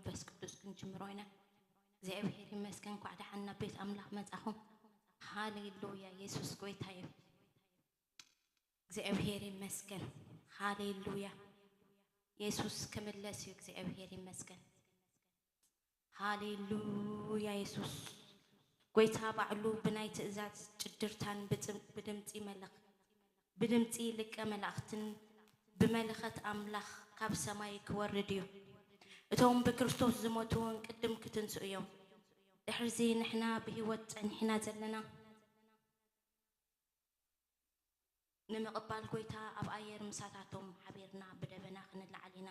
መንፈስ ቅዱስ ክንጅምሮ ኢና። እግዚኣብሔር ይመስገን፣ እንኳዕ ደሓን ናብ ቤት ኣምላኽ መጻኹም። ሃሌሉያ፣ የሱስ ጎይታ እዩ። እግዚኣብሔር ይመስገን። ሃሌሉያ፣ የሱስ ክምለስ እዩ። እግዚኣብሔር ይመስገን። ሃሌሉያ፣ የሱስ ጎይታ ባዕሉ ብናይ ትእዛዝ ጭድርታን ብጽ-፣ ብድምጺ መለኽ-፣ ብድምጺ ልቀ መላእኽትን ብመለኸት ኣምላኽ ካብ ሰማይ ክወርድ እዩ። እቶም ብክርስቶስ ዝሞቱ እውን ቅድም ክትንስኡ እዮም። ድሕርዚ ንሕና ብህይወት ጸኒሕና ዘለና ንምቕባል ጎይታ ኣብ ኣየር ምሳታቶም ሓቢርና ብደበና ክንለዓል ኢና።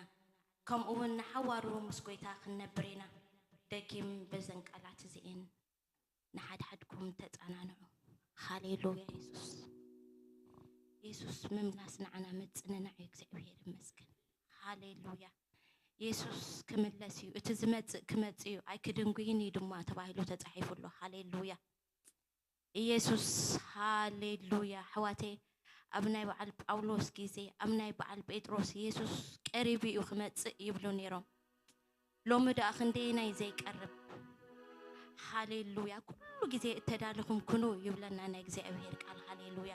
ከምኡ እውን ንሓዋሩ ምስ ጎይታ ክንነብር ኢና። ደጊም በዘን ቃላት እዚኤን ንሓድሓድኩም ተጸናንዑ። ሃሌሉያ የሱስ። የሱስ ምምላስ ንዓና ምጽንናዕ እዩ። እግዚኣብሔር ይመስገን። ሃሌሉያ። የሱስ ክምለስ እዩ። እቲ ዝመጽእ ክመጽእ እዩ፣ ኣይክድንጉይን እዩ ድማ ተባሂሉ ተጻሒፉ ኣሎ። ሃሌሉያ። ኢየሱስ፣ ሃሌሉያ። ኣሕዋተይ፣ ኣብ ናይ በዓል ጳውሎስ ግዜ፣ ኣብ ናይ በዓል ጴጥሮስ የሱስ ቀሪቡ እዩ ክመጽእ ይብሉ ነይሮም። ሎሚ ደኣ ክንደየናይ ዘይቀርብ። ሃሌሉያ። ኩሉ ግዜ እተዳለኹም ኩኑ ይብለና ናይ እግዚኣብሔር ቃል። ሃሌሉያ።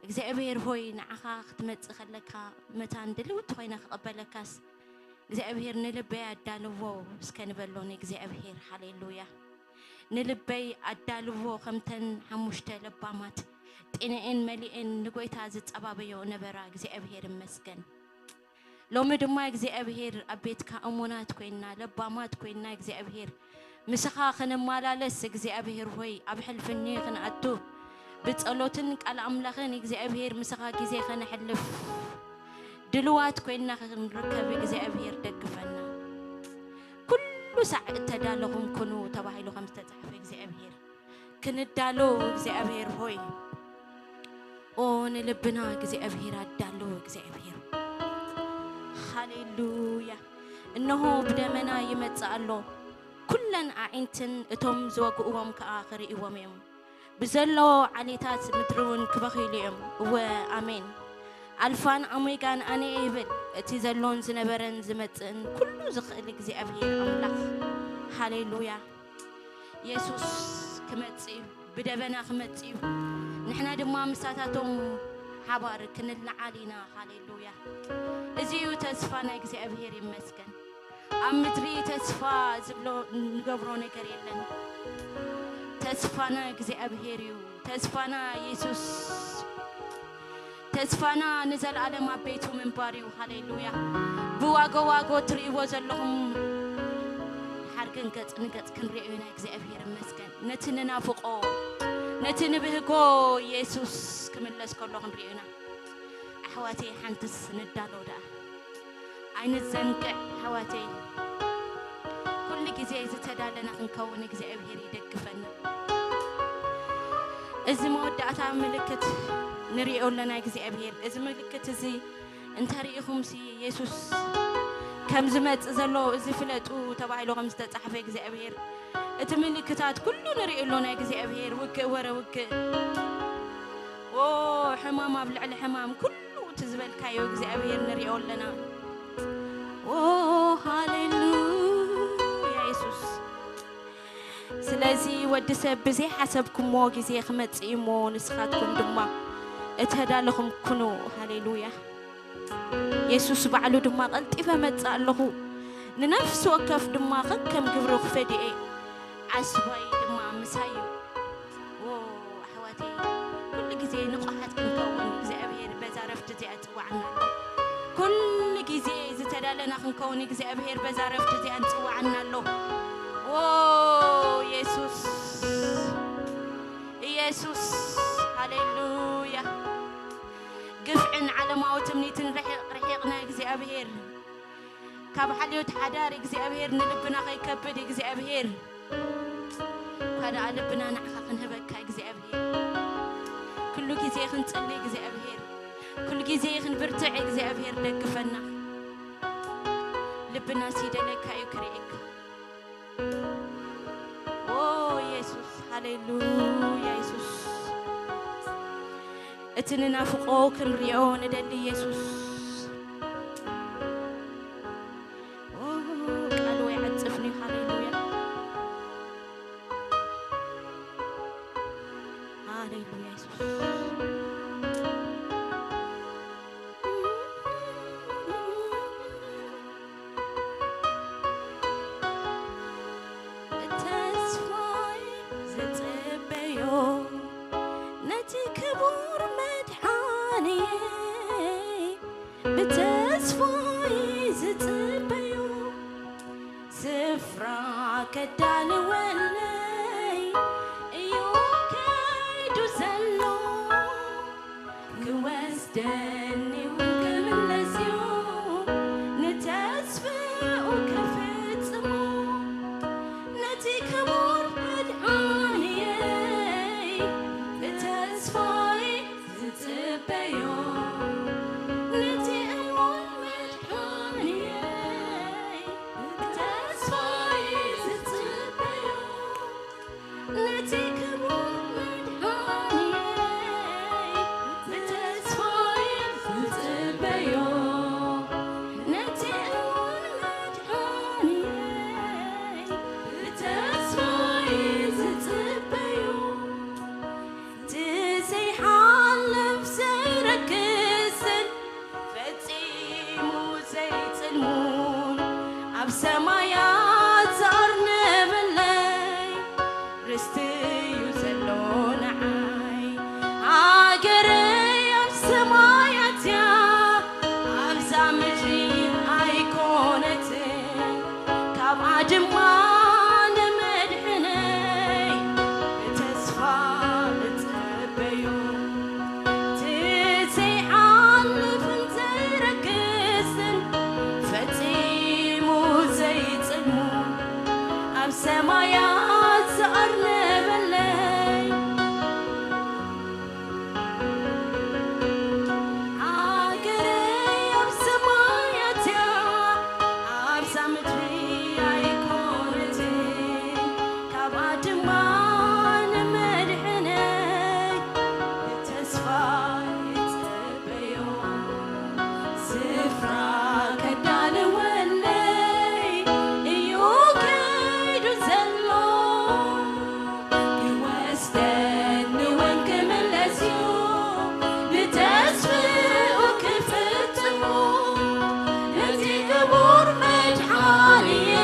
እግዚኣብሔር ሆይ፣ ንዓኻ ክትመጽእ ከለካ መታን ድልውቲ ኮይነ ክቐበለካስ፣ እግዚኣብሔር ንልበይ ኣዳልዎ እስከ ንበሎ ንእግዚኣብሔር። ሃሌሉያ። ንልበይ ኣዳልዎ ከምተን ሓሙሽተ ለባማት ጢነኤን መሊኤን ንጎይታ ዝጸባበዮ ነበራ። እግዚኣብሔር ይመስገን። ሎሚ ድማ እግዚኣብሔር ኣብ ቤትካ እሙናት ኮይንና፣ ለባማት ኮይንና እግዚኣብሔር ምሳኻ ክንመላለስ እግዚኣብሔር ሆይ ኣብ ሕልፍኒ ክንኣቱ ብጸሎትን ቃል ኣምላኽን እግዚኣብሔር ምሳኻ ግዜ ከነሕልፍ ድልዋት ኮይንና ክንርከብ እግዚኣብሔር ደግፈና። ኩሉ ሳዕ እተዳለኹም ኩኑ ተባሂሉ ከም ዝተጻሕፈ እግዚኣብሔር ክንዳሎ እግዚኣብሔር ሆይ ኦ ንልብና እግዚኣብሔር ኣዳሎ እግዚኣብሔር። ሃሌሉያ። እነሆ ብደመና ይመጽእ ኣሎ፣ ኩለን ኣዒንትን እቶም ዝወግእዎም ከኣ ክርእይዎም እዮም። ብዘሎ ዓሌታት ምድሪ እውን ክበኽይሉ እዮም። እወ ኣሜን። ኣልፋን ኦሜጋን ኣነ እየ ይብል፣ እቲ ዘሎን ዝነበረን ዝመጽእን ኩሉ ዝኽእል እግዚኣብሔር ኣምላኽ። ሃሌሉያ። የሱስ ክመጽእ እዩ፣ ብደበና ክመጽእ እዩ። ንሕና ድማ ምሳታቶም ሓባር ክንለዓል ኢና። ሃሌሉያ። እዚ እዩ ተስፋ ናይ እግዚኣብሔር ይመስገን። ኣብ ምድሪ ተስፋ ዝብሎ እንገብሮ ነገር የለን። ተስፋና እግዚኣብሔር እዩ። ተስፋና የሱስ። ተስፋና ንዘለኣለም ኣብ ቤቱ ምንባር እዩ። ሃሌሉያ። ብዋጎ ዋጎ ትርእይዎ ዘለኹም ሓርግን ገጽ ንገጽ ክንርእዮ ኢና። እግዚኣብሔር ይመስገን። ነቲ ንናፍቆ፣ ነቲ ንብህጎ የሱስ ክምለስ ከሎ ክንርእዮ ኢና። ኣሕዋተይ ሓንትስ ንዳሎ ደኣ። ኣይንዘንግዕ ኣሕዋተይ። ኩሉ ግዜ ዝተዳለና ክንከውን እግዚኣብሔር ይደግፈና። እዚ መወዳእታ ምልክት ንርእዮ ኣለና እግዚኣብሔር። እዚ ምልክት እዚ እንተርኢኹምሲ የሱስ ከም ዝመጽእ ዘሎ እዚ ፍለጡ ተባሂሉ ከም ዝተጻሕፈ እግዚኣብሔር። እቲ ምልክታት ኩሉ ንርእዮ ኣሎና እግዚኣብሔር። ውግእ ወረ ውግእ። ኦ ሕማም ኣብ ልዕሊ ሕማም ኩሉ እቲ ዝበልካዮ እግዚኣብሔር ንርእዮ ኣለና። ኦ ሃሌሉያ የሱስ። ስለዚ ወዲ ሰብ ብዘይ ሓሰብኩሞ ግዜ ክመጽእ እሞ ንስኻትኩም ድማ እተዳለኹም ኩኑ። ሃሌሉያ። የሱስ ባዕሉ ድማ ቀልጢፈ መጽእ ኣለኹ፣ ንነፍሲ ወከፍ ድማ ከከም ግብሩ ክፈድየ፣ ዓስባይ ድማ ምሳይ እዩ። ዎ ኣሕዋተይ፣ ኩሉ ግዜ ንቑሓት ክንከውን እግዚኣብሔር በዛ ረፍቲ እዚኣ ይጽውዓና ኣሎ። ኩሉ ግዜ ዝተዳለና ክንከውን እግዚኣብሔር በዛ ረፍቲ እዚኣ ንጽውዓና ኣሎ። ዎ የሱስ፣ ኢየሱስ፣ ሃሌሉያ። ግፍዕን ዓለማዊ ትምኒትን ርሒቕ-፣ ርሒቕና እግዚኣብሔር። ካብ ሓልዮት ሓዳር እግዚኣብሔር ንልብና ከይከብድ እግዚኣብሔር። እኳ ደኣ ልብና ንዓኻ ክንህበካ እግዚኣብሔር። ኩሉ ግዜ ክንጽሊ እግዚኣብሔር። ኩሉ ግዜ ክንብርትዕ እግዚኣብሔር ደግፈና። ልብና ሲደለካ እዩ ክርእየካ። ኦ የሱስ፣ ሃሌሉያ የሱስ። እቲ ንናፍቆ ክንሪኦ ንደሊ የሱስ። ኦ ቃል የዳልወለይ እዩ ከይዱ ዘሎ፣ ክወስደኒ እውን ክምለስ እዩ፣ ንተስፍኡ ክፍጽሞ። ነቲ ክቡር መድሓኒየይ ብተስፋይ ዝጽበዮ፣ ነቲ እሙን መድሓኒየይ ብተስፋይ ዝጽበዮ፣ ነቲ ክቡር መድሓኒየይ ብተስፋይ ዝጽበዮ፣ ነቲ እሙን መድሓኒየይ ብተስፋይ ዝጽበዮ። እቲ ዘይሓልፍ ዘይረክስን ፈጺሙ ዘይጽልሙን ኣብ ሰማያት ዝኣርነበለይ ርስቲ እዩ ዘሎ ንዓይ። ሃገረይ ኣብ ሰማያት እያ፣ ኣብዛ ምድሪ ኣይኮነትን። ካብኣ ድማ ንመድሕነይ ብተስፋ እጽበዮ። እቲ ዘይሓልፍን ዘይረክስን ፈጺሙ ዘይጽልሙ ኣብ ሰማያት ዝኣርነበለይ ሃገረይ ኣብ ሰማያት እያ፣ ኣብዛ ምድሪ ኣይኮነትን። ካብኣ ድማ ንመድሕነይ ብተስፋ ይጽበዮ። ስፍራ ከዳልወለይ እዩ ከይዱ ዘሎ፣ ክወስደኒ እውን ክምለስ እዩ፣ ንተስፍኡ ክፍጽሞ። ነቲ ክቡር መድሓኒየይ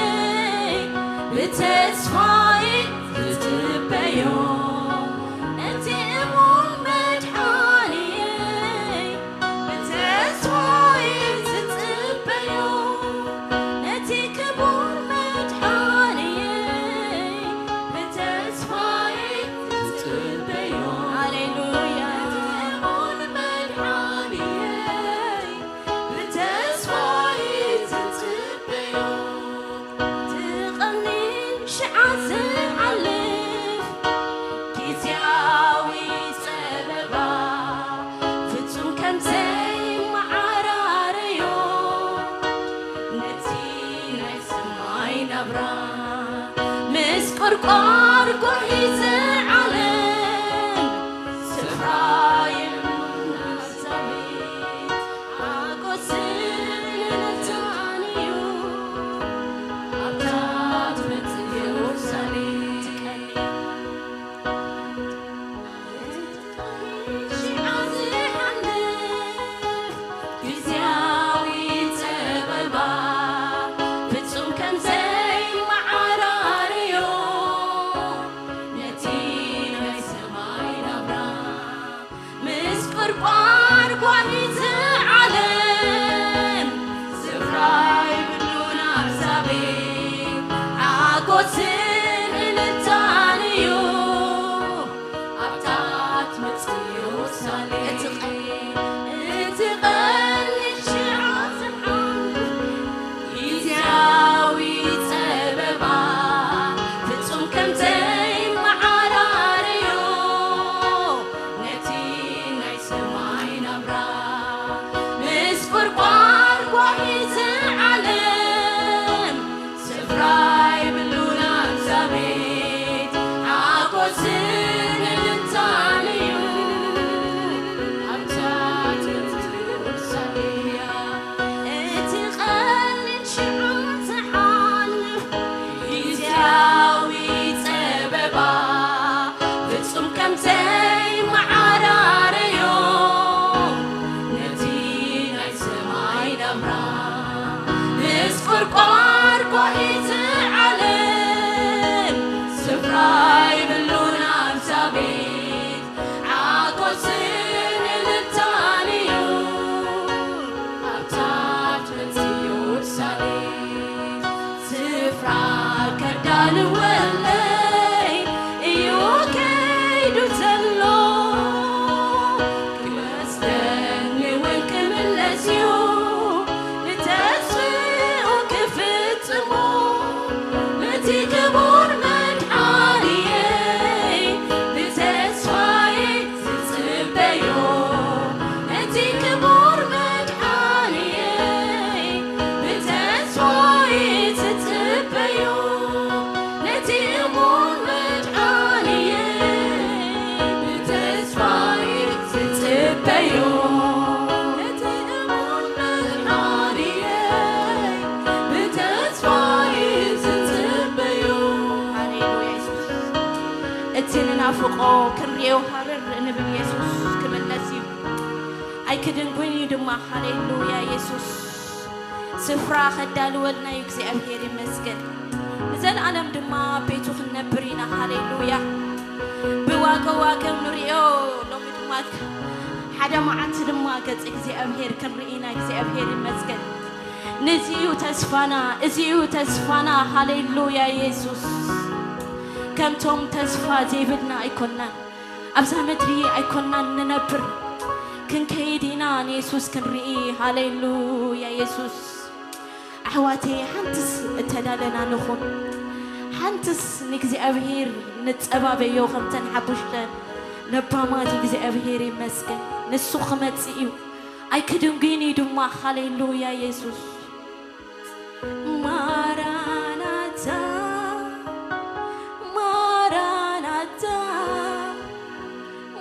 ብተስፋይ ዝጽበዮ፣ ነቲ እሙን መድሓኒየይ ብተስፋይ ዝጽበዮ፣ ነቲ ክቡር መድሓኒየይ ብተስፋይ ዝጽበዮ። ሃሌሉያ። ነቲ እሙን መድሓኒየይ ብተስፋይ ዝጽበዮ። ትቐኒን ሽዓ ዝሓልፍ ግዝያዊ ጸበባ ፍጹም ከም ዘይመዓራረዮ፣ ነቲ ናይ ሰማይ ናብራ ምስ ቆርቆር ጎሂ ዝዓለም ስፍራ የብሉን። ናብዛቤት ሓጎስን እልልታን እዩ፣ ኣብታ ትመጽእ ኢየሩሳሌም። ሽዓ ዝሓልፍ ግዝያዊ ጸበባ ፍጹም ከም ዘይመዓራርዮ፣ ነቲ ልወለይ እዩ ከይዱ ዘሎ። ክወስደኒ እውን ክምለስ እዩ። ንተስፍኡ ክፍጽሞ ነቲ ክቡር መድሓኒየይ ብተስፋ እየ ዝጽበዮ። ነቲ ክቡር መድሓኒየይ ብተስፋ እየ ዝጽበዮ። ነቲ እሙን መድሓኒየይ ብተስፋ እየ ዝጽበዮ። ነቲ እሙን መድሓኒየይ ብተስፋ እየ ዝጽበዮ። ሃሌሉያ የሱስ። እቲ ንናፍቆ ክንሪኦ ሃረር እንብል የሱስ ክምለስ እዩ። ኣይክድንጉን እዩ ድማ። ሃሌሉያ የሱስ። ስፍራ ከዳልወልና እዩ እግዚኣብሔር ይመስገን። ንዘለኣለም ድማ ኣብ ቤቱ ክንነብር ኢና። ሃሌሉያ። ብዋገ ዋገ ንሪኦ ሎሚ ድማ ሓደ መዓልቲ ድማ ገጽ እግዚኣብሔር ክንርኢ ኢና። እግዚኣብሔር ይመስገን። ነዚ እዩ ተስፋና፣ እዚ እዩ ተስፋና። ሃሌሉያ የሱስ። ከምቶም ተስፋ ዘይብልና ኣይኮናን። ኣብዛ ምድሪ ኣይኮናን ንነብር፣ ክንከይድ ኢና ንየሱስ ክንርኢ። ሃሌሉያ የሱስ። ኣሕዋተይ፣ ሓንትስ እተዳለና ንኹን። ሓንትስ ንእግዚኣብሔር ንጸባበዮ ከምተን ሓሙሽተ ለባማት። እግዚኣብሔር ይመስገን። ንሱ ክመጽእ እዩ። ኣይክድንጉይን እዩ ድማ። ሃሌሉያ የሱስ። ማራናታ፣ ማራናታ፣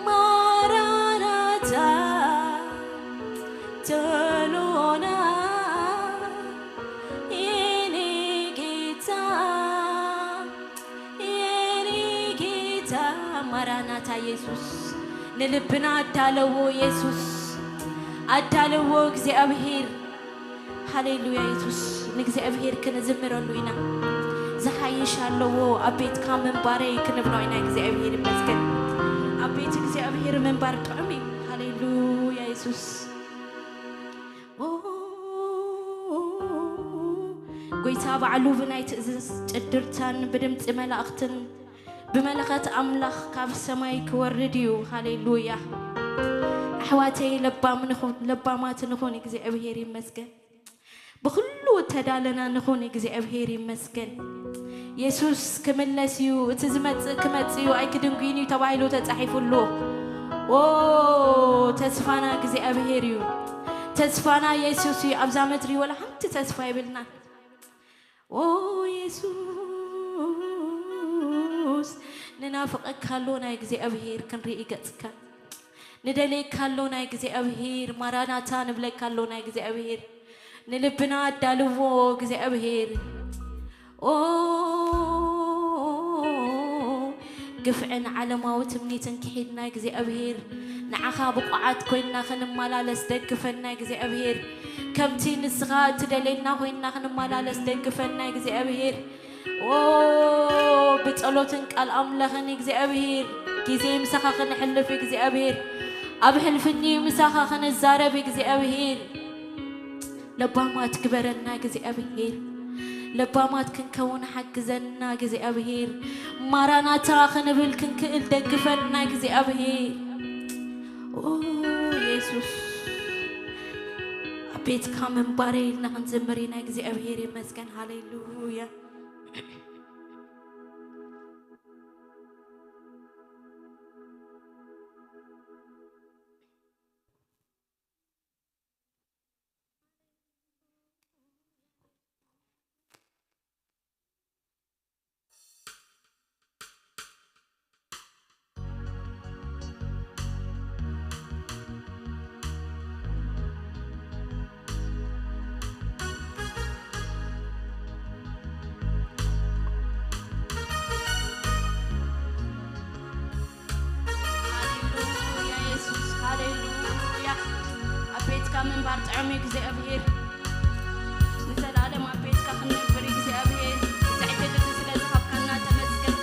ማራናታ፣ ቶሎና የኔ ጌታ፣ የኔ ጌታ። ማራናታ የሱስ፣ ንልብና ኣዳለዎ የሱስ፣ ኣዳለዎ እግዚኣብሔር። ሃሌሉያ የሱስ፣ ንእግዚኣብሔር ክንዝምረሉ ኢና። ዝሓይሽ ኣለዎ ኣብ ቤትካ ምንባረይ ክንብሎ ኢና። እግዚኣብሔር ይመስገን። ኣብ ቤት እግዚኣብሔር ምንባር ጥዑም እዩ። ሃሌሉያ የሱስ። ኦ፣ ጎይታ ባዕሉ ብናይ ትእዝዝ ጭድርታን ብድምፂ መላእኽትን ብመለኸት ኣምላኽ ካብ ሰማይ ክወርድ እዩ። ሃሌሉያ። ኣሕዋተይ ለባም ንኹን፣ ለባማት ንኹን። እግዚኣብሔር ይመስገን። ብኹሉ እተዳለና ንኹን። እግዚኣብሔር ይመስገን። የሱስ ክምለስ እዩ፣ እቲ ዝመጽእ ክመጽእ እዩ፣ ኣይክድንጉይን እዩ ተባሂሉ ተጻሒፉ ኣሎ። ኦ፣ ተስፋና እግዚኣብሔር እዩ። ተስፋና የሱስ እዩ። ኣብዛ ምድሪ ወላ ሓንቲ ተስፋ የብልናን። ኦ የሱስ፣ ንናፍቐካ ኣሎ ናይ እግዚኣብሔር ክንርኢ ገጽካ። ንደልየካ ኣሎ ናይ እግዚኣብሔር፣ ማራናታ ንብለካ ኣሎ ናይ እግዚኣብሔር። ንልብና ኣዳልዎ እግዚኣብሔር። ኦ ግፍዕን ዓለማዊ ትምኒትን ክሒድና እግዚኣብሔር፣ ንዓኻ ብቑዓት ኮይንና ክንመላለስ ደግፈና እግዚኣብሔር። ከምቲ ንስኻ እትደልየና ኮይንና ክንመላለስ ደግፈና እግዚኣብሔር። ኦ ብጸሎትን ቃል ኣምላኽን እግዚኣብሔር፣ ግዜ ምሳኻ ክንሕልፍ እግዚኣብሔር፣ ኣብ ሕልፍኒ ምሳኻ ክንዛረብ እግዚኣብሔር። ለባማት ግበረና እግዚኣብሔር። ለባማት ክንከውን ሓግዘና እግዚኣብሔር። ማራናታ ክንብል ክንክእል ደግፈና እግዚኣብሔር። ኦ የሱስ፣ ኣብ ቤትካ ምንባረይ ኢልና ክንዝምር ኢና። እግዚኣብሔር ይመስገን። ሃሌሉያ። ሃሌሉያ የሱስ፣ ሃሌሉያ። ኣብ ቤትካ ምንባር ጥዑም እዩ እግዚኣብሔር። ንዘለኣለም ኣብ ቤትካ ክንነብር እግዚኣብሔር፣ እዚ ዕድል እዚ ስለ ዝሃብካና ተመስገን።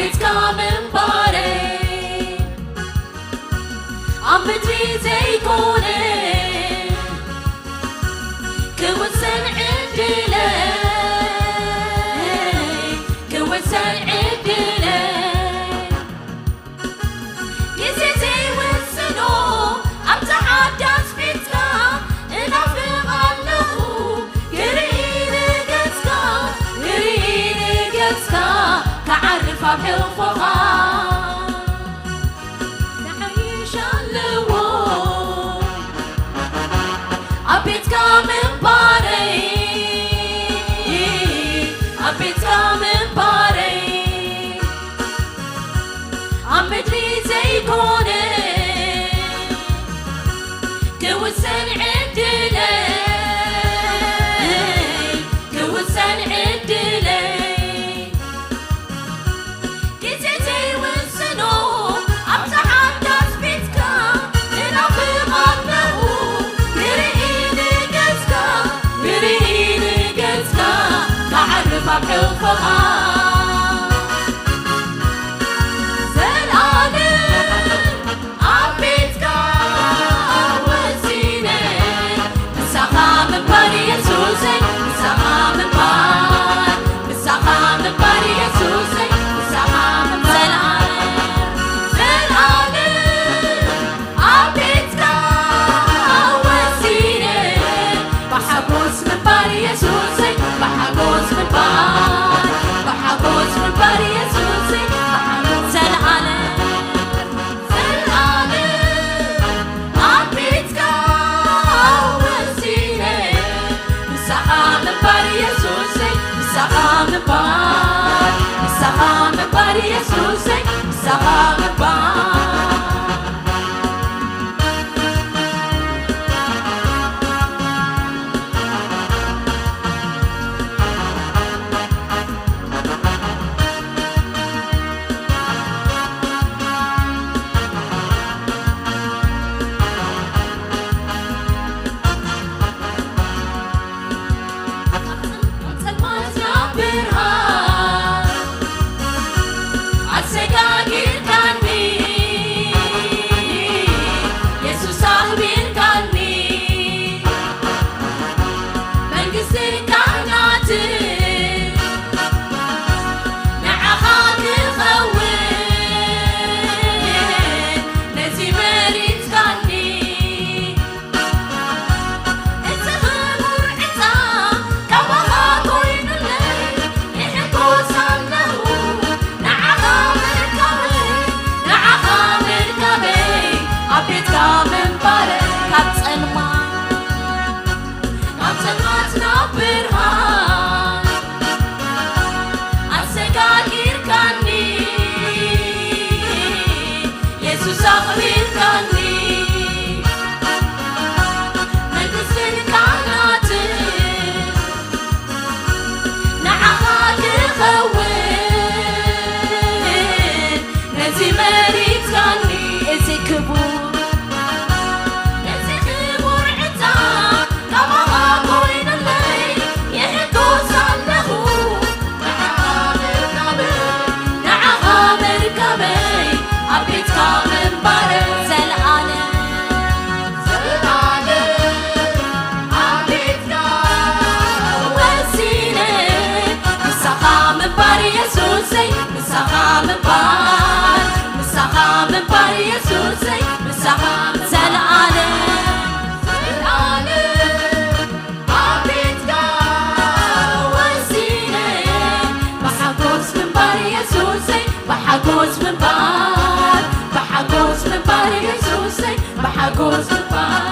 ቤትካ ምንባረይ ኣብ ምድሪ ዘይኮነ ክውሰን ዕድለይ፣ ክውሰን ዕድለይ። ግዜ ዘይውስኖ ኣብታ ሓዳስ ቤትካ እናፍቕ ኣለኹ። ክርኢ ንገጽካ፣ ክርኢ ንገጽካ፣ ክዓርፍ ኣብ ሕቑፎኻ። ክሓይሽ ኣለዎ ኣብ ቤትካ ምንባረይ፣ ኣብ ቤትካ ምንባረይ። ኣብ ምድሪ ዘይኮነ ክውሰን ዕድለይ፣ ክውሰን ዕድለይ። ግዜ ዘይውስኖ ኣብዛ ሓዳስ ቤትካ እናፍቕ ኣለኹ። ክርኢ ንገጽካ፣ ክርኢ ንገጽካ፣ ክዓርፍ ኣብ ሕቑፎኻ። ዘልኣለም ኣብ ቤትካ ወሲነ፣ ምሳኻ ምንባር የሱሰይ፣ ምሳኻ ምንባር፣ ምሳኻ ምንባር የሱሰይ፣ ምሳኻ ምንባር። ዘልኣለም፣ ዘልኣለም ኣብ ቤትካ ወሲነ፣ ብሓጎስ ምንባር የሱሰይ፣ ብሓጎስ ምንባር፣ ብሓጎስ ምንባር የሱሰይ፣ ብሓጎስ። ዘልኣለም፣ ዘልኣለም ኣብ ቤትካ ወሲነ፣ ምሳኻ ምንባር የሱሰይ፣ ምሳኻ ምንባር፣ ምሳኻ ምንባር የሱሰይ፣ ምሳኻ ምንባር። ጸልማት ናብ ብርሃን ኣሰጋጊርካኒ፣ የሱስ ኣኽቢርካኒ። መንግስትን ካህናትን ንዓኻ ክኸውን ነዚ መሪጽካኒ። እዚ ክቡር ዕጣን ካባኻ ኮይኑለይ፣ ይሕጎስ ኣለኹ ንዓኻ ምርካበይ፣ ንዓኻ ምርካበይ፣ ኣብ ቤትካ ምንባረይ። ካብ ጸልማት፣ ካብ ጸልማት ናብ ብርሃን ኣሰጋጊርካኒ፣ የሱስ ኣኽቢርካኒ። መንግስትን ካህናትን ንዓኻ ክኸውን ነዚ መሪጽካኒ። እዚ ክቡር፣ እዚ ክቡር ዕጣን ካባኻ ኮይኑለይ፣ ይሕጎስ ኣለኹ ንዓኻ ምርካበይ፣ ንዓኻ ምርካበይ፣ ኣብ ቤትካ ምንባረይ። ዘልኣለም፣ ዘልኣለም ኣብ ቤትካ ወሲነ፣ ምሳኻ ምንባር የሱሰይ፣ ምሳኻ ምንባር፣ ምሳኻ ምንባር የሱሰይ፣ ምሳኻ ዘልኣለም፣ ዘልኣለም ኣብ ቤትካ ወሲነ፣ ብሓጎስ ምንባር የሱሰይ፣ ብሓጎስ ምንባር፣ ብሓጎስ ምንባር የሱሰይ፣ ብሓጎስ ምንባር።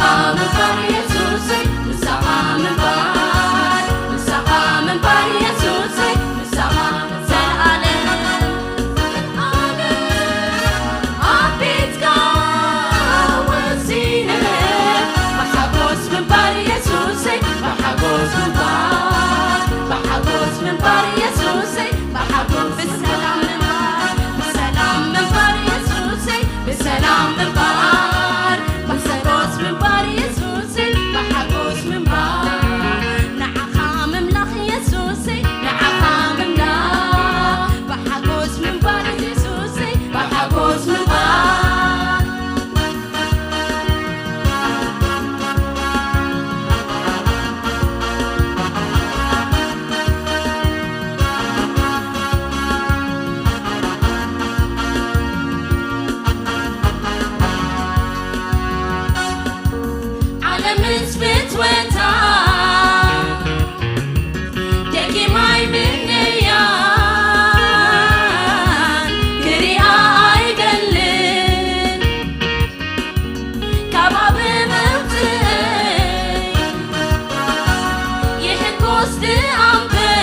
ምንባር የሱሰይ፣ ምሳኻ ምንባር፣ ምሳኻ ምንባር የሱሰይ፣ ምሳኻ ዘልኣለም ኣብ ቤትካ ወሲነ ብሓጎስ ምንባር የሱሰይ፣ ብሓጎስ ምንባር፣ ብሓጎስ ምንባር የሱሰይ፣ ብሓጎስ ብሰላም ምንባር፣ ብሰላም ምንባር የሱሰይ፣ ብሰላም ምንባር፣ ብሓጎስ ምንባር የሱሰይ፣ ብሓጎስ ምንባር፣ ንዓኻ ምምላኽ የሱሰይ፣ ንዓኻ ምምላኽ፣ ብሓጎስ ምንባር የሱሰይ፣ ብሓጎስ ምንባር። ዓለምስ ፍትወታ ደጊማ ኣይምነያን፣ ክሪኣ ኣይደልን። ካባብ መውፅእ ይሕጎስ ድኣምበር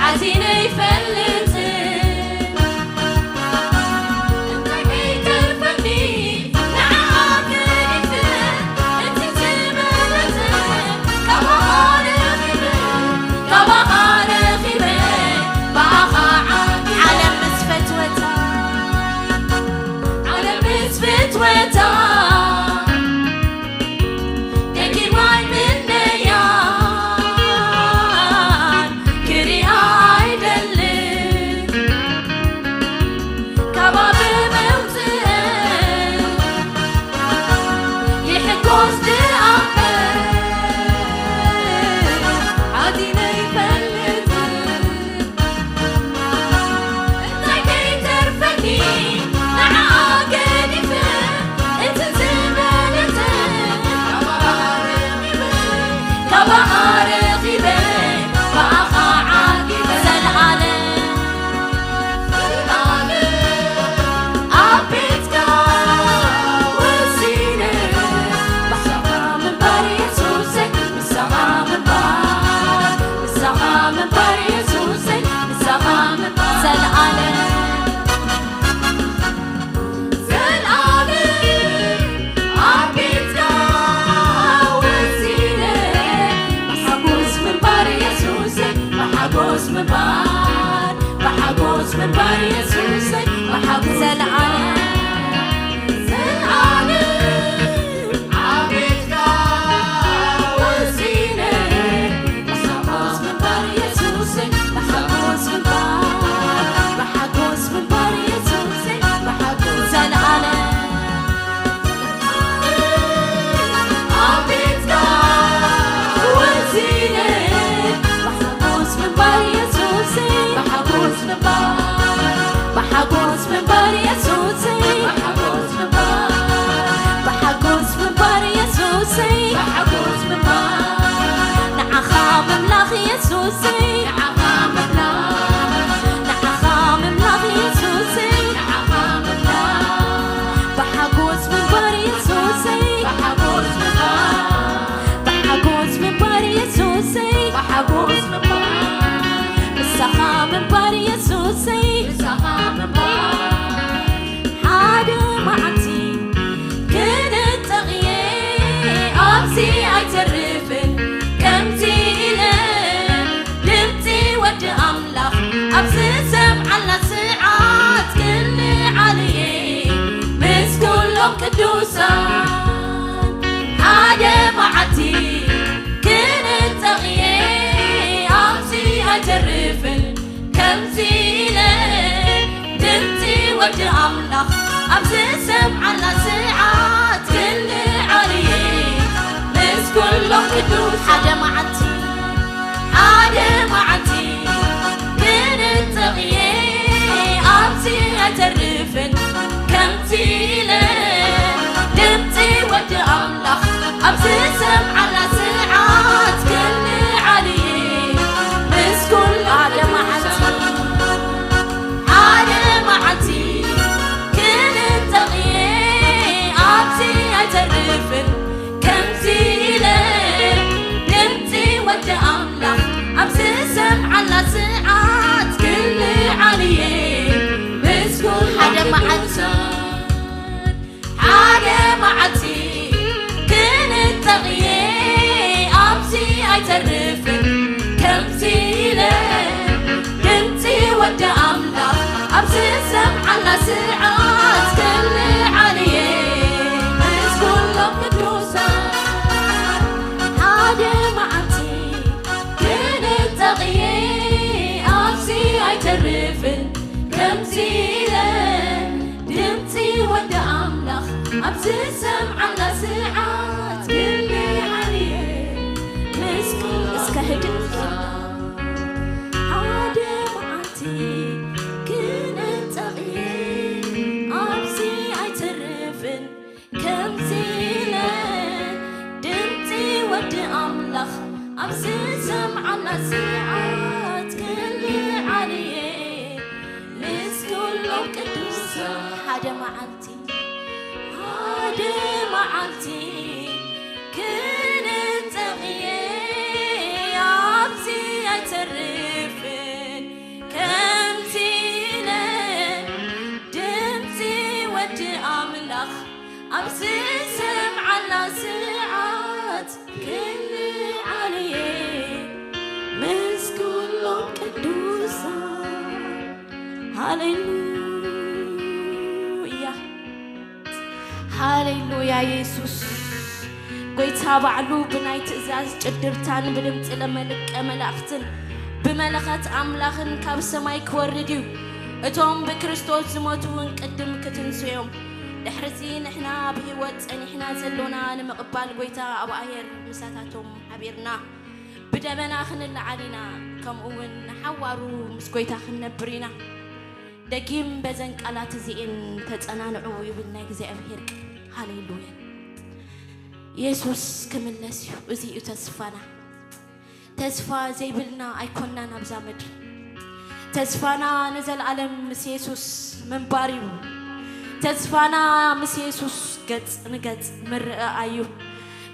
ሓዚነ ይፈልጥን። እንታይ ከይተርፈኒ ንዓኣ ገዲፈ፣ እቲ ዝበለጸ ካባኻ ረኺበ፣ ካባኻ ረኺበ፣ ብኣኻ ዓጊበ። ዓለም ምስ ፈትወታ፣ ዓለም ምስ ፈትወታ፣ ደጊማ ኣይምነያን፣ ክሪኣ ኣይደልን። ካባብ መውፅእ ይሕጎስ ድኣምበር ሓዚነ ይፈልጥን። እንታይ ከይተርፈኒ ንዓኣ ገዲፈ፣ እቲ ዝበለጸ ካባኣ ረኺበ፣ ብኣኻ ዓጊበ። ዘልኣለም ኣብ ቤትካ ወሲነ፣ ምሳኻ ምንባር የሱሰይ፣ ምሳኻ ምንባር፣ ምሳኻ ምንባር የሱሰይ፣ ምሳኻ ምንባር። ዘልኣለም ዘልኣለም ኣብ ቤትካ ወሲነ፣ ብሓጎስ ምንባር የሱሰይ፣ ብሓጎስ ምንባር፣ ብሓጎስ ምንባር የሱሰይ፣ ብሓጎስ ዘልኣለም፣ ዘልኣለም ኣብ ቤትካ ወሲነ፣ ብሓጎስ ምንባር የሱሰይ፣ ብሓጎስ ምንባር፣ ብሓጎስ ምንባር የሱሰይ፣ ብሓጎስ ዘልኣለም ኣብ ቤትካ ወሲነ፣ ብሓጎስ ምንባር የሱሰይ፣ ብሓጎስ ምንባር፣ ብሓጎስ ምንባር የሱሰይ፣ ብሓጎስ ምንባር፣ ብሓጎስ ምንባር የሱሰይ፣ ብሓጎስ ምንባር፣ ንዓኻ ምምላኽ የሱሰይ፣ ንዓኻ ምምላኽ፣ ንዓኻ ምምላኽ የሱሰይ፣ ንዓኻ ምምላኽ፣ ብሓጎስ ምንባር የሱሰይ፣ ብሓጎስ ምንባር፣ ብሓጎስ ምንባር የሱሰይ፣ ብሓጎስ ምንባር፣ ምሳኻ ምንባር የሱሰይ፣ ምሳኻ ምንባር። ሓደ መዓልቲ ክንጠቕየ ኣብዚ ኣይተርፍን ከምዚ ኢለ ድምፂ ወዲ ኣምላኽ ኣብ ዝሰምዓላ ሰዓት ክልዓልየ ምስ ኩሎም ቅዱሳን ሓደ መዓልቲ ክንጠቕየ ኣብዚ ኣይተርፍን ከምዚ ኢለ ድምፂ ወዲ ኣምላኽ ኣብ ዝሰምዓላ ሰዓት ክልዓልየ ምስ ኩሎም ቅዱስ ሓደ መዓልቲ ሓደ መዓልቲ ክንጠቕየ ኣብዚ ኣይተርፍን ከምዚ ኢለ ድምፂ ወዲ ኣምላኽ ኣብ ዝሰምዓላ ሰዓት ክልዓልየ ምስ ኩሉ ሓደ መዓልቲ ሓደ መዓልቲ ክንጠቕየ መዓልቲ ክንጠቕየ ኣብዚ ኣይተርፍን ከምዚ ኢለ ድምፂ ወዲ ኣምላኽ ኣብዚ ዝሰምዓላ ስዓት ክልዓልየ ምስ ኩሎም ቅዱሳን ሓደ መዓልቲ ክንጠቕየ ኣብዚ ኣይተርፍን ከምዚ ኢለ ድምፂ ወዲ ኣምላኽ ኣብ ዝሰምዓላ ስዓት ክልዓልየ ምስ ኩሎም እስከ ህድእ ኢልና ሓደ መዓልቲ ክንጠቕየ ኣብዚ ኣይተርፍን ከምዚ ኢለ ድምፂ ወዲ ኣምላኽ ኣብ ዝሰምዓላ ስዓት ክልዓልየ ምስ ኩሎም ቅዱሳን ሓደ መዓልቲ ሓደ መዓልቲ ክንጠቕየ ኣብዚ ኣይተርፍን ከምዚ ኢለ ድምፂ ወዲ ኣምላኽ ኣብ ዝሰምዓላ ስዓት ክልዓልየ ምስ ኩሎም ቅዱሳን ሃሌሉያ። ሃሌሉያ የሱስ ጎይታ ባዕሉ ብናይ ትእዛዝ ጭድርታን ብድምፂ ለመልቀ መላእኽትን ብመለኸት ኣምላኽን ካብ ሰማይ ክወርድ እዩ። እቶም ብክርስቶስ ዝሞቱ እውን ቅድም ክትንስዮም ድሕርዚ ንሕና ብህይወት ጸኒሕና ዘሎና ንምቕባል ጎይታ ኣብ ኣየር ምሳታቶም ሓቢርና ብደመና ክንለዓል ኢና። ከምኡ እውን ንሓዋሩ ምስ ጎይታ ክንነብር ኢና። ደጊም በዘን ቃላት እዚኤን ተጸናንዑ ይብል ናይ እግዚኣብሔር ቃል። ሃሌሉያ። የሱስ ክምለስ እዩ። እዚ እዩ ተስፋና። ተስፋ ዘይብልና ኣይኮናን ኣብዛ ምድሪ። ተስፋና ንዘለኣለም ምስ የሱስ ምንባር እዩ። ተስፋና ምስ የሱስ ገጽ ንገጽ ምርኣይ እዩ።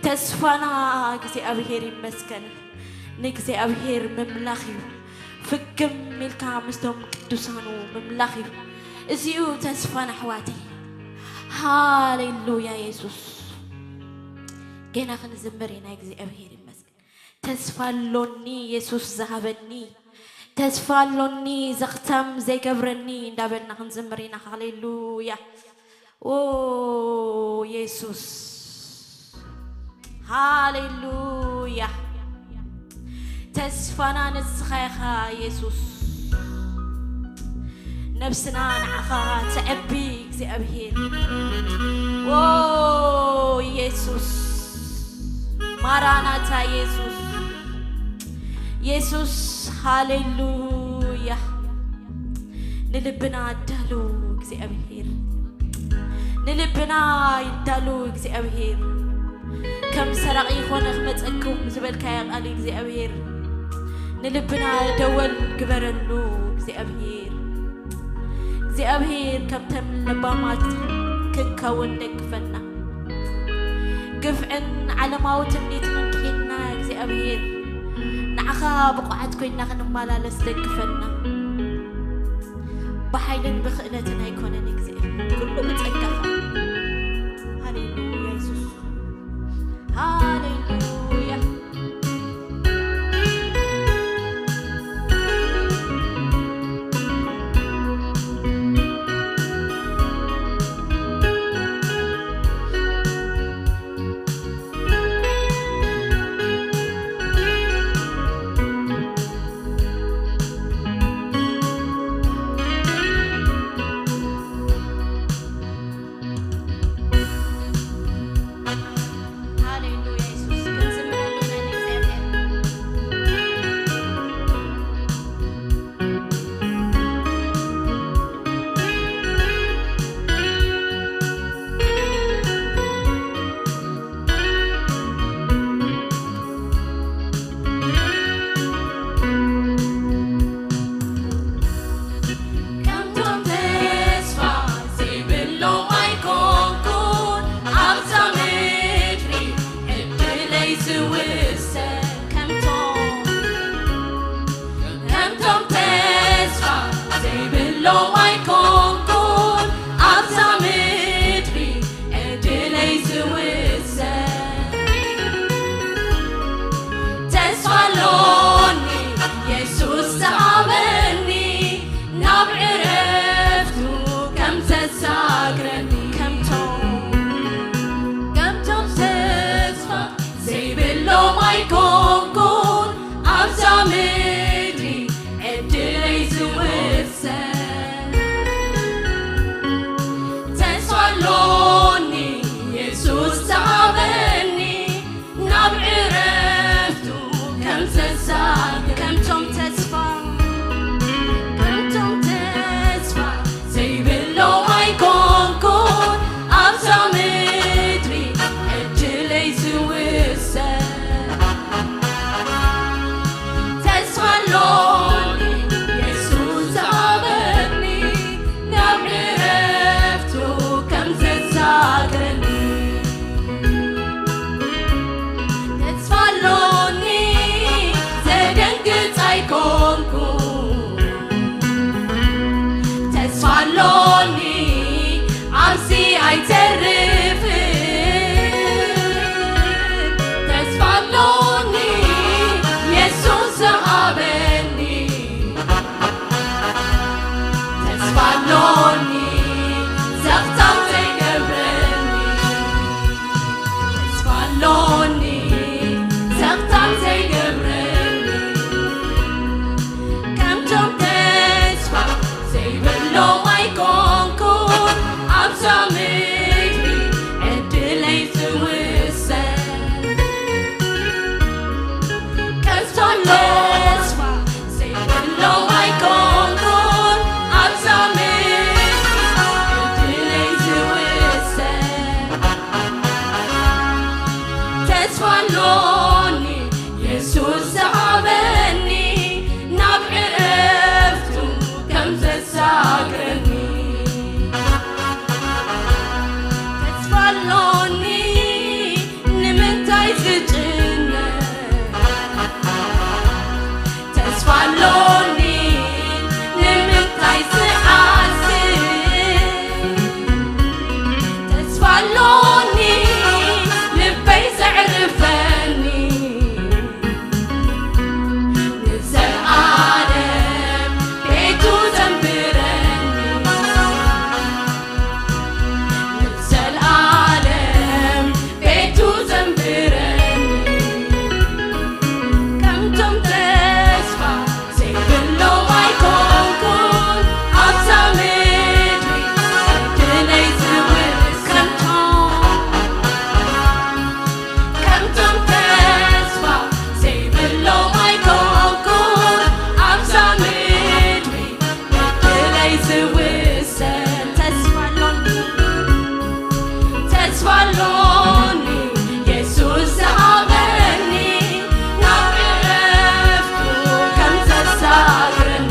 ተስፋና እግዚኣብሔር ይመስገን። ንእግዚኣብሔር ምምላኽ እዩ። ፍግም ኢልካ ምስቶም ቅዱሳኑ ምምላኽ እዩ። እዚኡ ተስፋና ኣሕዋተይ። ሃሌሉያ የሱስ። ገና ክንዝምር ኢና። እግዚኣብሔር ይመስገን። ተስፋ ኣሎኒ የሱስ ዝሃበኒ፣ ተስፋ ኣሎኒ ዘኽታም ዘይገብረኒ እንዳበልና ክንዝምር ኢና። ሃሌሉያ። ኦ የሱስ፣ ሃሌሉያ። ተስፋና ንስኻ ኢኻ የሱስ። ነብስና ንዓኻ ተዕቢ እግዚኣብሔር። ኦ የሱስ፣ ማራናታ የሱስ፣ የሱስ፣ ሃሌሉያ። ንልብና ኣዳሉ እግዚኣብሔር፣ ንልብና ይዳሉ እግዚኣብሔር። ከም ሰራቒ ይኾነ ክመጸኩም ዝበልካዮ ቃል እግዚኣብሔር፣ ንልብና ደወል ግበረሉ እግዚኣብሔር። እግዚኣብሔር፣ ከምተን ለባማት ክንከውን ደግፈና። ግፍዕን ዓለማዊ ትምኒትን እንኪሒድና እግዚኣብሔር፣ ንዓኻ ብቑዓት ኮይና ክንመላለስ ደግፈና። ብሓይልን ብኽእለትን ኣይኮነን እግዚኣብሔር፣ ኩሉ ብጸጋኻ። ሃሌሉያ የሱስ፣ ሃሌሉያ። ኣይተርፍን። ተስፋ ኣሎኒ የሱስ ዝሃበኒ። ተስፋ ኣሎኒ ዘኽታም ዘይገብረኒ። ተስፋ ኣሎኒ ዘኽታም ዘይገብረኒ። ከምቶም ተስፋ ዘይብሎም ኣይኮንኩን፣ ኣብዛ ምድሪ ዕድለይ ዝውሰን። ከምቶም ተስፋ ዘይብሎም ኣይኮንኩን፣ ኣብዛ ምድሪ ዕድለይ ዝውሰን። ተስፋ ኣሎኒ የሱስ ዝሃበኒ፣ ናብ ዕረፍቱ ከም ዘሳግረኒ። ተስፋ ኣሎኒ ንምንታይ ዝጭነቕ? ተስፋ ኣሎኒ ንምንታይ ዝሓዝን? ተስፋ ኣሎኒ ልበይ ዘዕርፈኒ፣ ንዘለኣለም ቤቱ ዘንብረኒ። ንዘለኣለም ቤቱ ዘንብረኒ። ከምቶም ተስፋ ዘይብሎም ኣይኮንኩን፣ ኣብዛ ምድሪ ዕድለይ ዝውስን። ከምቶም ከምቶም ተስፋ ዘይብሎም ኣይኮንኩን፣ ኣብዛ ምድሪ ዕድለይ ዝውሰን። ተስፋ ኣሎኒ፣ ተስፋ ኣሎኒ የሱስ ዝሃበኒ፣ ናብ ዕረፍቱ ከም ዘሳግረኒ።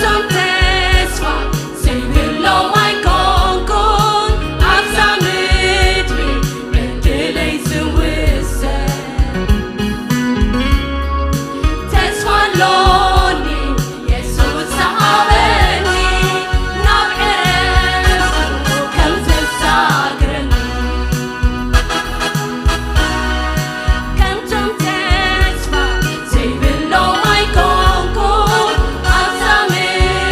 እቶም ተስፋ ዘይብሎም ኣይኮንኩን ኣብዛ ምድሪ ዕድለይ ዝውሰን። ተስፋ ኣሎኒ የሱስ ዝሃበኒ ናብ ዕረፍቱ ከም ዘሳግረኒ። ከምቶም ተስፋ ዘይብሎም ኣይኮንኩን ኣብዛ ምድሪ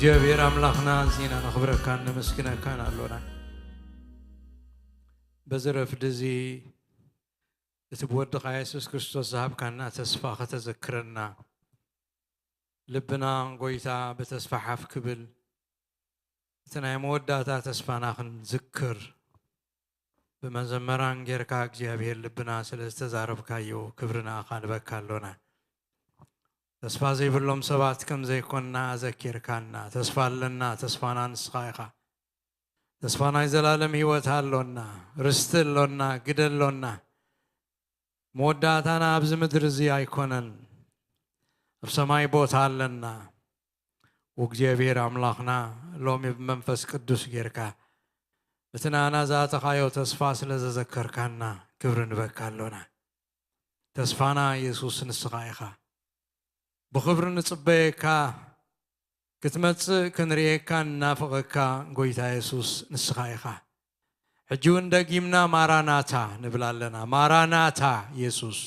እግዚኣብሔር ኣምላኽና፣ ኣዚና ነኽብረካን ነመስግነካን ኣሎና። በዚ ረፍዲ እዚ እቲ ብወድኻ የሱስ ክርስቶስ ዝሃብካና ተስፋ ከተዘክረና፣ ልብና፣ ጎይታ፣ ብተስፋ ሓፍ ክብል፣ እቲ ናይ መወዳእታ ተስፋና ክንዝክር፣ ብመዘመራን ጌርካ እግዚኣብሔር ልብና ስለ ዝተዛረብካዮ ክብሪ ንኣኻ ንበካ ኣሎና። ተስፋ ዘይብሎም ሰባት ከም ዘይኮንና ኣዘኪርካና። ተስፋ ኣለና፣ ተስፋና ንስኻ ኢኻ። ተስፋ ናይ ዘላለም ህይወት ኣሎና፣ ርስቲ ኣሎና፣ ግደ ኣሎና። መወዳእታና ኣብዚ ምድሪ እዚ ኣይኮነን፣ ኣብ ሰማይ ቦታ ኣለና። ወእግዚኣብሔር ኣምላኽና፣ ሎሚ ብመንፈስ ቅዱስ ጌርካ እቲ ንኣና ዝኣተኻዮ ተስፋ ስለ ዘዘከርካና ክብሪ ንበካ ኣሎና። ተስፋና የሱስ ንስኻ ኢኻ። ብኽብሪ ንጽበየካ፣ ክትመጽእ ክንርእየካ ንናፍቐካ ጎይታ የሱስ ንስኻ ኢኻ። ሕጂ እውን ደጊምና ማራናታ ንብል ኣለና። ማራናታ የሱስ፣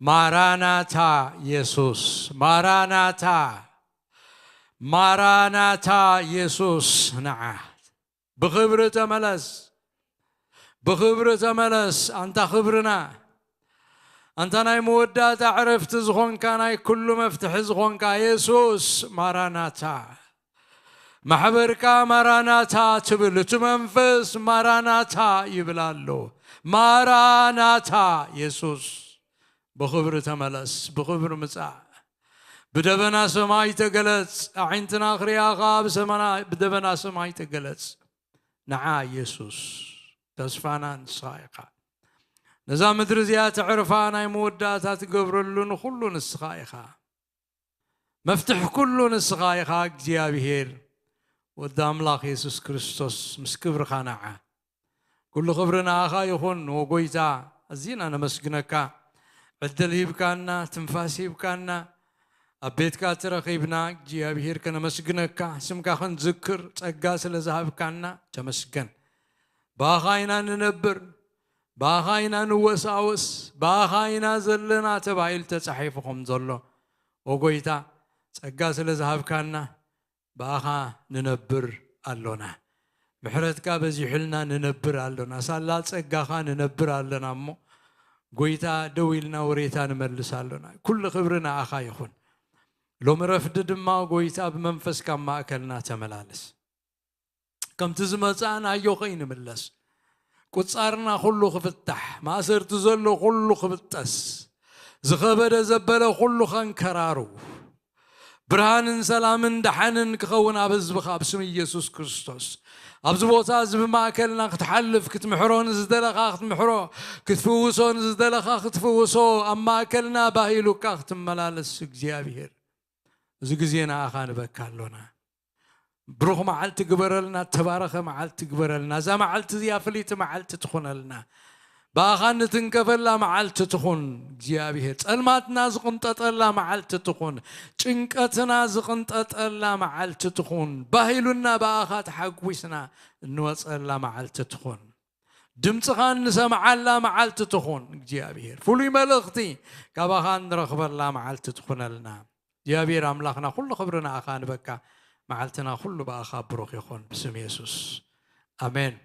ማራናታ የሱስ፣ ማራናታ፣ ማራናታ የሱስ ንዓ። ብኽብሪ ተመለስ፣ ብኽብሪ ተመለስ። ኣንታ ኽብርና፣ ኣንታ ናይ መወዳእታ ዕረፍቲ ዝኾንካ፣ ናይ ኩሉ መፍትሒ ዝኾንካ የሱስ፣ ማራናታ። ማሕበርካ ማራናታ ትብል፣ እቲ መንፈስ ማራናታ ይብል ኣሎ። ማራናታ የሱስ፣ ብኽብሪ ተመለስ፣ ብኽብሪ ምጻእ። ብደበና ሰማይ ተገለጽ፣ ኣዒንትና ክርእያኻ ብሰመና-፣ ብደበና ሰማይ ተገለጽ። ንዓ የሱስ፣ ተስፋና ንስኻ ኢኻ። ነዛ ምድሪ እዚኣ ተዕርፋ፣ ናይ መወዳእታ ትገብረሉ ንኹሉ ንስኻ ኢኻ። መፍትሕ ኩሉ ንስኻ ኢኻ እግዚኣብሄር፣ ወዲ ኣምላኽ የሱስ ክርስቶስ፣ ምስ ክብርኻ ንዓ። ኩሉ ክብሪ ንኣኻ ይኹን፣ ወጎይታ፣ ኣዚና ነመስግነካ። ዕድል ሂብካና፣ ትንፋስ ሂብካና፣ ኣብ ቤትካ ተረኺብና፣ እግዚኣብሄር፣ ከነመስግነካ፣ ስምካ ክንዝክር ጸጋ ስለ ዝሃብካና ተመስገን። ብኣኻ ኢና ንነብር፣ ብኣኻ ኢና ንወሳወስ፣ ብኣኻ ኢና ዘለና ተባሂሉ ተጻሒፉ ከም ዘሎ፣ ወጎይታ፣ ጸጋ ስለ ዝሃብካና፣ ብኣኻ ንነብር ኣሎና። ምሕረትካ በዚሑልና ንነብር ኣሎና። ሳላ ጸጋኻ ንነብር ኣለና እሞ፣ ጎይታ፣ ደው ኢልና ወሬታ ንመልስ ኣሎና። ኩሉ ክብሪ ንኣኻ ይኹን። ሎሚ ረፍዲ ድማ፣ ጎይታ፣ ብመንፈስካ ኣብ ማእከልና ተመላለስ። ከምቲ ዝመጻእናዮ ከይንምለስ፣ ቁጻርና ኩሉ ክፍታሕ፣ ማእሰርቲ ዘሎ ኩሉ ክብጠስ፣ ዝኸበደ ዘበለ ኩሉ ከንከራሩ፣ ብርሃንን ሰላምን ደሓንን ክኸውን ኣብ ህዝብኻ ብስም ኢየሱስ ክርስቶስ። ኣብዚ ቦታ እዚ ብማእከልና ክትሓልፍ፣ ክትምሕሮ ንዝደለኻ ክትምሕሮ፣ ክትፍውሶ ንዝደለኻ ክትፍውሶ፣ ኣብ ማእከልና ባህ ኢሉካ ክትመላለስ እግዚኣብሄር፣ እዚ ግዜ ንኣኻ ንበካ ኣሎና። ብሩኽ መዓልቲ ግበረልና፣ ተባረኸ መዓልቲ ግበረልና። እዛ መዓልቲ እዚኣ ፍልይቲ መዓልቲ ትኹነልና። ብኣኻ ንትንከፈላ መዓልቲ ትኹን እግዚኣብሄር። ጸልማትና ዝቕንጠጠላ መዓልቲ ትኹን። ጭንቀትና ዝቕንጠጠላ መዓልቲ ትኹን። ባህ ኢሉና ብኣኻ ተሓጒስና እንወጸላ መዓልቲ ትኹን። ድምጽኻ እንሰምዓላ መዓልቲ ትኹን እግዚኣብሄር። ፍሉይ መልእኽቲ ካባኻ እንረኽበላ መዓልቲ ትኹነልና። እግዚኣብሔር ኣምላኽና፣ ኩሉ ክብሪ ንኣኻ ንበካ። መዓልትና ኩሉ ብኣኻ ብሩኽ ይኹን፣ ብስም የሱስ፣ ኣሜን።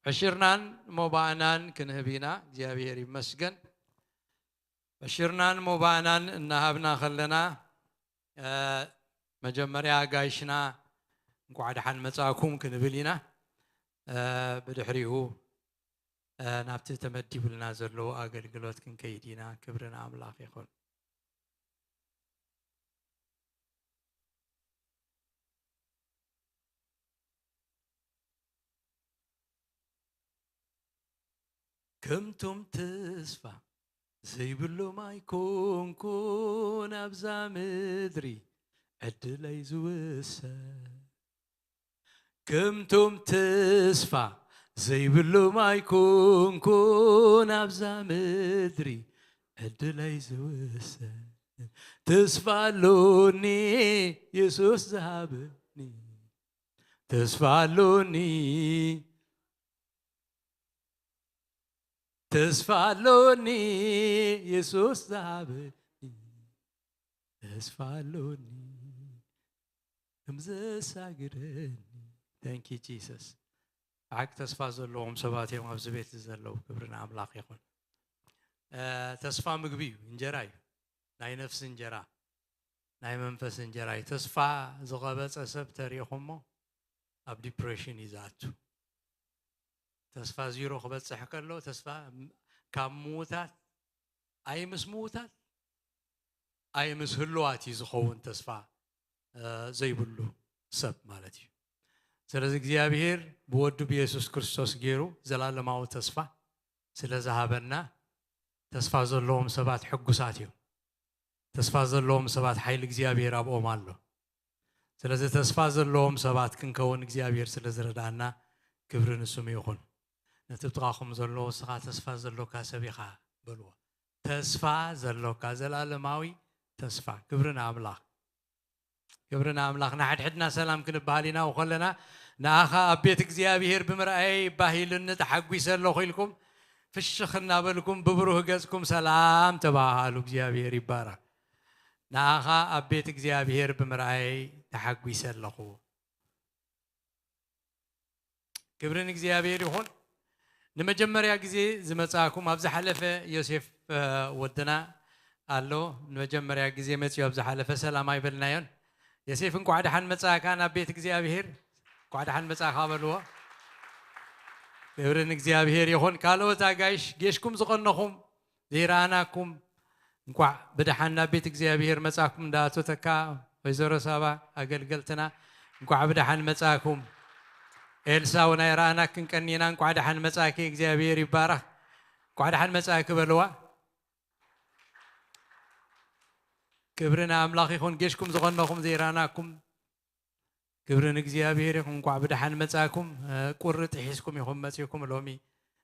ዕሽርናን ሞባእናን ክንህብ ኢና። እግዚኣብሔር ይመስገን። ዕሽርናን ሞባእናን እናሃብና ከለና፣ እ፣ መጀመርያ ኣጋይሽና እንኳዕ ደሓን መጻእኩም ክንብል ኢና። እ፣ ብድሕሪኡ፣ እ፣ ናብቲ ተመዲቡልና ዘሎ ኣገልግሎት ክንከይድ ኢና። ክብሪ ንኣምላኽ ይኹን። ከምቶም ተስፋ ዘይብሎም ኣይኮንኩን ኣብዛ ምድሪ ዕድለይ ዝውሰን። ከምቶም ተስፋ ዘይብሎም ኣይኮንኩን ኣብዛ ምድሪ ዕድለይ ዝውሰን። ተስፋ ኣሎኒ የሱስ ዝሃበኒ፣ ተስፋ ኣሎኒ፣ ተስፋ ኣሎኒ የሱስ ዝሃበኒ፣ ተስፋ ኣሎኒ። ከም ዘሳግደኒ። Thank you Jesus። ብሓቂ ተስፋ ዘለዎም ሰባት እዮም ኣብዚ ቤት ዘለዉ። ክብሪ ንኣምላኽ ይኹን። ተስፋ ምግቢ እዩ፣ እንጀራ እዩ። ናይ ነፍሲ እንጀራ፣ ናይ መንፈስ እንጀራ እዩ። ተስፋ ዝቐበጸ ሰብ ተሪእኹሞ ኣብ ዲፕሬሽን እዩ ዝኣቱ። ተስፋ ዚሮ ክበጽሕ ከሎ፣ ተስፋ ካብ ምዉታት፣ ኣይ ምስ ምዉታት ኣይ ምስ ህልዋት እዩ ዝኸውን ተስፋ ዘይብሉ ሰብ ማለት እዩ። ስለዚ እግዚኣብሔር ብወዱ ብየሱስ ክርስቶስ ገይሩ ዘላለማዊ ተስፋ ስለ ዝሃበና፣ ተስፋ ዘለዎም ሰባት ሕጉሳት እዮም። ተስፋ ዘለዎም ሰባት ሓይሊ እግዚኣብሔር ኣብኦም ኣሎ። ስለዚ ተስፋ ዘለዎም ሰባት ክንከውን እግዚኣብሔር ስለ ዝረድኣና ክብሪ ንስሙ ይኹን። ነቲ ጥቓኹም ዘሎ፣ "ንስኻ ተስፋ ዘሎካ ሰብ ኢኻ" በልዎ። ተስፋ ዘሎካ፣ ዘላለማዊ ተስፋ። ክብሪ ንኣምላኽ። ክብሪ ንኣምላኽ። ንሓድሕድና ሰላም ክንበሃል ኢና ከለና፣ "ንኣኻ ኣብ ቤት እግዚኣብሔር ብምርኣየይ ባህ ኢሉኒ፣ ተሓጒሰ ኣለኹ" ኢልኩም ፍሽኽ እናበልኩም ብብሩህ ገጽኩም ሰላም ተባሃሉ። እግዚኣብሔር ይባረኽ። "ንኣኻ ኣብ ቤት እግዚኣብሔር ብምርኣየይ ተሓጒሰ ኣለኹ።" ክብሪ ንእግዚኣብሔር ይኹን። ንመጀመርያ ግዜ ዝመጻእኩም ኣብ ዝሓለፈ ዮሴፍ፣ እ፣ ወድና ኣሎ። ንመጀመርያ ግዜ መጺኡ ኣብ ዝሓለፈ ሰላም ኣይበልናዮን። ዮሴፍ እንኳዕ ደሓን መጻእካ ናብ ቤት እግዚኣብሔር። እንኳዕ ደሓን መጻእካ በልዎ። ክብሪ ንእግዚኣብሔር ይኹን። ካልኦት ኣጋይሽ ጌሽኩም ዝቐነኹም ዘይረኣናኩም እንኳዕ ብደሓን ናብ ቤት እግዚኣብሔር መጻኩም። እንዳኣቶ ተካ፣ ወይዘሮ ሳባ ኣገልገልትና እንኳዕ ብደሓን መጻኩም። ኤልሳ እውን ኣይረኣናክን ቀኒና፣ እንኳዕ ደሓን መጻኪ፣ እግዚኣብሔር ይባረኽ። እንኳዕ ደሓን መጻኪ በልዋ። ክብሪ ንኣምላኽ ይኹን። ጌሽኩም ዝቐነኹም ዘይረኣናኩም ክብሪ ንእግዚኣብሔር ይኹን። እንኳዕ ብደሓን መጻኩም። እ፣ ቁሪ ጥሒስኩም ኢኹም መጺእኩም ሎሚ።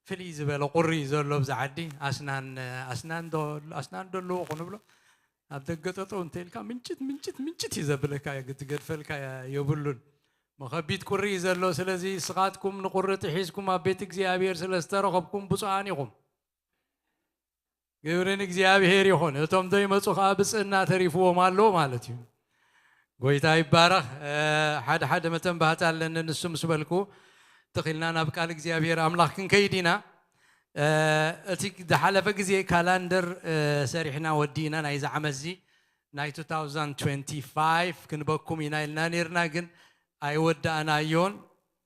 ፍልይ ዝበለ ቁሪ እዩ ዘሎ ኣብዚ ዓዲ። ኣስናን፣ ኣስናን ዶ፣ ኣስናን ዶ ኣለዎ ክንብሎ፣ ኣብ ደገ ጠጠው እንተ ኢልካ ምንጭት፣ ምንጭት፣ ምንጭት እዩ ዘብለካ፣ ትገድፈልካ የብሉን። መኸቢት ቁሪ እዩ ዘሎ። ስለዚ ንስኻትኩም ንቁሪ ጥሒስኩም ኣብ ቤት እግዚኣብሔር ስለ ዝተረኸብኩም ብፁዓን ኢኹም። ክብሪ ንእግዚኣብሔር ይኹን። እቶም ዘይመጹ ኸኣ ብጽእና ተሪፍዎም ኣሎ ማለት እዩ። ጎይታ ይባረኽ። እ፣ ሓደ ሓደ መተንባህቲ ኣለኒ፣ ንሱ ምስ በልኩ ትኺልና ናብ ቃል እግዚኣብሔር ኣምላኽ ክንከይድ ኢና። እ፣ እቲ ዝሓለፈ ግዜ ካላንደር፣ እ፣ ሰሪሕና ወዲእና ናይዚ ዓመት እዚ ናይ two thousand twenty-five ክንበኩም ኢና ኢልና ነይርና፣ ግን ኣይወዳእናዮን።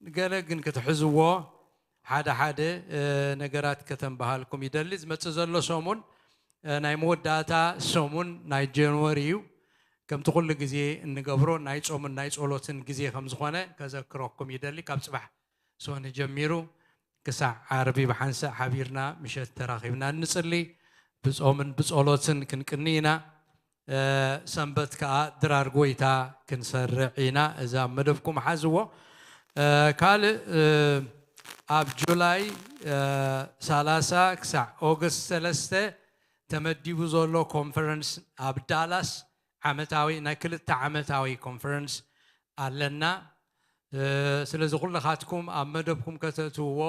ገለ ግን ክትሕዝዎ ሓደ ሓደ፣ እ፣ ነገራት ከተንበሃልኩም ይደሊ። ዝመጽእ ዘሎ ሰሙን፣ እ፣ ናይ መወዳእታ ሰሙን ናይ ጃንዋሪ እዩ። ከምቲ ኩሉ ግዜ እንገብሮ ናይ ጾምን ናይ ጸሎትን ግዜ ከም ዝኾነ ከዘክረኩም ይደሊ። ካብ ጽባሕ ሶኒ ጀሚሩ ክሳዕ ዓርቢ ብሓንሳእ ሓቢርና ምሸት ተራኺብና እንጽሊ፣ ብጾምን ብጸሎትን ክንቅኒ ኢና። እ፣ ሰንበት ከኣ ድራር ጎይታ ክንሰርዕ ኢና። እዛ ኣብ መደብኩም ሓዝዎ። እ፣ ካልእ፣ እ፣ ኣብ ጁላይ፣ እ፣ ሰላሳ ክሳዕ ኦገስት ሰለስተ ተመዲቡ ዘሎ ኮንፈረንስ ኣብ ዳላስ ዓመታዊ፣ ናይ ክልተ ዓመታዊ ኮንፈረንስ ኣለና። እ፣ ስለዚ ኩልኻትኩም ኣብ መደብኩም ከተእትውዎ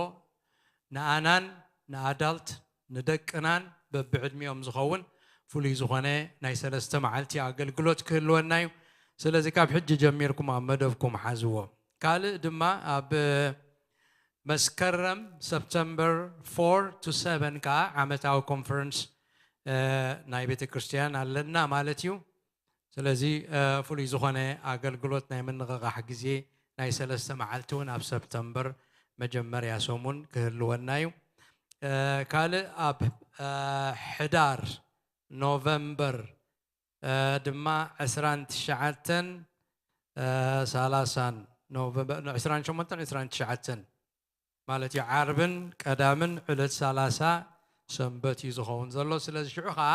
ንኣናን ንኣዳልት ንደቅናን በብዕድሚኦም ዝኸውን ፍሉይ ዝኾነ ናይ ሰለስተ መዓልቲ ኣገልግሎት ክህልወና እዩ። ስለዚ ካብ ሕጂ ጀሚርኩም ኣብ መደብኩም ሓዝዎ። ካልእ ድማ ኣብ መስከረም ሰፕተምበር ፎር to ሰቨን ከኣ ዓመታዊ ኮንፈረንስ፣ እ፣ ናይ ቤተ ክርስቲያን ኣለና ማለት እዩ። ስለዚ፣ እ፣ ፍሉይ ዝኾነ ኣገልግሎት ናይ ምንቕቓሕ ግዜ ናይ ሰለስተ መዓልቲ እውን ኣብ ሰፕተምበር መጀመርያ ሰሙን ክህልወና እዩ። እ፣ ካልእ ኣብ፣ እ፣ ሕዳር፣ ኖቨምበር፣ እ፣ ድማ ዕስራን ትሽዓተን፣ እ፣ ሰላሳን፣ ኖቨምበር፣ ዕስራን ሸሞንተን ዕስራን ትሽዓተን ማለት እዩ። ዓርብን ቀዳምን ዕለት ሰላሳ ሰንበት እዩ ዝኸውን ዘሎ። ስለዚ ሽዑ ኸዓ፣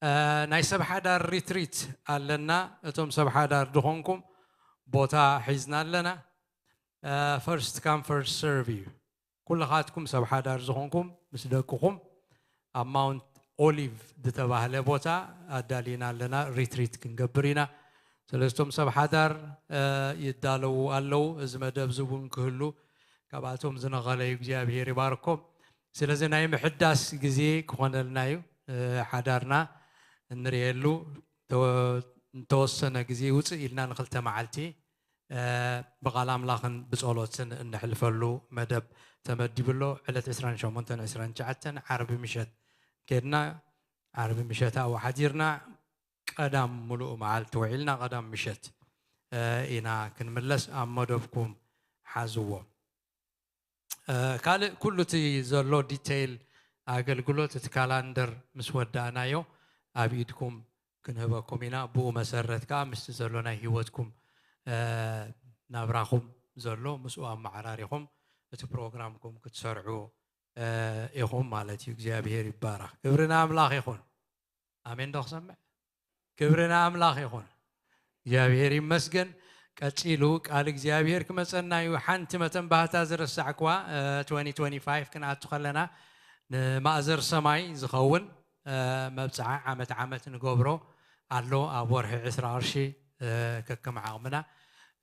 እ፣ ናይ ሰብ ሓዳር ሪትሪት ኣለና። እቶም ሰብ ሓዳር ዝኾንኩም ቦታ ሒዝና ኣለና። እ፣ ፈርስት ካም ፈርስት ሰርቭ እዩ። ኩልኻትኩም ሰብ ሓዳር ዝኾንኩም ምስ ደቅኹም ኣብ ማውንት ኦሊቭ ዝተባህለ ቦታ ኣዳሊና ኣለና። ሪትሪት ክንገብር ኢና። ስለዚ እቶም ሰብ ሓዳር፣ እ፣ ይዳለዉ ኣለዉ። እዚ መደብ እዚ እውን ክህሉ ካብኣቶም ዝነቐለ እዩ። እግዚኣብሔር ይባርኮም። ስለዚ ናይ ምሕዳስ ግዜ ክኾነልና እዩ። እ፣ ሓዳርና እንርእየሉ ተወ-፣ እንተወሰነ ግዜ ውፅእ ኢልና ንክልተ መዓልቲ ብቓል ኣምላኽን ብጸሎትን እንሕልፈሉ መደብ ተመዲቡ ኣሎ። ዕለት ዕስራን ሸሞንተን፣ ዕስራን ትሽዓተን ዓርቢ ምሸት ከድና፣ ዓርቢ ምሸት ኣብኡ ሓዲርና፣ ቀዳም ምሉእ መዓልቲ ውዒልና፣ ቀዳም ምሸት ኢና ክንምለስ። ኣብ መደብኩም ሓዝዎ። ካልእ ኩሉ እቲ ዘሎ ዲቴይል ኣገልግሎት፣ እቲ ካላንደር ምስ ወዳእናዮ ኣብ ኢድኩም ክንህበኩም ኢና። ብኡ መሰረት ከኣ ምስቲ ዘሎ ናይ ህይወትኩም ናብራኹም ዘሎ ምስኡ ኣመዓራሪኹም እቲ ፕሮግራምኩም ክትሰርዑ ኢኹም ማለት እዩ። እግዚኣብሔር ይባረኽ። ክብሪ ንኣምላኽ ይኹን። ኣሜን ዶ ክሰምዕ? ክብሪ ንኣምላኽ ይኹን። እግዚኣብሔር ይመስገን። ቀጺሉ ቃል እግዚኣብሔር ክመጸና እዩ። ሓንቲ መተንባህታ ዝረሳዕክዋ፣ እ፣ ትወንቲ ትወንቲ ፋይቭ ክንኣቱ ከለና ንማእዘር ሰማይ ዝኸውን፣ እ፣ መብጽዓ ዓመት ዓመት ንገብሮ ኣሎ ኣብ ወርሒ ዕስራ ቅርሺ፣ እ፣ ከከም ዓቕምና።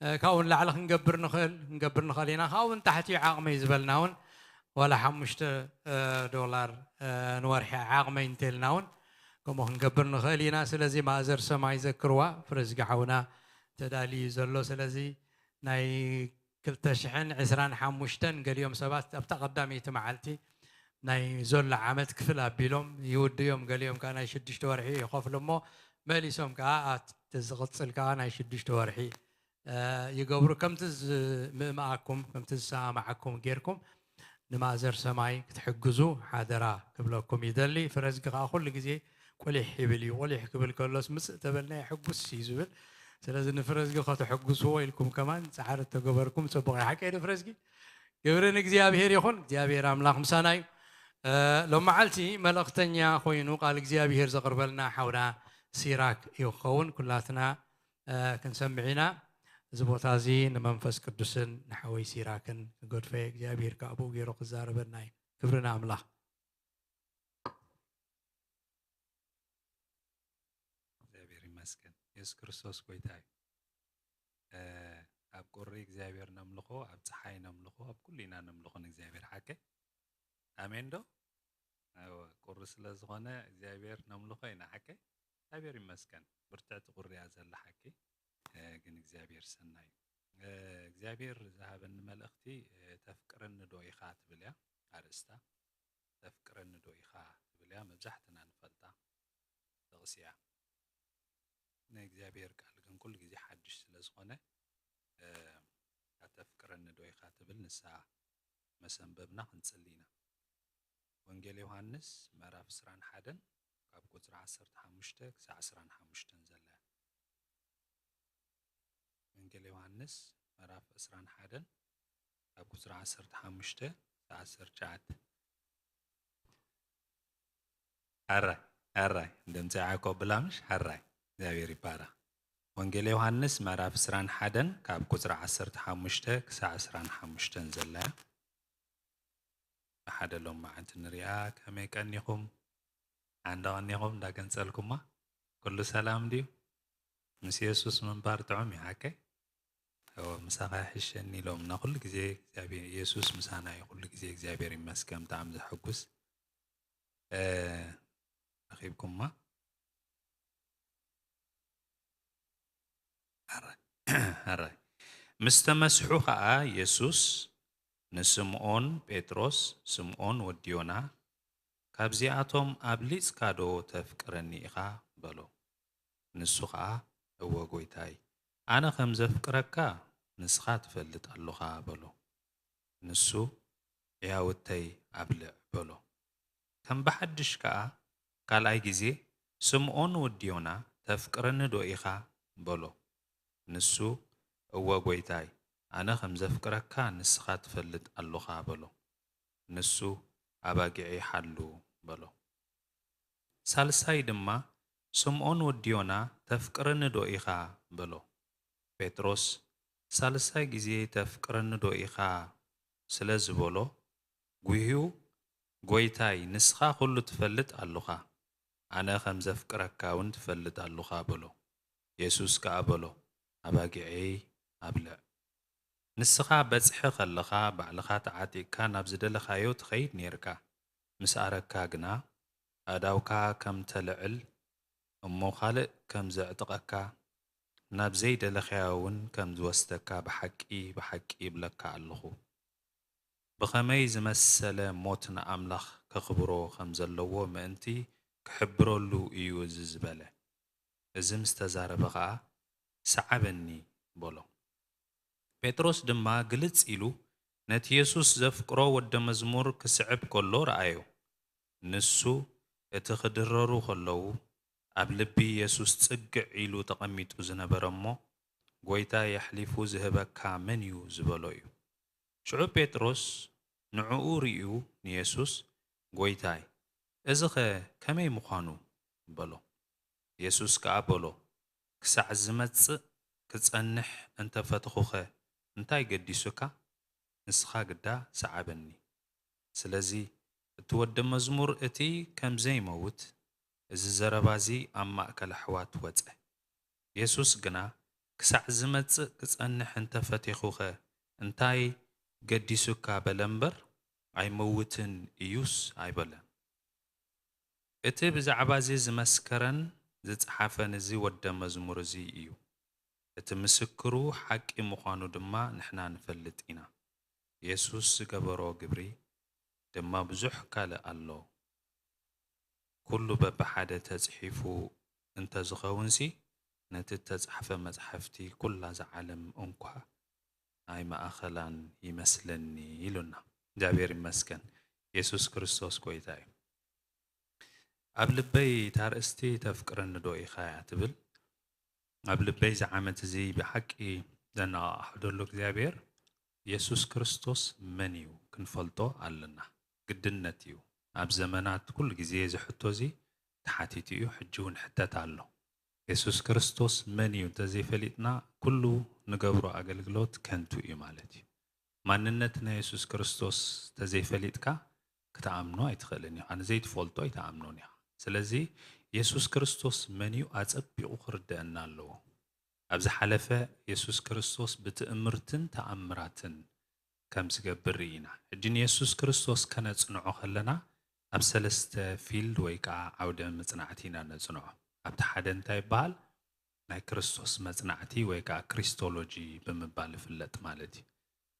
እ፣ ካብኡ ንላዕሊ ክንገብር ንኽእል፣ ክንገብር ንኽእል ኢና። ካብኡ ንታሕቲ እዩ ዓቕመይ ዝበልና እውን ዋላ ሓሙሽተ፣ እ፣ ዶላር፣ እ፣ ንወርሒ ዓቕመይ እንተልና እውን ከምኡ ክንገብር ንኽእል ኢና። ስለዚ ማእዘር ሰማይ ዘክርዋ፣ ፍረዝጊ ሓውና ተዳልዩ ዘሎ። ስለዚ ናይ ክልተ ሽሕን ዕስራን ሓሙሽተን ገሊኦም ሰባት ኣብታ ቀዳመይቲ መዓልቲ ናይ ዘሎ ዓመት ክፍል ኣቢሎም ይውድዮም፣ ገሊኦም ከኣ ናይ ሽዱሽተ ወርሒ ይኸፍሉ እሞ መሊሶም ከኣ ኣብቲ ዝቕጽል ከኣ ናይ ሽዱሽተ ወርሒ እ፣ ይገብሩ። ከምቲ ዝምእምኣኩም፣ ከምቲ ዝሰማማዓኩም ጌርኩም ንማእዘር ሰማይ ክትሕግዙ ሓደራ ክብለኩም ይደሊ። ፍረዝጊ ከኣ ኩሉ ግዜ ቁሊሕ ይብል እዩ። ቁሊሕ ክብል ከሎስ ምጽእ ተበልናዮ ሕጉስ እዩ ዝብል። ስለዚ ንፍረዝጊ ከተሕጉስዎ ኢልኩም ከማን ጻዕሪ እተገበርኩም ጽቡቕ እዩ። ሓቀይ ዶ ፍረዝጊ? ክብሪ ንእግዚኣብሔር ይኹን። እግዚኣብሔር ኣምላኽ ምሳና እዩ። እ፣ ሎመዓልቲ መልእኽተኛ ኮይኑ ቃል እግዚኣብሔር ዘቕርበልና ሓውና ሲራክ እዩ ክኸውን። ኩላትና እ፣ ክንሰምዕ ኢና። እዚ ቦታ እዚ ንመንፈስ ቅዱስን ንሓወይ ሲራክን ክገድፎ እየ። እግዚኣብሔር ከኣ ብኡ ገይሩ ክዛረበና እዩ። ክብሪ ንኣምላኽ። እግዚኣብሔር ይመስገን። የሱስ ክርስቶስ ጎይታ እዩ። እ፣ ኣብ ቁሪ እግዚኣብሔር ነምልኾ፣ ኣብ ጸሓይ ነምልኾ፣ ኣብ ኩሉ ኢና ነምልኾ ንእግዚኣብሔር። ሓቀይ? ኣሜን ዶ? እወ፣ ቁሪ ስለ ዝኾነ እግዚኣብሔር ነምልኾ ኢና። ሓቀይ? እግዚኣብሔር ይመስገን። ብርትዕቲ ቁሪ እያ ዘላ ሓቂ። እ፣ ግን እግዚኣብሔር ሰናይ እዩ። እ፣ እግዚኣብሔር ዝሃበኒ መልእኽቲ፣ እ፣ "ተፍቅረኒ ዶ ኢኻ?" ትብል እያ ኣርእስታ። "ተፍቅረኒ ዶ ኢኻ?" ትብል እያ፣ መብዛሕትና ንፈልጣ ጥቕሲ እያ። ናይ እግዚኣብሔር ቃል ግን ኩሉ ግዜ ሓድሽ ስለ ዝኾነ፣ እ፣ "ተፍቅረኒ ዶ ኢኻ?" ትብል ንሳ መሰንበብና ክንጽሊ ኢና። ወንጌል ዮሃንስ ምዕራፍ ዕስራን ሓደን ካብ ቁጽሪ ዓሰርተ ሓሙሽተ ክሳዕ ዕስራን ሓሙሽተን ዘላ እያ። ወንጌል ዮሃንስ ምዕራፍ ዕስራን ሓደን ካብ ቁጽሪ ዓሰርተ ሓሙሽተ ክሳዕ ዓሰርተ ትሽዓተ። ኣራይ፣ ኣራይ፣ ድምፂ ያዕቆብ ብላምሽ፣ ኣራይ፣ እግዚኣብሔር ይባረኽ። ወንጌል ዮሃንስ ምዕራፍ ዕስራን ሓደን ካብ ቁጽሪ ዓሰርተ ሓሙሽተ ክሳዕ ዕስራን ሓሙሽተን ዘላ እያ። ብሓደ ሎማዓንቲ ንሪኣ። ከመይ ቀኒኹም? ኣንዳ ቀኒኹም እንዳገንጸልኩማ? ኩሉ ሰላም ድዩ? ምስ የሱስ ምንባር ጥዑም እዩ ሓቀይ? እወ፣ ምሳኻ ይሕሸኒ ኢሎምና። ኩሉ ግዜ እግዚኣብሔር፣ የሱስ ምሳና እዩ። ኩሉ ግዜ እግዚኣብሔር ይመስገን። ብጣዕሚ ዘሐጉስ። እ፣ ረኺብኩማ? ኣራይ፣ ኣራይ። ምስ ተመስሑ ኸኣ የሱስ ንስምኦን ጴጥሮስ፣ ስምኦን ወዲ ዮና፣ ካብዚኣቶም ኣብሊጽካ ዶ ተፍቅረኒ ኢኻ? በሎ። ንሱ ኸኣ፣ እወ ጐይታይ፣ ኣነ ኸም ዘፍቅረካ ንስኻ ትፈልጥ ኣሎኻ፣ በሎ። ንሱ፣ ሕያውተይ ኣብልዕ፣ በሎ። ከም ብሓድሽ ከኣ ካልኣይ ግዜ፣ ስምኦን ወዲ ዮና፣ ተፍቅረኒ ዶ ኢኻ? በሎ። ንሱ፣ እወ ጐይታይ፣ ኣነ ኸም ዘፍቅረካ ንስኻ ትፈልጥ ኣሎኻ፣ በሎ። ንሱ፣ ኣባጊዐይ ሓሉ፣ በሎ። ሳልሳይ ድማ፣ ስምኦን ወዲ ዮና፣ ተፍቅረኒ ዶ ኢኻ? በሎ። ጴጥሮስ፣ ሳልሳይ ግዜ፣ ተፍቅረኒ ዶ ኢኻ? ስለ ዝበሎ፣ ጉህዩ፣ ጐይታይ፣ ንስኻ ኹሉ ትፈልጥ ኣሎኻ፣ ኣነ ኸም ዘፍቅረካ እውን ትፈልጥ ኣሎኻ፣ በሎ። የሱስ ከኣ በሎ፣ ኣባጊዐይ ኣብልዕ። ንስኻ በጽሒ ኸለኻ፣ ባዕልኻ ተዓጢቕካ ናብ ዝደለኻዮ ትኸይድ ኔርካ። ምስ ኣረግካ ግና፣ ኣእዳውካ ከም ተልዕል፣ እሞ ካልእ ከም ዘዕጥቐካ፣ ናብ ዘይደለኽያ እውን ከም ዝወስደካ ብሓቂ፣ ብሓቂ ይብለካ ኣለኹ። ብኸመይ ዝመሰለ ሞት ንኣምላኽ ከኽብሮ ከም ዘለዎ ምእንቲ ክሕብረሉ እዩ እዚ ዝበለ። እዚ ምስ ተዛረበ ኸኣ፣ "ሰዓበኒ" በሎ። ጴጥሮስ ድማ ግልጽ ኢሉ ነቲ የሱስ ዘፍቅሮ ወደ መዝሙር ክስዕብ ከሎ ረኣዮ። ንሱ እቲ ክድረሩ ከለዉ ኣብ ልቢ የሱስ ጽግዕ ኢሉ ተቐሚጡ ዝነበረ እሞ፣ "ጐይታይ፣ ኣሕሊፉ ዝህበካ መን እዩ?" ዝበሎ እዩ። ሽዑ ጴጥሮስ ንዕኡ ርእዩ ንየሱስ፣ "ጐይታይ፣ እዚኸ ከመይ ምዃኑ?" በሎ። የሱስ ከኣ በሎ፣ "ክሳዕ ዝመጽእ ክጸንሕ እንተ ፈተኹኸ እንታይ ገዲሱካ? ንስኻ ግዳ ሰዓበኒ።" ስለዚ እቲ ወደ መዝሙር እቲ ከም ዘይመውት እዚ ዘረባ እዚ ኣብ ማእከል ኣሕዋት ወጸ። የሱስ ግና፣ "ክሳዕ ዝመጽእ ክጸንሕ እንተ ፈቴኹኸ እንታይ ገዲሱካ?" በለ እምበር፣ "ኣይመውትን እዩስ" ኣይበለን። እቲ ብዛዕባ እዚ ዝመስከረን ዝጸሓፈን እዚ ወደ መዝሙር እዚ እዩ። እቲ ምስክሩ ሓቂ ምዃኑ ድማ ንሕና ንፈልጥ ኢና። የሱስ ዝገበሮ ግብሪ ድማ ብዙሕ ካልእ ኣሎ። ኩሉ በብሓደ ተጽሒፉ እንተ ዝኸውንሲ፣ ነቲ እተጻሕፈ መጻሕፍቲ ኩላ እዛ ዓለም እንኳ ኣይመኣኸላን ይመስለኒ ኢሉና። እግዚኣብሔር ይመስገን። የሱስ ክርስቶስ ጐይታ እዩ። ኣብ ልበይ እታ ኣርእስቲ "ተፍቅረኒ ዶ ኢኻ?" እያ ትብል። ኣብ ልበይ እዚ ዓመት እዚ ብሓቂ ዘነቓቕሖ ዘሎ እግዚኣብሔር፣ የሱስ ክርስቶስ መን እዩ ክንፈልጦ ኣለና። ግድነት እዩ። ኣብ ዘመናት ኩሉ ግዜ እዚ ሕቶ እዚ ተሓቲቱ እዩ፣ ሕጂ እውን ሕተት ኣሎ። የሱስ ክርስቶስ መን እዩ እንተዘይፈሊጥና፣ ኩሉ ንገብሮ ኣገልግሎት ከንቱ እዩ ማለት እዩ። ማንነት ናይ የሱስ ክርስቶስ እንተዘይፈሊጥካ፣ ክትኣምኖ ኣይትኽእልን ኢኻ። ንዘይትፈልጦ ኣይትኣምኖን ኢኻ። ስለዚ የሱስ ክርስቶስ መን እዩ ኣጸቢቑ ክርደአና ኣለዎ። ኣብ ዝሓለፈ የሱስ ክርስቶስ ብትእምርትን ተኣምራትን ከም ዝገብር ርኢና። ሕጂ ንየሱስ ክርስቶስ ከነጽንዖ ከለና ኣብ ሰለስተ ፊልድ ወይ ከዓ ዓውደ መጽናዕቲ ኢና ነጽንዖ። ኣብቲ ሓደ እንታይ ይበሃል? ናይ ክርስቶስ መጽናዕቲ ወይ ከዓ ክሪስቶሎጂ ብምባል ይፍለጥ ማለት እዩ።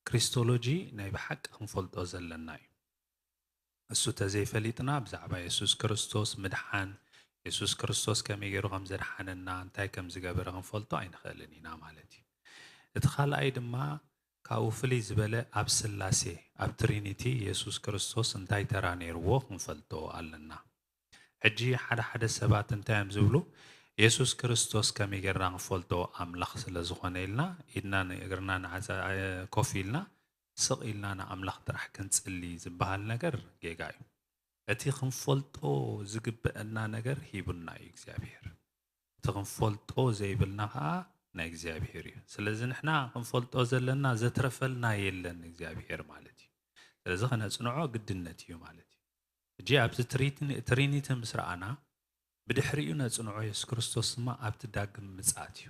ክሪስቶሎጂ ናይ ብሓቂ ክንፈልጦ ዘለና እዩ። እሱ ተዘይፈሊጥና ብዛዕባ የሱስ ክርስቶስ ምድሓን፣ የሱስ ክርስቶስ ከመይ ገይሩ ከም ዘድሓነና፣ እንታይ ከም ዝገበረ ክንፈልጦ ኣይንኽእልን ኢና ማለት እዩ። እቲ ካልኣይ ድማ ካብኡ ፍልይ ዝበለ ኣብ ስላሴ፣ ኣብ ትሪኒቲ የሱስ ክርስቶስ እንታይ ተራ ነይርዎ ክንፈልጦ ኣለና። ሕጂ ሓደ ሓደ ሰባት እንታይ እዮም ዝብሉ? የሱስ ክርስቶስ ከመይ ጌርና ክንፈልጦ? ኣምላኽ ስለ ዝኾነ ኢልና ኢድናን እግርናን ዓጸ-፣ ኮፍ ኢልና ስቕ ኢልና ንኣምላኽ ጥራሕ ክንጽሊ ዝበሃል ነገር ጌጋ እዩ። እቲ ክንፈልጦ ዝግበአና ነገር ሂቡና እዩ እግዚኣብሔር። እቲ ክንፈልጦ ዘይብልና ኸዓ ናይ እግዚኣብሔር እዩ። ስለዚ ንሕና ክንፈልጦ ዘለና ዘትረፈልና የለን እግዚኣብሔር ማለት እዩ። ስለዚ ከነጽንዖ ግድነት እዩ ማለት እዩ። ሕጂ ኣብዚ ትሪትን-፣ ትሪኒቲ ምስ ረኣና ብድሕሪኡ ነጽንዖ የሱስ ክርስቶስ ድማ ኣብቲ ዳግም ምጽኣት እዩ።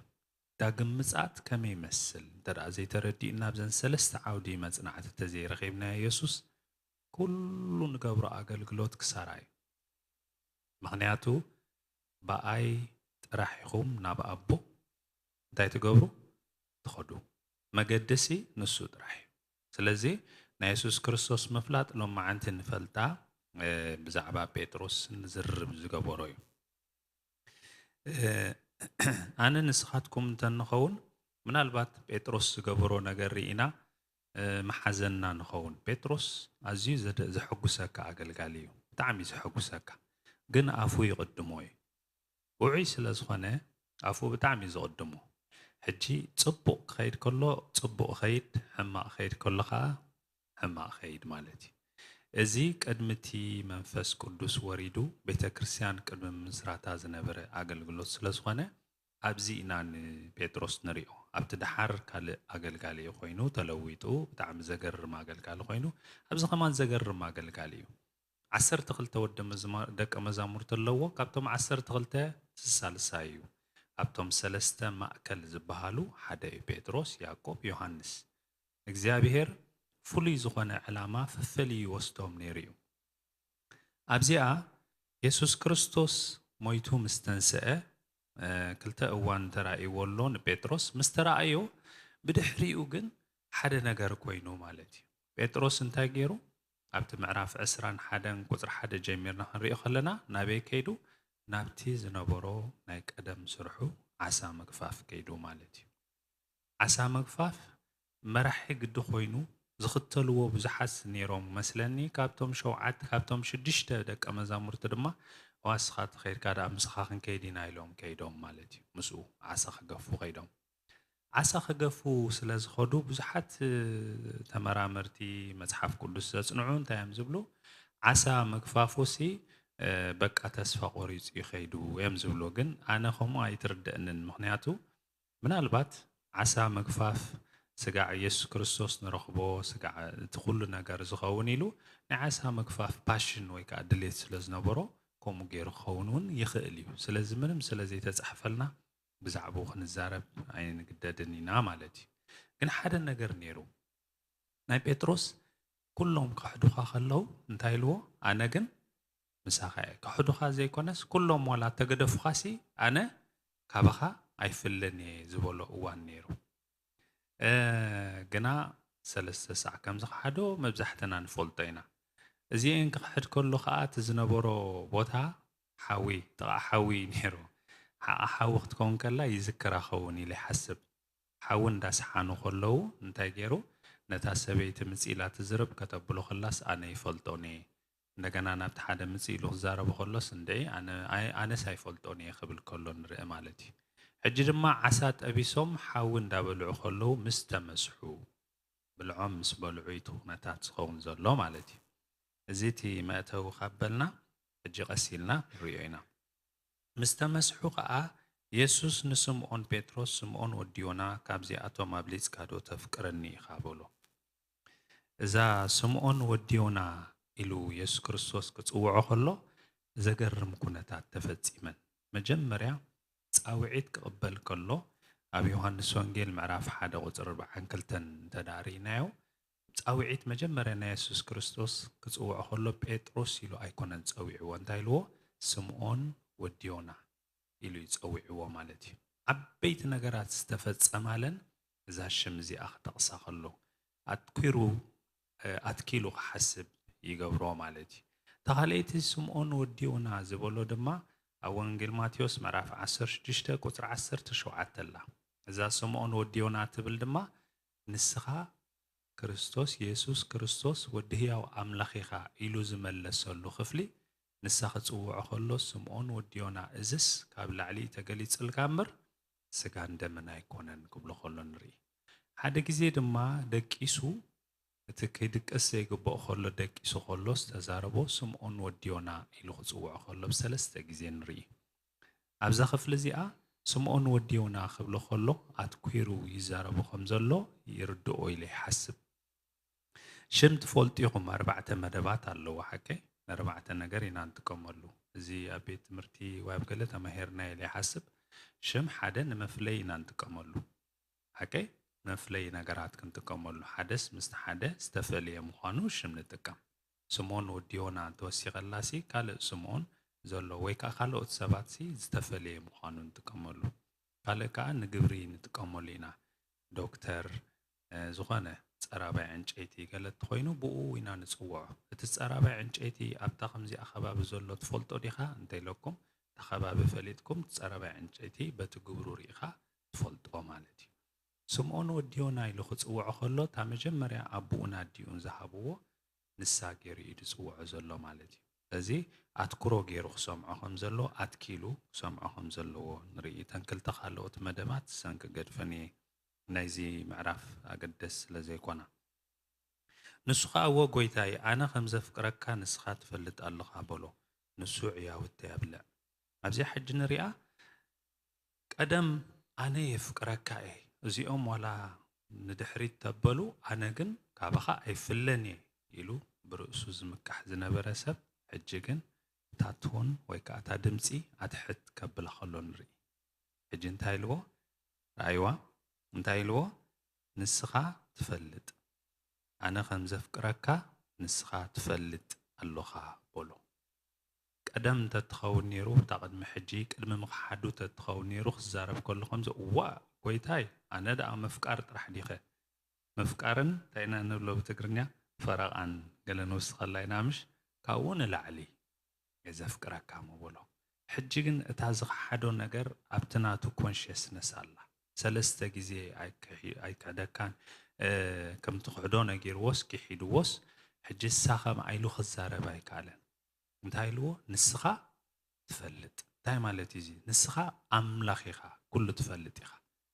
ዳግም ምጽኣት ከመይ ይመስል እንተ ደኣ ዘይተረዲእና ኣብዘን ሰለስተ ዓውዲ መጽናዕቲ እንተዘይረኺብናዮ የሱስ ኩሉ ንገብሮ ኣገልግሎት ክሳራ እዩ። ምኽንያቱ ብኣይ ጥራሕ ኢኹም ናብ ኣቦ እንታይ ትገብሩ? ትኸዱ። መገድሲ ንሱ ጥራሕ እዩ። ስለዚ ናይ የሱስ ክርስቶስ ምፍላጥ ሎማዓንቲ ንፈልጣ፣ እ፣ ብዛዕባ ጴጥሮስ ንዝርብ ዝገበሮ እዩ። እ፣ ኣነ ንስኻትኩም እንተንኸውን ምናልባት ጴጥሮስ ዝገበሮ ነገር ርኢና፣ እ፣ ምሓዘና ንኸውን። ጴጥሮስ ኣዝዩ ዘደ-፣ ዘሐጉሰካ ኣገልጋሊ እዩ። ብጣዕሚ እዩ ዘሐጉሰካ። ግን ኣፉ ይቕድሞ እዩ። ውዑይ ስለ ዝኾነ ኣፉ ብጣዕሚ እዩ ዝቕድሞ። ሕጂ ጽቡቕ ክኸይድ ከሎ ጽቡቕ ይኸይድ፣ ሕማቕ ክኸይድ ከሎ ኸኣ ሕማቕ ይኸይድ ማለት እዩ። እዚ ቅድሚ እቲ መንፈስ ቅዱስ ወሪዱ ቤተ ክርስቲያን ቅድሚ ምምስራታ ዝነበረ ኣገልግሎት ስለ ዝኾነ ኣብዚ ኢና ንጴጥሮስ ንሪኦ። ኣብቲ ደሓር ካልእ ኣገልጋሊ እዩ ኮይኑ ተለዊጡ፣ ብጣዕሚ ዘገርም ኣገልጋሊ ኮይኑ፣ ኣብዚ ከማን ዘገርም ኣገልጋሊ እዩ። ዓሰርተ ክልተ ወዲ መዝማ-፣ ደቀ መዛሙርቲ ኣለዎ። ካብቶም ዓሰርተ ክልተ ስሳልሳይ እዩ። ኣብቶም ሰለስተ ማእከል ዝበሃሉ ሓደ እዩ። ጴጥሮስ፣ ያዕቆብ፣ ዮሃንስ። እግዚኣብሔር ፍሉይ ዝኾነ ዕላማ ፈፈልዩ ይወስዶም ነይሩ እዩ። ኣብዚኣ የሱስ ክርስቶስ ሞይቱ ምስ ተንስአ፣ ክልተ እዋን ተራእይዎ ኣሎ ንጴጥሮስ። ምስ ተራእዮ ብድሕሪኡ ግን ሓደ ነገር ኮይኑ ማለት እዩ። ጴጥሮስ እንታይ ገይሩ? ኣብቲ ምዕራፍ ዕስራን ሓደን ቁፅሪ ሓደ ጀሚርና ክንሪኦ ከለና ናበይ ከይዱ? ናብቲ ዝነበሮ ናይ ቀደም ስርሑ ዓሳ ምግፋፍ ከይዱ ማለት እዩ። ዓሳ ምግፋፍ መራሒ ግዲ ኮይኑ ዝኽተልዎ ብዙሓት ነይሮም መስለኒ። ካብቶም ሸውዓት ካብቶም ሽዱሽተ ደቀ መዛሙርቲ ድማ ዋስኻ ተኸይድካ ደኣ ምሳኻ ክንከይድ ኢና ኢሎም ከይዶም ማለት እዩ። ምስኡ ዓሳ ክገፉ ከይዶም። ዓሳ ክገፉ ስለ ዝኸዱ ብዙሓት ተመራመርቲ መጽሓፍ ቅዱስ ዘጽንዑ እንታይ እዮም ዝብሉ? ዓሳ ምግፋፉ ሲ በቃ ተስፋ ቆሪጹ ይኸይዱ እዮም ዝብሉ። ግን ኣነ ከምኡ ኣይትርደእንን። ምክንያቱ ምናልባት ዓሳ ምግፋፍ ስጋዕ ኢየሱስ ክርስቶስ ንረኽቦ ስጋዕ እቲ ኩሉ ነገር ዝኸውን ኢሉ ናይ ዓሳ ምግፋፍ ፓሽን ወይ ከዓ ድሌት ስለ ዝነበሮ ከምኡ ገይሩ ክኸውን እውን ይኽእል እዩ። ስለዚ ምንም ስለ ዘይተጻሕፈልና ብዛዕባኡ ክንዛረብ ኣይንግደድን ኢና ማለት እዩ። ግን ሓደ ነገር ነይሩ። ናይ ጴጥሮስ ኩሎም ክሕዱኻ ከለዉ እንታይ ኢልዎ? ኣነ ግን ምሳኻ እየ። ክሕዱኻ ዘይኮነስ ኩሎም ዋላ ተገደፉኻሲ ኣነ ካባኻ ኣይፍለን እየ ዝበሎ እዋን ነይሩ። ግና ሰለስተ ሳዕ ከም ዝኸሓዶ መብዛሕትና ንፈልጦ ኢና። እዚኤን ክኽሕድ ከሎ ከዓ እቲ ዝነበሮ ቦታ ሓዊ፣ ጥቓ ሓዊ ነይሩ። ሓ- ሓዊ ክትከውን ከላ ይዝክራ ኸውን ኢለ ይሓስብ። ሓዊ እንዳሰሓኑ ከለዉ እንታይ ገይሩ? ነታ ሰበይቲ ምጽእ ኢላ ትዝርብ ከተብሎ ከላስ ኣነ ይፈልጦን እየ። እንደገና ናብቲ ሓደ ምጽእ ኢሉ ክዛረቡ ከሎስ እንድዒ ኣነ- ኣይ- ኣነስ ኣይፈልጦን እየ ክብል ከሎ ንርኢ ማለት እዩ። ሕጂ ድማ ዓሳ ጠቢሶም ሓዊ እንዳበልዑ ከለዉ ምስ ተመስሑ፣ ብልዖም ምስ በልዑ እዩ እቲ ኩነታት ዝኸውን ዘሎ ማለት እዩ። እዚ እቲ መእተዊ ካብ በልና ሕጂ ቀስ ኢልና ንሪኦ ኢና። ምስ ተመስሑ ኸኣ የሱስ ንስምኦን ጴጥሮስ፣ ስምኦን ወዲ ዮና፣ ካብዚኣቶም ኣብሊጽካ ዶ ተፍቅረኒ ኢኻ? በሎ። እዛ ስምኦን ወዲ ዮና ኢሉ የሱስ ክርስቶስ ክጽውዖ ከሎ ዘገርም ኩነታት ተፈጺመን። መጀመርያ ጻውዒት ክቕበል ከሎ ኣብ ዮሃንስ ወንጌል ምዕራፍ ሓደ ቁጽሪ ኣርባዓን ክልተን እንተ ደኣ ርኢናዮ፣ ጻውዒት መጀመርያ ናይ የሱስ ክርስቶስ ክጽውዖ ከሎ ጴጥሮስ ኢሉ ኣይኮነን ጸዊዕዎ። እንታይ ኢልዎ? ስምኦን ወዲ ዮና ኢሉ እዩ ጸዊዕዎ ማለት እዩ። ዓበይቲ ነገራት ዝተፈጸማለን እዛ ሽም እዚኣ ክጠቕሳ ከሎ ኣትኪሩ ኣትኪሉ ክሓስብ ይገብሮ ማለት እዩ። እታ ካልኣይቲ ስምኦን ወዲ ዮና ዝበሎ ድማ ኣብ ወንጌል ማቴዎስ ምዕራፍ ዓሰርተ ሽዱሽተ ቁጽሪ ዓሰርተ ሸውዓተ ኣላ። እዛ ስምኦን ወዲ ዮና ትብል ድማ ንስኻ ክርስቶስ የሱስ ክርስቶስ ወዲ ህያው ኣምላኽ ኢኻ ኢሉ ዝመለሰሉ ክፍሊ ንሳ ክጽውዖ ከሎ ስምኦን ወዲ ዮና እዝስ ካብ ላዕሊ ተገሊጽልካ እምበር ስጋን ደምን ኣይኮነን ክብሎ ከሎ ንርኢ። ሓደ ግዜ ድማ ደቂሱ እቲ ክድቅስ ዘይግብኦ ከሎ ደቂሱ ከሎ ዝተዛረቦ ስምኦን ወዲ ዮና ኢሉ ክጽውዖ ከሎ ብሰለስተ ግዜ ንርኢ። ኣብዛ ክፍሊ እዚኣ ስምኦን ወዲ ዮና ክብሎ ከሎ ኣትኲሩ ይዛረቦ ከም ዘሎ ይርድኦ ኢለ ይሓስብ። ሽም ትፈልጡ ኢኹም፣ ኣርባዕተ መደባት ኣለዎ ሓቀይ? ንኣርባዕተ ነገር ኢና ንጥቀመሉ። እዚ ኣብ ቤት ትምህርቲ ወይ ኣብ ገለ ተማሂርና ኢለ ይሓስብ። ሽም ሓደ ንመፍለይ ኢና ንጥቀመሉ ሓቀይ? መፍለይ ነገራት ክንጥቀመሉ ሓደስ ምስቲ ሓደ ዝተፈልየ ምዃኑ ሽም ንጥቀም። ስምኦን ወዲ ዮና እንተወሲኸላሲ ካልእ ስምኦን ዘሎ ወይ ከዓ ካልኦት ሰባትሲ ዝተፈልየ ምዃኑ ንጥቀመሉ። ካልእ ከዓ ንግብሪ ንጥቀመሉ ኢና። ዶክተር ዝኾነ ፀራባይ ዕንጨይቲ ገለ እንተኾይኑ ብኡ ኢና ንፅውዖ። እቲ ፀራባይ ዕንጨይቲ ኣብታ ከምዚኣ ከባቢ ዘሎ ትፈልጦ ዲኻ እንተኢለኩም እታ ከባቢ ፈሊጥኩም እቲ ፀራባይ ዕንጨይቲ በቲ ግብሩ ርኢኻ ትፈልጦ ማለት እዩ። ስምኦን ወዲ ዮና ኢሉ ክፅውዖ ከሎ እታ መጀመርያ ኣቦኡን ኣዲኡን ዝሃብዎ ንሳ ገይሩ እዩ ዝፅውዖ ዘሎ ማለት እዩ። ስለዚ ኣትኩሮ ገይሩ ክሰምዖ ከም ዘለዎ ኣትኪሉ ክሰምዖ ከም ዘለዎ ንርኢ። እተን ክልተ ካልኦት መደባት ሰንኪ ገድፈን እየ ናይዚ ምዕራፍ ኣገደስ ስለ ዘይኮና። ንሱ ኸኣ እወ ጐይታይ ኣነ ከም ዘፍቅረካ ንስኻ ትፈልጥ ኣለኻ በሎ። ንሱ ዕያውቲ የብልዕ። ኣብዚኣ ሕጂ ንሪኣ ቀደም ኣነ የፍቅረካ እየ እዚኦም ዋላ ንድሕሪት ተበሉ ኣነ ግን ካባኻ ኣይፍለን እየ ኢሉ ብርእሱ ዝምካሕ ዝነበረ ሰብ ሕጂ ግን እታ ቶን ወይ ከዓ እታ ድምፂ ኣትሕት ከብላ ከሎ ንርኢ። ሕጂ እንታይ ኢልዎ? ረኣይዋ እንታይ ኢልዎ? ንስኻ ትፈልጥ ኣነ ከም ዘፍቅረካ ንስኻ ትፈልጥ ኣሎኻ በሎ። ቀደም እንተትኸውን ነይሩ፣ እታ ቅድሚ ሕጂ፣ ቅድሚ ምኽሓዱ እንተትኸውን ነይሩ፣ ክዛረብ ከሎ ከምዚ፣ "እዋእ፣ ጎይታይ፣ ኣነ ደኣ ምፍቃር ጥራሕ ዲኸ?" ምፍቃርን እንታይ ኢና ንብሎ ብትግርኛ? ፈረቓን ገለ ንውስኸላ ኢና፣ ምሽ? ካብኡ ንላዕሊ እየ ዘፍቅረካ ምበሎ። ሕጂ ግን እታ ዝኸሓዶ ነገር ኣብቲ ናቱ ኮንሽስነስ ኣላ። ሰለስተ ግዜ ኣይክሒ-፣ ኣይክሕደካን፣ እ፣ ከም ትኽሕዶ ነጊርዎስ፣ ክሒድዎስ፣ ሕጂ ንሳ ከምኣ ኢሉ ክዛረብ ኣይከኣለን። እንታይ ኢልዎ? "ንስኻ ትፈልጥ።" እንታይ ማለት እዩ እዚ? ንስኻ ኣምላኽ ኢኻ፣ ኩሉ ትፈልጥ ኢኻ።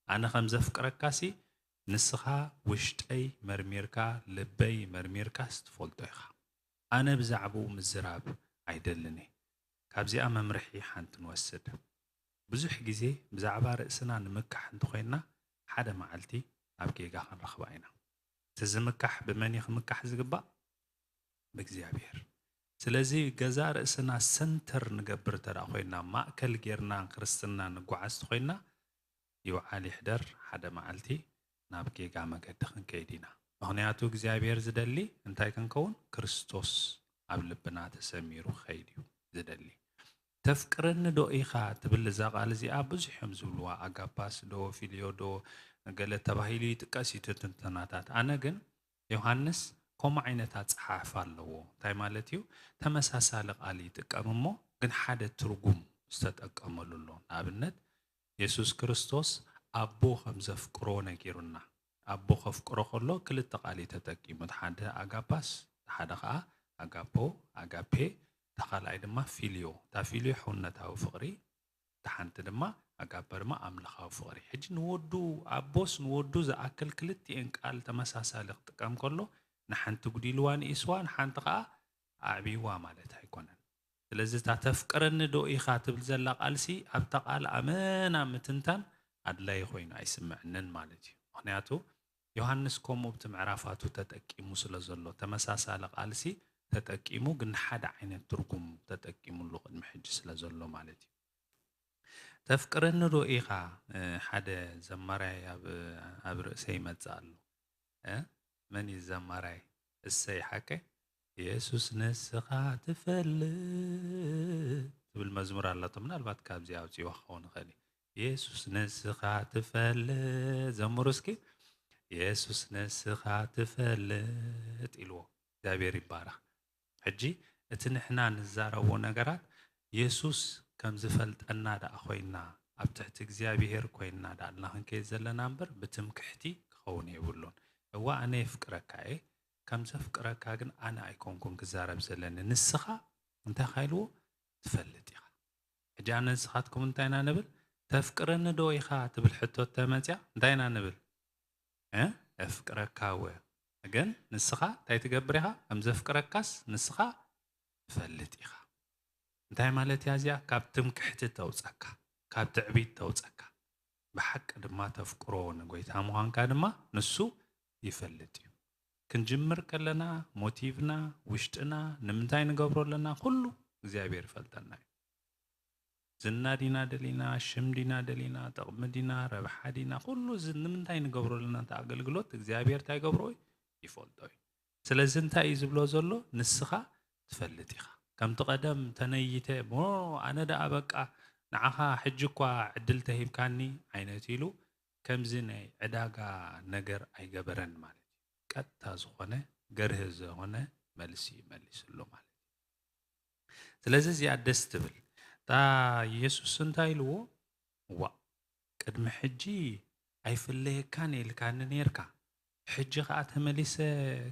ኣነ ከም ዘፍቅረካሲ፣ ንስኻ ውሽጠይ መርሚርካ፣ ልበይ መርሚርካስ ትፈልጦ ኢኻ። ኣነ ብዛዕባኡ ምዝራብ ኣይደልን እየ። ካብዚኣ መምርሒ ሓንቲ ንወስድ። ብዙሕ ግዜ ብዛዕባ ርእስና ንምካሕ እንተኾይንና፣ ሓደ መዓልቲ ኣብ ጌጋ ክንረኽባ ኢና። እቲ ዝምካሕ ብመን እዩ ክምካሕ ዝግባእ? ብእግዚኣብሔር። ስለዚ ገዛ ርእስና ሰንተር ንገብር እንተ ደኣ ኮይንና፣ ማእከል ጌርና ክርስትና ንጓዓዝ እንተኾይንና፣ ይውዓል ይሕደር ሓደ መዓልቲ ናብ ጌጋ መገዲ ክንከይድ ኢና። ምኽንያቱ እግዚኣብሔር ዝደሊ እንታይ ክንከውን? ክርስቶስ ኣብ ልብና ተሰሚሩ ክኸይድ እዩ ዝደሊ። "ተፍቅረኒ ዶ ኢኻ?" ትብል እዛ ቃል እዚኣ ብዙሕ እዮም ዝብልዋ። ኣጋፓስ ዶ፣ ፊልዮ ዶ፣ ገለ ተባሂሉ ይጥቀስ እዩ እቲ ትንተናታት። ኣነ ግን ዮሃንስ ከምኡ ዓይነት ኣጸሓሕፋ ኣለዎ። እንታይ ማለት እዩ? ተመሳሳሊ ቃል ይጥቀም እሞ ግን ሓደ ትርጉም ዝተጠቀመሉ ኣሎ። ንኣብነት የሱስ ክርስቶስ ኣቦ ከም ዘፍቅሮ ነጊሩና። ኣቦ ከፍቅሮ ከሎ ክልተ ቃል እዩ ተጠቂሙ። እቲ ሓደ ኣጋፓስ፣ እቲ ሓደ ኸኣ ኣጋፖ፣ ኣጋፔ፣ እታ ካልኣይ ድማ ፊልዮ። እታ ፊልዮ ሕውነታዊ ፍቕሪ፣ እታ ሓንቲ ድማ ኣጋፐ ድማ ኣምላኻዊ ፍቕሪ። ሕጂ ንወዱ፣ ኣቦስ ንወዱ ዝኣክል ክልቲኤን ቃል ተመሳሳሊ ክጥቀም ከሎ፣ ንሓንቲ ጉዲልዋ ንኢስዋ፣ ንሓንቲ ኸኣ ኣዕብይዋ ማለት ኣይኮነን። ስለዚ እታ "ተፍቅረኒ ዶ ኢኻ?" ትብል ዘላ ቃልሲ ኣብታ ቃል ኣመና ምትንታን ኣድላዪ ኮይኑ ኣይስምዐንን ማለት እዩ። ምኽንያቱ ዮሃንስ ከምኡ ኣብቲ ምዕራፋቱ ተጠቂሙ ስለ ዘሎ፣ ተመሳሳሊ ቃልሲ ተጠቂሙ፣ ግን ሓደ ዓይነት ትርጉም ተጠቂሙሉ ቅድሚ ሕጂ ስለ ዘሎ ማለት እዩ። "ተፍቅረኒ ዶ ኢኻ?" እ፣ ሓደ ዘማራይ ኣብ፣ ኣብ ርእሰይ ይመጽእ ኣሎ። እ፣ መን እዩ ዘማራይ? እሰይ ሓቀ? "የሱስ ንስኻ ትፈልጥ" ትብል መዝሙር ኣላቶ። ምናልባት ካብዚ ኣውጺእዋ ክኸውን ይኽእል እዩ። "የሱስ ንስኻ ትፈልጥ" ዘምሩ እስኪ። "የሱስ ንስኻ ትፈልጥ" ኢልዎ። እግዚኣብሔር ይባረኽ። ሕጂ እቲ ንሕና ንዛረቦ ነገራት የሱስ ከም ዝፈልጠና ደኣ ኮይና፣ ኣብ ትሕቲ እግዚኣብሔር ኮይና ደኣ ኣልና ክንከይድ ዘለና እምበር፣ ብትምክሕቲ ክኸውን የብሉን። እዋ ኣነ የፍቅረካ እየ፣ ከም ዘፍቅረካ ግን ኣነ ኣይኮንኩን ክዛረብ ዘለኒ። ንስኻ እንታይ ኢኻ ኢልዎ? ትፈልጥ ኢኻ። ሕጂ ኣነ ንስኻትኩም እንታይ ኢና ንብል? "ተፍቅረኒ ዶ ኢኻ?" ትብል ሕቶ ተመጽያ እንታይ ኢና ንብል? እ? "የፍቅረካ እወ፣ ግን ንስኻ እንታይ ትገብር ኢኻ? ከም ዘፍቅረካስ ንስኻ ትፈልጥ ኢኻ።" እንታይ ማለት እያ እዚኣ? ካብ ትምክሕቲ ተውጸካ፣ ካብ ትዕቢት ተውጸካ። ብሓቂ ድማ ተፍቅሮ ንጎይታ ምዃንካ ድማ ንሱ ይፈልጥ እዩ። ክንጅምር ከለና ሞቲቭና፣ ውሽጥና፣ ንምንታይ ንገብሮ ኣለና፣ ኩሉ እግዚኣብሔር ይፈልጠና እዩ። ዝና ዲና ደሊና፣ ሽም ዲና ደሊና፣ ጥቕሚ ዲና፣ ረብሓ ዲና፣ ኩሉ እዚ ንምንታይ ንገብሮ ኣለና እቲ ኣገልግሎት እግዚኣብሔር እንታይ ይገብሮ እዩ? ይፈልጦ እዩ። ስለዚ እንታይ እዩ ዝብሎ ዘሎ? ንስኻ ትፈልጥ ኢኻ። ከምቲ ቀደም ተነይተ፣ "ሞ ኣነ ደኣ በቃ ንዓኻ ሕጂ እኳ ዕድል ተሂብካኒ" ዓይነት ኢሉ ከምዚ ናይ ዕዳጋ ነገር ኣይገበረን ማለት እዩ። ቀጥታ ዝኾነ ገርህ ዝኾነ መልሲ እዩ መሊስሉ ማለት እዩ። ስለዚ እዚኣ ደስ ትብል። እታ የሱስ እንታይ ኢልዎ? "ዋእ፣ ቅድሚ ሕጂ ኣይፍለየካን ኢልካኒ ኔርካ፣ ሕጂ ኸኣ ተመሊሰ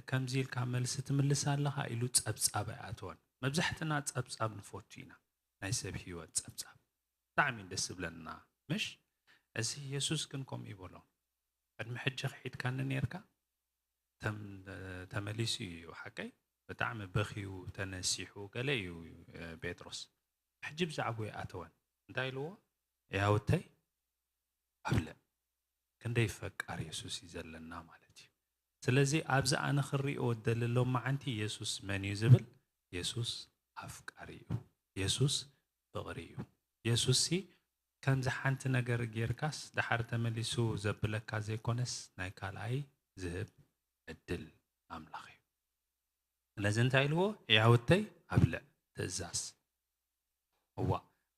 ከምዚ ኢልካ መልሲ ትምልስ ኣለኻ?" ኢሉ ጸብጻብ ኣይኣተወን። መብዛሕትና ጸብጻብ ንፈቱ ኢና፣ ናይ ሰብ ህይወት ጸብጻብ። ብጣዕሚ ደስ ዝብለና፣ ምሽ? እዚ የሱስ ግን ከምኡ ይበሎ። "ቅድሚ ሕጂ ክሒድካኒ ኔርካ?" ተም-፣ ተመሊሱ እዩ፣ ሓቀይ? ብጣዕሚ በኽዩ ተነሲሑ ገለ እዩ፣ እ፣ ጴጥሮስ። ሕጂ ብዛዕባኡ ኣይኣተወን። እንታይ ኢልዎ? "ያውተይ ኣብልዕ።" ክንደይ ፈቃር የሱስ እዩ ዘለና ማለት እዩ። ስለዚ ኣብዚ ኣነ ክሪኦ ደሊ ሎማዓንቲ የሱስ መን እዩ ዝብል? የሱስ ኣፍቃሪ እዩ። የሱስ ፍቕሪ እዩ። የሱስሲ ከምዚ ሓንቲ ነገር ጌርካስ ደሓር ተመሊሱ ዘብለካ ዘይኮነስ ናይ ካልኣይ ዝህብ ዕድል ኣምላኽ እዩ። ስለዚ እንታይ ኢልዎ? "ያውተይ ኣብልዕ ትእዛዝ እዋ፣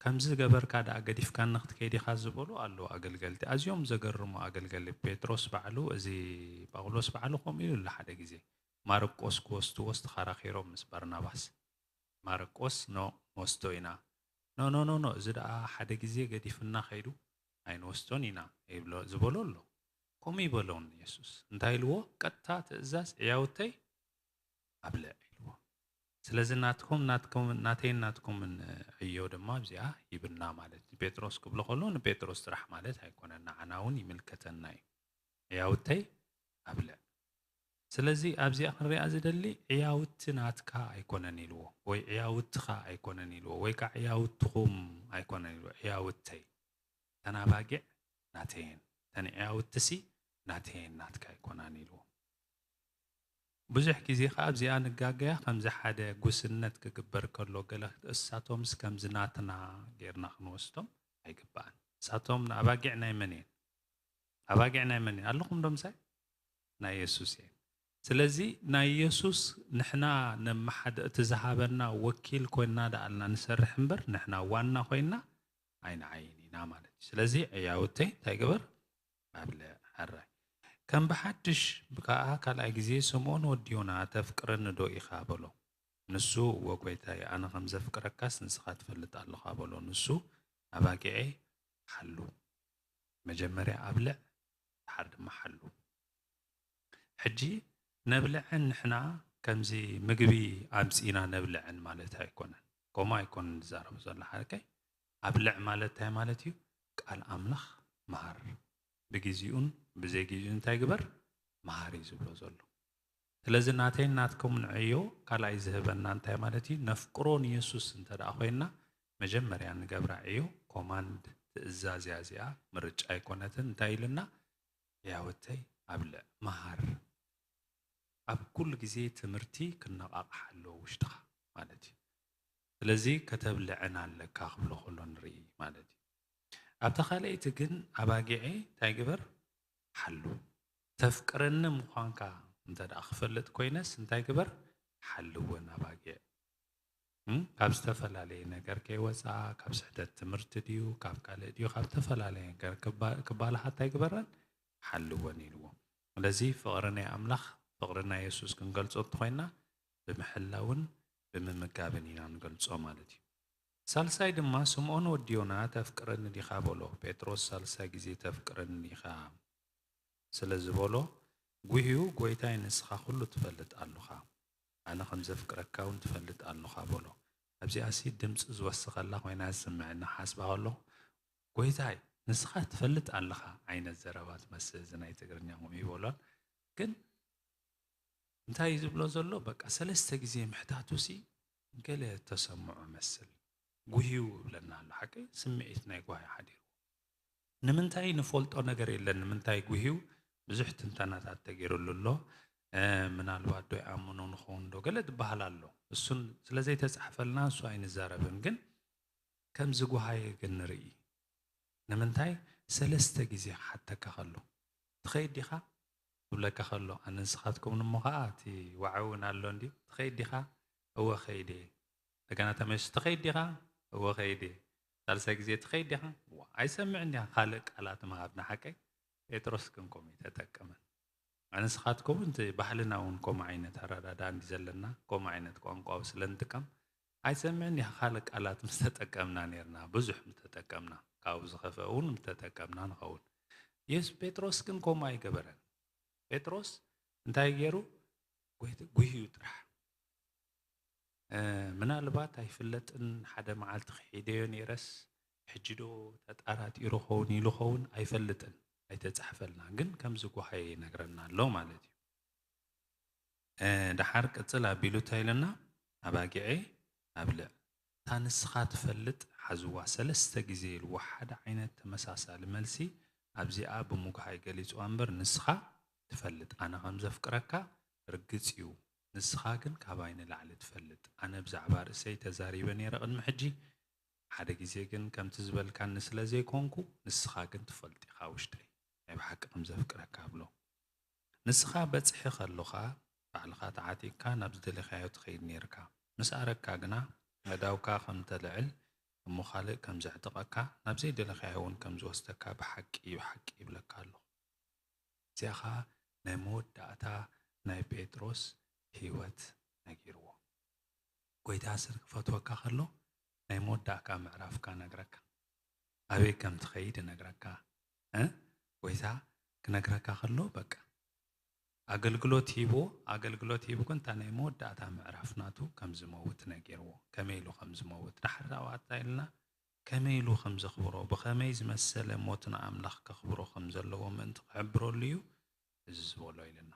ከምዚ ገበርካ ደኣ ገዲፍካኒ ክትከይድ ኢኻ ዝበሉ ኣለዉ ኣገልገልቲ። ኣዝዮም ዘገርሙ ኣገልገልቲ። ጴጥሮስ ባዕሉ፣ እዚ ጳውሎስ ባዕሉ ከምኡ ኢሉ ኣሎ ሓደ ግዜ። ማርቆስ ክወስድዎስ ተኸራኺሮም ምስ በርናባስ። ማርቆስ፣ ኖ፣ ንወስዶ ኢና። ኖ፣ ኖ፣ ኖ፣ ኖ፣ እዚ ደኣ ሓደ ግዜ ገዲፍና ከይዱ ኣይንወስዶን ኢና ይብሎ፣ ዝበሎ ኣሎ። ከምኡ ይበሎን የሱስ። እንታይ ኢልዎ? ቀጥታ ትእዛዝ ዕያውተይ ኣብልዕ ኢልዎ። ስለዚ ናትኩም፣ ናትኩም፣ ናተይን ናትኩምን ዕዮ ድማ ኣብዚኣ ሂብና ማለት እዩ። ጴጥሮስ ክብሎ ከሎ ንጴጥሮስ ጥራሕ ማለት ኣይኮነን፣ ንዓና እውን ይምልከተና እዩ። ዕያውተይ ኣብልዕ። ስለዚ ኣብዚኣ ክንሪኣ ዝደሊ ዕያውቲ ናትካ ኣይኮነን ኢልዎ፣ ወይ ዕያውትኻ ኣይኮነን ኢልዎ፣ ወይ ከዓ ዕያውትኹም ኣይኮነን ኢልዎ፣ ዕያውተይ። እተን ኣባጊዕ ናተየን፣ እተን ዕያውትሲ ናተየን ናትካ ኣይኮናን ኢልዎ። ብዙሕ ግዜ ከዓ ኣብዚኣ ንጋገያ፣ ከምዚ ሓደ ጉስነት ክግበር ከሎ ገለ እሳቶምስ ከምዚ ናትና ጌርና ክንወስዶም ኣይግባእን። እሳቶም ንኣባጊዕ ናይ መን እየን? ኣባጊዕ ናይ መን እየን? ኣለኹም ዶ ምሳይ? ናይ የሱስ እየን። ስለዚ ናይ የሱስ ንሕና ነመሓደ-፣ እቲ ዝሃበና ወኪል ኮይንና ደኣልና ንሰርሕ እምበር ንሕና ዋና ኮይንና ኣይንዓይን ኢና ማለት እዩ። ስለዚ ዕያውተይ እንታይ ግበር? ኣብልዕ። ሕራይ። ከም ብሓድሽ ከዓ ካልኣይ ግዜ ስምዖን ወዲ ዮና ተፍቅረኒ ዶ ኢኻ በሎ። ንሱ እወ ጐይታይ፣ ኣነ ከም ዘፍቅረካስ ንስኻ ትፈልጥ ኣለኻ በሎ። ንሱ ኣባጊዐይ ሓሉ። መጀመርያ ኣብልዕ፣ ድሓር ድማ ሓሉ። ሕጂ ነብልዐን ንሕና ከምዚ ምግቢ ኣምጺእና ነብልዐን ማለት ኣይኮነን። ከምኡ ኣይኮነን ዝዛረቦ ዘሎ ሓቀይ። ኣብልዕ ማለት እንታይ ማለት እዩ? ቃል ኣምላኽ መሃር። ብግዜኡን ብዘይ ግዜኡን እንታይ ግበር? መሃር እዩ ዝብሎ ዘሎ። ስለዚ ናተይን ናትኩምን ዕዮ ካልኣይ ዝህበና እንታይ ማለት እዩ? ነፍቅሮ ንየሱስ እንተ ደኣ ኮይንና፣ መጀመርያ ንገብራ ዕዮ፣ ኮማንድ፣ ትእዛዝ እያ እዚኣ፣ ምርጫ ኣይኮነትን። እንታይ ኢልና? ያወተይ ኣብልዕ፣ መሃር። ኣብ ኩሉ ግዜ ትምህርቲ ክነቓቕሓ ኣለዎ ውሽጥኻ ማለት እዩ። ስለዚ ከተብልዐን ኣለካ ክብሎ ከሎ ንርኢ ማለት እዩ። ኣብታ ካልኣይቲ ግን ኣባጊዐይ እንታይ ግበር? ሓሉ። ተፍቅረኒ ምዃንካ እንተ ደኣ ክፈልጥ ኮይነስ እንታይ ግበር? ሓልወን ኣባጊዕ። እም፣ ካብ ዝተፈላለየ ነገር ከይወፃ፣ ካብ ስሕተት ትምህርቲ ድዩ፣ ካብ ካልእ ድዩ፣ ካብ ዝተፈላለየ ነገር ክባ-፣ ክባልሃ እንታይ ግበረን? ሓልወን ኢልዎ። ስለዚ ፍቕሪ ናይ ኣምላኽ፣ ፍቕሪ ናይ የሱስ ክንገልጾ እንተኾይና ብምሕላውን ብምምጋብን ኢና ንገልጾ ማለት እዩ። ሳልሳይ ድማ ስምዖን ወዲ ዮና ተፍቅረኒ ዲኻ በሎ። ጴጥሮስ ሳልሳይ ግዜ ተፍቅረኒ ዲኻ ስለ ዝበሎ፣ ጉህዩ፣ "ጐይታይ፣ ንስኻ ኹሉ ትፈልጥ ኣሎኻ፣ ኣነ ኸም ዘፍቅረካ እውን ትፈልጥ ኣሎኻ" በሎ። ኣብዚኣሲ ድምፂ ዝወስኸላ ኮይና ዝስምዐኒ ክሓስባ ከለኹ፣ "ጐይታይ፣ ንስኻ ትፈልጥ ኣለኻ" ዓይነት ዘረባ ትመስል፣ እዚ ናይ ትግርኛ ከምኡ ይበሎን። ግን እንታይ እዩ ዝብሎ ዘሎ? በቃ ሰለስተ ግዜ ምሕታቱሲ ገለ ተሰምዖ መስል። ጉህዩ ይብለና ኣሎ። ሓቂ ስምዒት ናይ ጓሂ ሓዲርዎ። ንምንታይ ንፈልጦ ነገር የለን። ንምንታይ ጉህዩ ብዙሕ ትንተናታት ተገይሩሉ ኣሎ። እ፣ ምናልባት ዶ ይኣምኖ ንኸውን ዶ ገለ ዝበሃል ኣሎ። እሱን ስለ ዘይተጻሕፈልና እሱ ኣይንዛረብን። ግን ከም ዝጓሃየ ግን ንርኢ። ንምንታይ ሰለስተ ግዜ ክሓተካ ከሎ፣ "ትኸይድ ዲኻ?" ክብለካ ከሎ፣ ኣነ ንስኻትኩምን እሞ ኸኣ እቲ ዋዒ እውን ኣሎ እንድዩ። "ትኸይድ ዲኻ?" "እወ ኸይድ እየ።" እንደገና ተመልሱ፣ "ትኸይድ ዲኻ?" "እወ ኸይድ እየ።" ሳልሳይ ግዜ፣ "ትኸይድ ዲኻ?" ዋ፣ ኣይሰምዕን ዲኻ ካልእ ቃላት ምሃብ ንሓቀይ? ጴጥሮስ ግን ከምኡ ኣይተጠቀመን። ኣነ ንስኻትኩም እውን እቲ ባህልና እውን ከምኡ ዓይነት ኣረዳድኣ እንዲ ዘለና፣ ከምኡ ዓይነት ቋንቋ ስለ ንጥቀም፣ ኣይሰምዕን ዲኻ ካልእ ቃላት ምስ ተጠቀምና ነይርና፣ ብዙሕ ምስ ተጠቀምና፣ ካብኡ ዝኸፍአ እውን ምስ ተጠቀምና ንኸውን። የሱስ፣ ጴጥሮስ ግን ከምኡ ኣይገበረን። ጴጥሮስ እንታይ ገይሩ? ጒሂ-፣ ጉህዩ ጥራሕ። እ፣ ምናልባት ኣይፍለጥን፣ ሓደ መዓልቲ ክሒደዮ ነይረስ፣ ሕጂ ዶ ተጣራጢሩ ኸውን ኢሉ ኸውን ኣይፈልጥን፣ ኣይተጻሕፈልና። ግን ከም ዝጓሃየ ይነግረና ኣሎ ማለት እዩ። እ፣ ደሓር ቅጽል ኣቢሉ እንታይ ኢለና? "ኣባጊዐይ ኣብልዕ፣ እታ ንስኻ ትፈልጥ ሓዝዋ" ሰለስተ ግዜ ኢልዎ፣ ሓደ ዓይነት ተመሳሳሊ መልሲ ኣብዚኣ ብምጉሃይ ገሊጽዋ እምበር፣ "ንስኻ ትፈልጥ ኣነ ከም ዘፍቅረካ ርግጽ እዩ፣ ንስኻ ግን ካባይ ንላዕሊ ትፈልጥ። ኣነ ብዛዕባ ርእሰይ ተዛሪበ ነይረ ቅድሚ ሕጂ፣ ሓደ ግዜ ግን ከምቲ ዝበልካኒ ስለ ዘይኮንኩ፣ ንስኻ ግን ትፈልጥ ኢኻ ውሽጠይ፣ ናይ ብሓቂ ከም ዘፍቅረካ" ብሎ። ንስኻ በጽሒ ከሎኻ፣ ባዕልኻ ተዓጢቕካ ናብ ዝደለኻዮ ትኸይድ ነይርካ። ምስ ኣረግካ ግና፣ ኣእዳውካ ከም ተልዕል፣ እሞ ካልእ ከም ዘዕጥቐካ፣ ናብ ዘይደለኻዮ እውን ከም ዝወስደካ ብሓቂ፣ ብሓቂ ይብለካ ኣለኹ። እዚኣ ኸኣ ናይ መወዳእታ ናይ ጴጥሮስ ህይወት ነጊርዎ። ጎይታ ስር ክፈትወካ ከሎ ናይ መወዳእካ ምዕራፍካ ነግረካ። ኣበይ ከም ትኸይድ ነግረካ። እ? ጎይታ ክነግረካ ከሎ በቃ ኣገልግሎት ሂብዎ፣ ኣገልግሎት ሂቡ ግን እታ ናይ መወዳእታ ምዕራፍ ናቱ ከም ዝመውት ነጊርዎ። ከመይ ኢሉ ከም ዝመውት። ዳሕር ኣብኣታ ኢልና ከመይ ኢሉ ከም ዘኽብሮ፣ ብኸመይ ዝመሰለ ሞት ንኣምላኽ ከኽብሮ ከም ዘለዎ ምእንቲ ክሕብረሉ እዩ እዚ ዝበሎ ኢልና።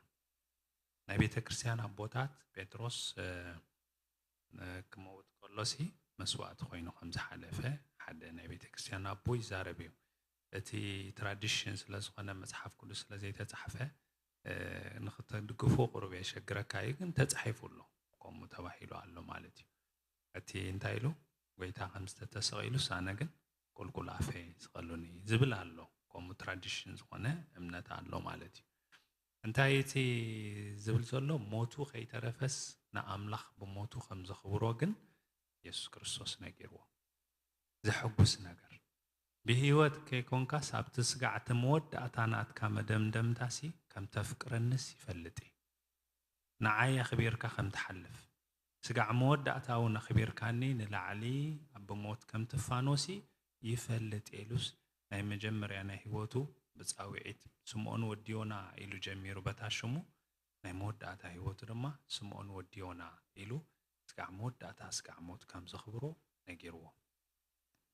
ናይ ቤተ ክርስቲያን ኣቦታት ጴጥሮስ፣ እ፣ እ፣ ክመውት ከሎሲ መስዋእቲ ኮይኑ ከም ዝሓለፈ ሓደ ናይ ቤተ ክርስቲያን ኣቦ ይዛረብ እዩ። እቲ ትራዲሽን ስለ ዝኾነ መጽሓፍ ቅዱስ ስለ ዘይተጻሕፈ፣ እ፣ ንኽተድግፎ ቁሩብ የሸግረካ እዩ፣ ግን ተጻሒፉ ኣሎ፣ ከምኡ ተባሂሉ ኣሎ ማለት እዩ። እቲ እንታይ ኢሉ ጎይታ ከም ዝተተሰቒሉስ ኣነ ግን ቁልቁል ኣፈይ ስቐሉኒ ዝብል ኣሎ። ከምኡ ትራዲሽን ዝኾነ እምነት ኣሎ ማለት እዩ። እንታይ እቲ ዝብል ዘሎ ሞቱ ከይተረፈስ ንኣምላኽ ብሞቱ ከም ዘኽብሮ ግን የሱስ ክርስቶስ ነጊርዎ። ዘሐጉስ ነገር። ብህይወት ከይኮንካስ ኣብቲ ስጋዕ እቲ መወዳእታ ናትካ መደምደምታሲ ከም ተፍቅረንስ ይፈልጥ እየ። ንዓይ ኣኽቢርካ ከም ትሓልፍ፣ ስጋዕ መወዳእታ እውን ኣኽቢርካኒ ንላዕሊ ኣብ ብሞት ከም ትፋኖሲ ይፈልጥ እየ ኢሉስ ናይ መጀመርያ ናይ ህይወቱ ብጻውዒት ስምኦን ወዲ ዮና ኢሉ ጀሚሩ በታ ሽሙ፣ ናይ መወዳእታ ህይወቱ ድማ ስምኦን ወዲ ዮና ኢሉ ስጋዕ መወዳእታ ስጋዕ ሞት ከም ዘኽብሮ ነጊርዎ።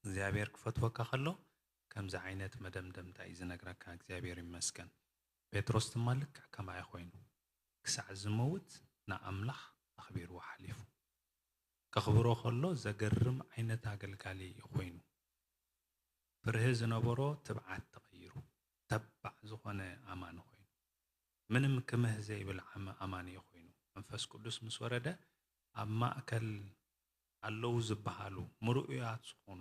እግዚኣብሔር ክፈትወካ ከሎ ከምዚ ዓይነት መደምደምታ እዩ ዝነግረካ። እግዚኣብሔር ይመስገን። ጴጥሮስ ድማ ልክዕ ከማይ ኮይኑ ክሳዕ ዝመውት ንኣምላኽ ኣኽቢርዎ ሓሊፉ። ከኽብሮ ከሎ ዘገርም ዓይነት ኣገልጋሊ እዩ ኮይኑ። ፍርሂ ዝነበሮ ትብዓት ተቐይሩ፣ ተባዕ ዝኾነ ኣማኒ ኮይኑ። ምንም ክምህ ዘይብል ዓመ-፣ ኣማኒ እዩ ኮይኑ። መንፈስ ቅዱስ ምስ ወረደ፣ ኣብ ማእከል ኣለዉ ዝበሃሉ ምርኡያት ዝኾኑ፣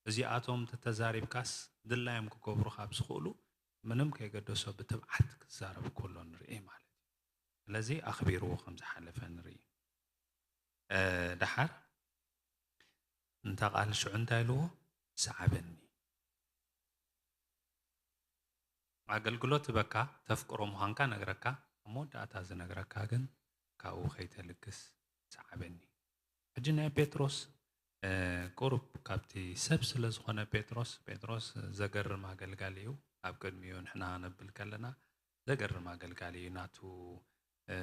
እዚኣቶም ተተዛሪብካስ ድላዮም ክገብሩ ካብ ዝኽእሉ፣ ምንም ከይገደሶ ብትብዓት ክዛረብ ከሎ ንርኢ ማለት እዩ። ስለዚ ኣኽቢርዎ ከም ዝሓለፈ ንርኢ። እ፣ ደሓር እንታ ቃል ሽዑ እንታይ ኢልዎ? ሰዓበኒ። ኣገልግሎት ህበካ፣ ተፍቅሮ ምዃንካ ነግረካ፣ ኣብ መወዳእታ ዝነግረካ ግን ካብኡ ከይተልግስ ሰዓበኒ። ሕጂ ናይ ጴጥሮስ፣ እ፣ ቁሩብ ካብቲ ሰብ ስለ ዝኾነ ጴጥሮስ፣ ጴጥሮስ ዘገርም ኣገልጋሊ እዩ። ኣብ ቅድሚኡ ንሕና ነብል ከለና ዘገርም ኣገልጋሊ እዩ። ናቱ፣ እ፣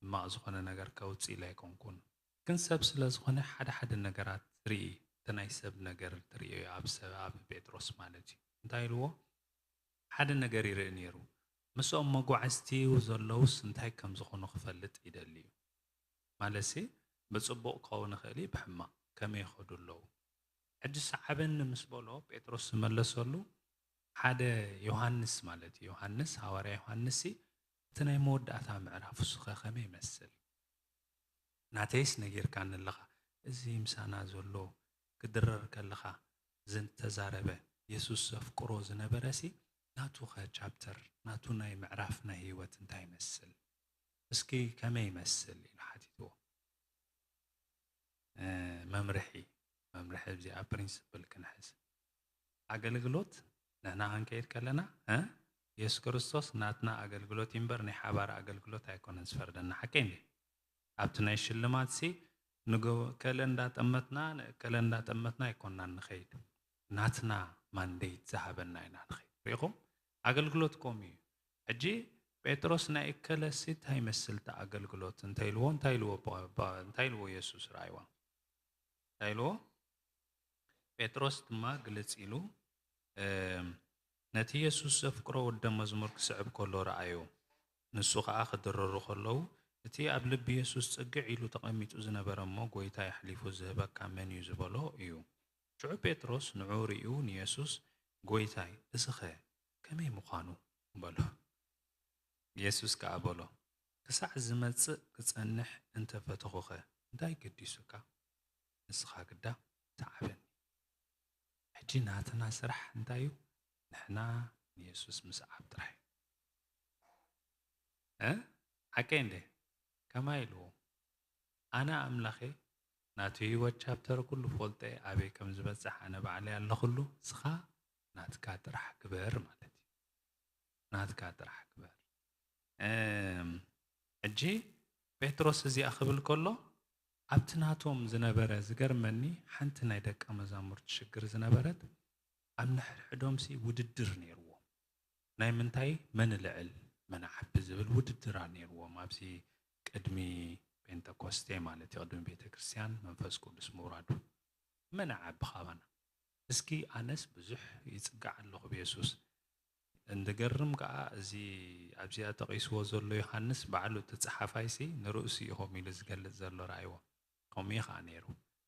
ሕማቕ ዝኾነ ነገር ከውጽእ ኢለ ኣይኮንኩን። ግን ሰብ ስለ ዝኾነ ሓደ ሓደ ነገራት ርኢ፣ እቲ ናይ ሰብ ነገር ትርእዮ እዩ ኣብ ሰብ፣ ኣብ ጴጥሮስ ማለት እዩ። እንታይ ኢልዎ? ሓደ ነገር ይርኢ ነይሩ። ምስኦም መጓዕዝቲ ዘለውስ እንታይ ከም ዝኾኑ ክፈልጥ ይደሊ እዩ። ማለትሲ ብጽቡቕ ክኸውን ይኽእል እዩ፣ ብሕማቕ ከመይ ይኸዱ ኣለዉ። ሕጂ ሰዓበኒ ምስ በሎ ጴጥሮስ ዝመለሰሉ ሓደ ዮሃንስ ማለት እዩ። ዮሃንስ፣ ሃዋርያ ዮሃንስ ሲ እቲ ናይ መወዳእታ ምዕራፍ እሱ ኸ ከመይ ይመስል? ናተይስ ነጊርካኒ ኣለኻ። እዚ ምሳና ዘሎ ክድረር ከለኻ ዝተዛረበ የሱስ ዘፍቅሮ ዝነበረ ሲ ናቱ ኸ ቻፕተር ናቱ ናይ ምዕራፍ ናይ ህይወት እንታይ ይመስል? እስኪ ከመይ ይመስል ኢሉ ሓቲትዎ። እ፣ መምርሒ፣ መምርሒ እዚኣ ፕሪንስፕል ክንሕዝ። ኣገልግሎት ንሕና ክንከይድ ከለና፣ እ፣ የሱስ ክርስቶስ ናትና ኣገልግሎት እዩ እምበር ናይ ሓባር ኣገልግሎት ኣይኮነን ዝፈርደና። ሓቀይ እንዴ? ኣብቲ ናይ ሽልማት ሲ ንገ-፣ እከለ እንዳጠመትና፣ ንእከለ እንዳጠመትና ኣይኮንናን ንኸይድ። ናትና ማንዴት ዝሃበና ኢና ንኸይድ። ሪኢኹም? ኣገልግሎት ከምኡ እዩ። ሕጂ ጴጥሮስ ናይ እከለ ሲ እንታይ ይመስል እቲ ኣገልግሎት እንተ ኢልዎ፣ እንታይ ኢልዎ ባ-፣ ባ-፣ እንታይ ኢልዎ የሱስ? ረኣይዋ። እንታይ ኢልዎ? ጴጥሮስ ድማ ግልጽ ኢሉ፣ እም፣ ነቲ የሱስ ዘፍቅሮ ወዲ መዝሙር ክስዕብ ከሎ ረኣዮ። ንሱ ኸኣ ክድረሩ ከለዉ፣ እቲ ኣብ ልቢ የሱስ ጽግዕ ኢሉ ተቐሚጡ ዝነበረ እሞ፣ "ጐይታይ፣ ኣሕሊፉ ዝህበካ መን እዩ?" ዝበሎ እዩ። ሽዑ ጴጥሮስ ንዕኡ ርእዩ ንየሱስ፣ "ጐይታይ፣ እዚኸ ከመይ ምዃኑ?" በሎ። የሱስ ከኣ በሎ፣ "ክሳዕ ዝመጽእ ክጸንሕ እንተ ፈተኹኸ፣ እንታይ ገዲሱካ? ንስኻ ግዳ ሰዓበኒ።" ሕጂ ናትና ስራሕ እንታይ እዩ? ንሕና ንየሱስ ምስዓብ ጥራይ። እ? ሓቀይ እንዴ? ከማይ ኢልዎ፣ "ኣነ ኣምላኸ፣ ናቱ ህይወት ቻፕተር ኩሉ ፈልጠ፣ ኣበይ ከም ዝበጽሕ ኣነ ባዕለይ ኣለኹሉ፣ ንስኻ ናትካ ጥራሕ ግበር ማለት እዩ። ናትካ ጥራሕ ግበር። እም፣ ሕጂ ጴጥሮስ እዚኣ ክብል ከሎ፣ ኣብቲ ናቶም ዝነበረ፣ ዝገርመኒ፣ ሓንቲ ናይ ደቀ መዛሙርቲ ሽግር ዝነበረት፣ ኣብ ነሕድሕዶምሲ ውድድር ነይርዎም። ናይ ምንታይ፣ መን ልዕል፣ መን ዓቢ ዝብል ውድድር ነይርዎም። ኣብዚ ቅድሚ ፔንተኮስቴ ማለት እዩ፣ ቅድሚ ቤተ ክርስቲያን መንፈስ ቅዱስ ምውራዱ። መን ዓቢ ካባና? እስኪ ኣነስ ብዙሕ ይጽጋዕ ኣለኹ ብየሱስ። እንድገርም ከኣ፣ እዚ ኣብዚኣ ጠቒስዎ ዘሎ ዮሃንስ ባዕሉ፣ እቲ ጸሓፋይሲ ንርእሱ እዩ ከምኡ ኢሉ ዝገልጽ ዘሎ፣ ረኣይዎ። ከምኡ እዩ ከኣ ነይሩ።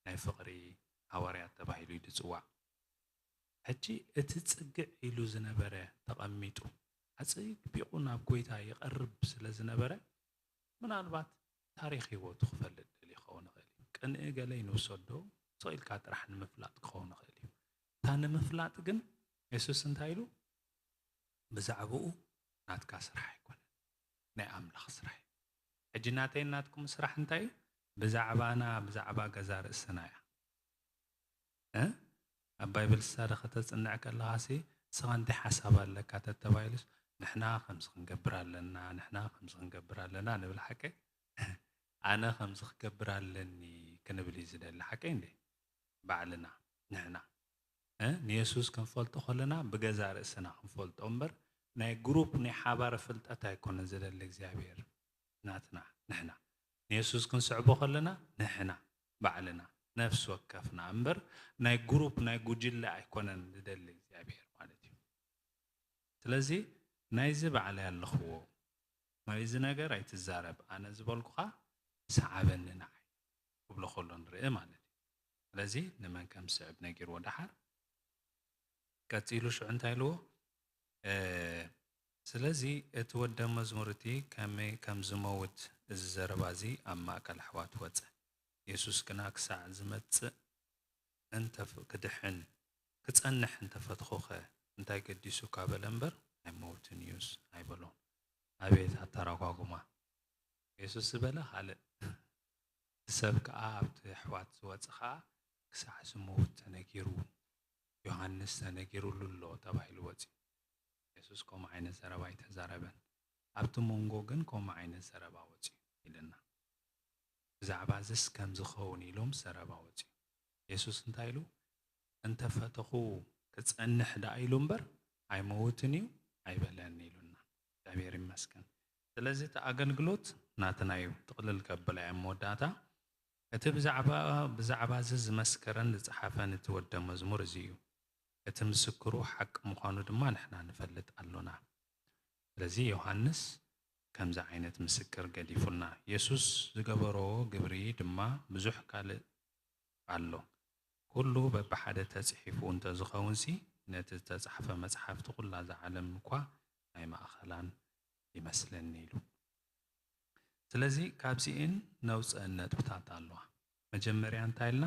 ናይ ፍቕሪ ሃዋርያት ተባሂሉ እዩ ዝጽዋዕ። ሕጂ እቲ ጽግዕ ኢሉ ዝነበረ ተቐሚጡ፣ ኣጸቢቑ ናብ ጐይታ ይቐርብ ስለ ዝነበረ፣ ምናልባት ታሪኽ ህይወቱ ክፈልጥ ደልዩ ክኸውን ይኽእል እዩ። ቅንኢ ገለ ይንውሰዶ፣ ስቕ ኢልካ ጥራሕ ንምፍላጥ ክኸውን ይኽእል እዩ። እታ ንምፍላጥ ግን የሱስ እንታይ ኢሉ? ብዛዕባኡ ናትካ ስራሕ ኣይኮነን፣ ናይ ኣምላኽ ስራሕ እዩ። ሕጂ ናተይን ናትኩም ስራሕ እንታይ እዩ? ብዛዕባና፣ ብዛዕባ ገዛ ርእስና እያ። እ? ኣብ ባይብል ስታዲ ከተጽንዕ ከለኻሲ፣ "ንስኻ እንታይ ሓሳብ ኣለካ?" ተተባሂሉስ፣ "ንሕና ከምዚ ክንገብር ኣለና፣ ንሕና ከምዚ ክንገብር ኣለና" ንብል፣ ሓቀይ? "ኣነ ከምዚ ክገብር ኣለኒ" ክንብል እዩ ዝደሊ፣ ሓቀይ እንዴ? ባዕልና፣ ንሕና። እ? ንየሱስ ክንፈልጦ ከለና፣ ብገዛ ርእስና ክንፈልጦ እምበር፣ ናይ ግሩፕ፣ ናይ ሓባር ፍልጠት ኣይኮነን ዝደሊ እግዚኣብሔር። ናትና፣ ንሕና። ንየሱስ ክንስዕቦ ከለና፣ ንሕና፣ ባዕልና፣ ነፍሲ ወከፍና እምበር፣ ናይ ግሩፕ፣ ናይ ጉጅለ ኣይኮነን ዝደሊ እግዚኣብሔር ማለት እዩ። ስለዚ፣ ናይዚ ባዕለይ ኣለኽዎ፣ ናይዚ ነገር ኣይትዛረብ፣ ኣነ ዝበልኩኻ ሰዓበኒ ንዓይ ክብሎ ከሎ ንርኢ ማለት እዩ። ስለዚ፣ ንመን ከም ዝስዕብ ነጊርዎ ደሓር። ቀጺሉ ሽዑ እንታይ ኢልዎ? እ፣ ስለዚ እቲ ወደ መዝሙር እቲ ከመይ ከም ዝመውት እዚ ዘረባ እዚ ኣብ ማእከል ኣሕዋት ወጸ። የሱስ ግና ክሳዕ ዝመጽእ እንተ ፍ-፣ ክድሕን፣ ክጸንሕ እንተ ፈትኹኸ እንታይ ገዲሱካ በለ እምበር ኣይመውትን እዩስ ኣይበሎን። ኣቤት ኣተራጓጉማ! የሱስ ዝበለ ካልእ፣ እቲ ሰብ ከኣ ኣብቲ ኣሕዋት ዝወጸ ከኣ ክሳዕ ዝመውት ተነጊሩ፣ ዮሃንስ ተነጊሩሉ ኣሎ ተባሂሉ ወጺኡ። የሱስ ከምኡ ዓይነት ዘረባ ኣይተዛረበን። ኣብቲ መንጎ ግን ከምኡ ዓይነት ዘረባ ወጺኡ ኢልና። ብዛዕባ እዝስ ከም ዝኸውን ኢሎም ዘረባ ወጺኡ። የሱስ እንታይ ኢሉ? "እንተ ፈተኹ ክጸንሕ ደኣ" ኢሉ እምበር፣ "ኣይመውትን እዩ ኣይበለን" ኢሉና። እግዚኣብሔር ይመስገን። ስለዚ እቲ ኣገልግሎት ናትና እዩ። ጥቕልል ከብላ እየ ኣብ መወዳእታ። እቲ ብዛዕባ፣ ብዛዕባ እዚ ዝመስከረን ዝጸሓፈን እቲ ወደ መዝሙር እዚ እዩ። እቲ ምስክሩ ሓቂ ምዃኑ ድማ ንሕና ንፈልጥ ኣሎና። ስለዚ ዮሃንስ ከምዚ ዓይነት ምስክር ገዲፉልና። የሱስ ዝገበሮ ግብሪ ድማ ብዙሕ ካልእ ኣሎ። ኩሉ በብሓደ ተጽሒፉ እንተ ዝኸውንሲ፣ ነቲ ዝተጻሕፈ መጽሓፍቲ ኩላ እዛ ዓለም እኳ ናይ ማእኸላን ይመስለኒ ኢሉ። ስለዚ ካብዚኤን ነውፀአን ነጥብታት ኣለዋ። መጀመርያ እንታይ ኢልና?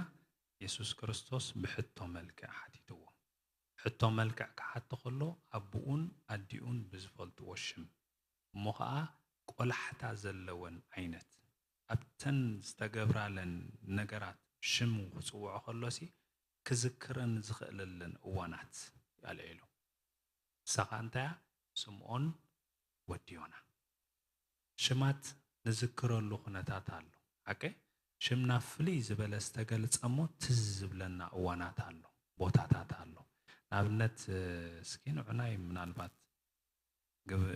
የሱስ ክርስቶስ ብሕቶ መልክዕ ሓቲትዎ። ሕቶ መልክዕ ክሓቶ ከሎ ኣቦኡን ኣዲኡን ብዝፈልጥዎ ሽም፣ እሞ ኸዓ ቆላሕታ ዘለወን ዓይነት፣ ኣብተን ዝተገብራለን ነገራት ሽም ክጽውዖ ከሎሲ ክዝክረን ዝኽእለለን እዋናት ኣልዒሉ። ንሳ ኸዓ እንታያ? ስምዖን ወዲ ዮና። ሽማት ንዝክረሉ ኩነታት ኣሎ። ሓቀይ? ሽምና ፍልይ ዝበለ ዝተገልጸ እሞ ትዝ ዝብለና እዋናት ኣሎ፣ ቦታታት ኣሎ። ንኣብነት፣ እስኪ ንዑናይ ምናልባት ግብ-፣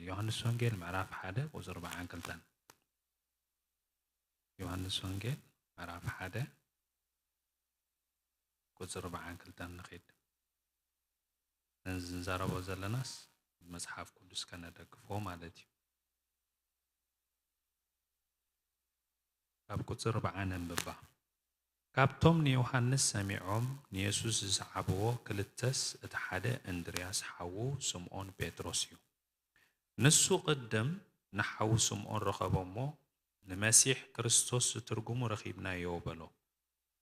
ዮሃንስ ወንጌል ምዕራፍ ሓደ ቁጽሪ ኣርባዓን ክልተን። ዮሃንስ ወንጌል ምዕራፍ ሓደ ቁጽሪ ኣርባዓን ክልተን ንኺድ። ነዚ ንዛረቦ ዘለናስ መጽሓፍ ቅዱስ ከነደግፎ ማለት እዩ። ካብ ቁጽሪ ኣርብዓ ነንብባ። ካብቶም ንዮሃንስ ሰሚዖም ንየሱስ ዝሰዓብዎ ክልተስ እቲ ሓደ እንድርያስ ሓዉ ስምዖን ጴጥሮስ እዩ። ንሱ ቅድም ንሓዉ ስምዖን ረኸቦ እሞ፣ ንመሲሕ ክርስቶስ ዝትርጉሙ ረኺብናዮ በሎ።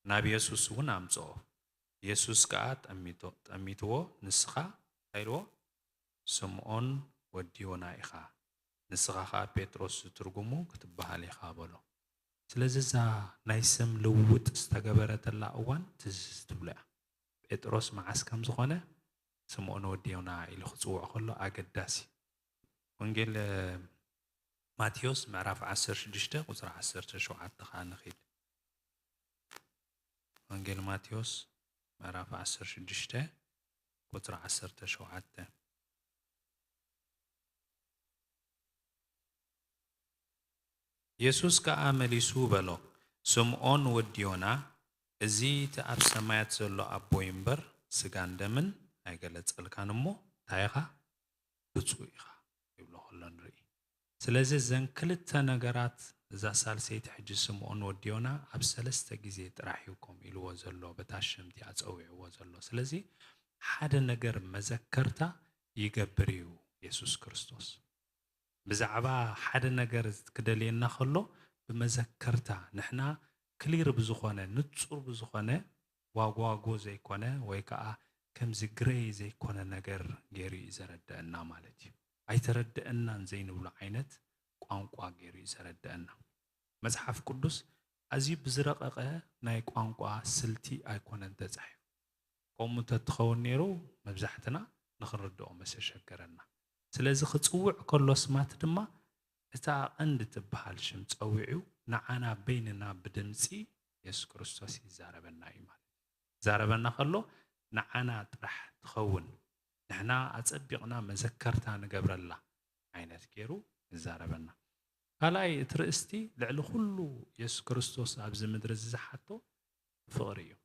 ናብ የሱስ እውን ኣምጽኦ። የሱስ ከኣ ጠሚቶ-፣ ጠሚትዎ፣ ንስኻ እንታይ ኢልዎ? ስምዖን ወዲ ዮና ኢኻ። ንስኻ ኸኣ ጴጥሮስ ዝትርጉሙ ክትበሃል ኢኻ በሎ። ስለዚ እዛ ናይ ስም ልውውጥ ዝተገበረተላ እዋን ትዝ ትብሎ እያ። ጴጥሮስ መዓስ ከም ዝኾነ ስምዖን ወዲ ዮና ኢሉ ክጽውዖ ከሎ ኣገዳሲ። ወንጌል ማቴዎስ ምዕራፍ ዓሰርተ ሽዱሽተ ቁጽሪ ዓሰርተ ሸውዓተ ከኣ ንኺድ። ወንጌል ማቴዎስ ምዕራፍ ዓሰርተ ሽዱሽተ ቁጽሪ ዓሰርተ ሸውዓተ። የሱስ ከኣ መሊሱ በሎ፣ ስምዖን ወዲ ዮና፣ እዚ እቲ ኣብ ሰማያት ዘሎ ኣቦይ እምበር ስጋን ደምን ኣይገለጸልካን እሞ እንታይ ኢኻ? ብፁዕ ኢኻ ይብሎ ከሎ ንርኢ። ስለዚ እዘን ክልተ ነገራት፣ እዛ ሳልሰይቲ ሕጂ ስምዖን ወዲ ዮና ኣብ ሰለስተ ግዜ ጥራሕ እዩ ከምኡ ኢልዎ ዘሎ፣ በታ ሽምቲ ኣጸዊዕዎ ዘሎ። ስለዚ ሓደ ነገር መዘከርታ ይገብር እዩ የሱስ ክርስቶስ። ብዛዕባ ሓደ ነገር ክደልየና ከሎ ብመዘከርታ ንሕና ክሊር ብዝኾነ ንጹር ብዝኾነ ዋጓጎ ዘይኮነ ወይ ከዓ ከምዚ ግረይ ዘይኮነ ነገር ገይሩ እዩ ዘረደአና ማለት እዩ። ኣይተረደአናን ዘይንብሎ ዓይነት ቋንቋ ገይሩ እዩ ዘረደአና። መጽሓፍ ቅዱስ ኣዝዩ ብዝረቐቐ ናይ ቋንቋ ስልቲ ኣይኮነን ተጻሒፉ። ከምኡ እንተትኸውን ነይሩ መብዛሕትና ንኽንርድኦ መሰሸገረና። ስለዚ ክጽውዕ ከሎ ኣስማት ድማ እታ ቀንዲ ትበሃል ሽም ጸዊዑ ንዓና በይንና ብድምጺ የሱስ ክርስቶስ ይዛረበና እዩ ማለት እዩ። ይዛረበና ከሎ ንዓና ጥራሕ ትኸውን፣ ንሕና ኣጸቢቕና መዘከርታ ንገብረላ ዓይነት ገይሩ ይዛረበና። ካልኣይ እቲ ርእስቲ ልዕሊ ኩሉ የሱስ ክርስቶስ ኣብዚ ምድሪ እዚ ዝሓቶ ፍቕሪ እዩ።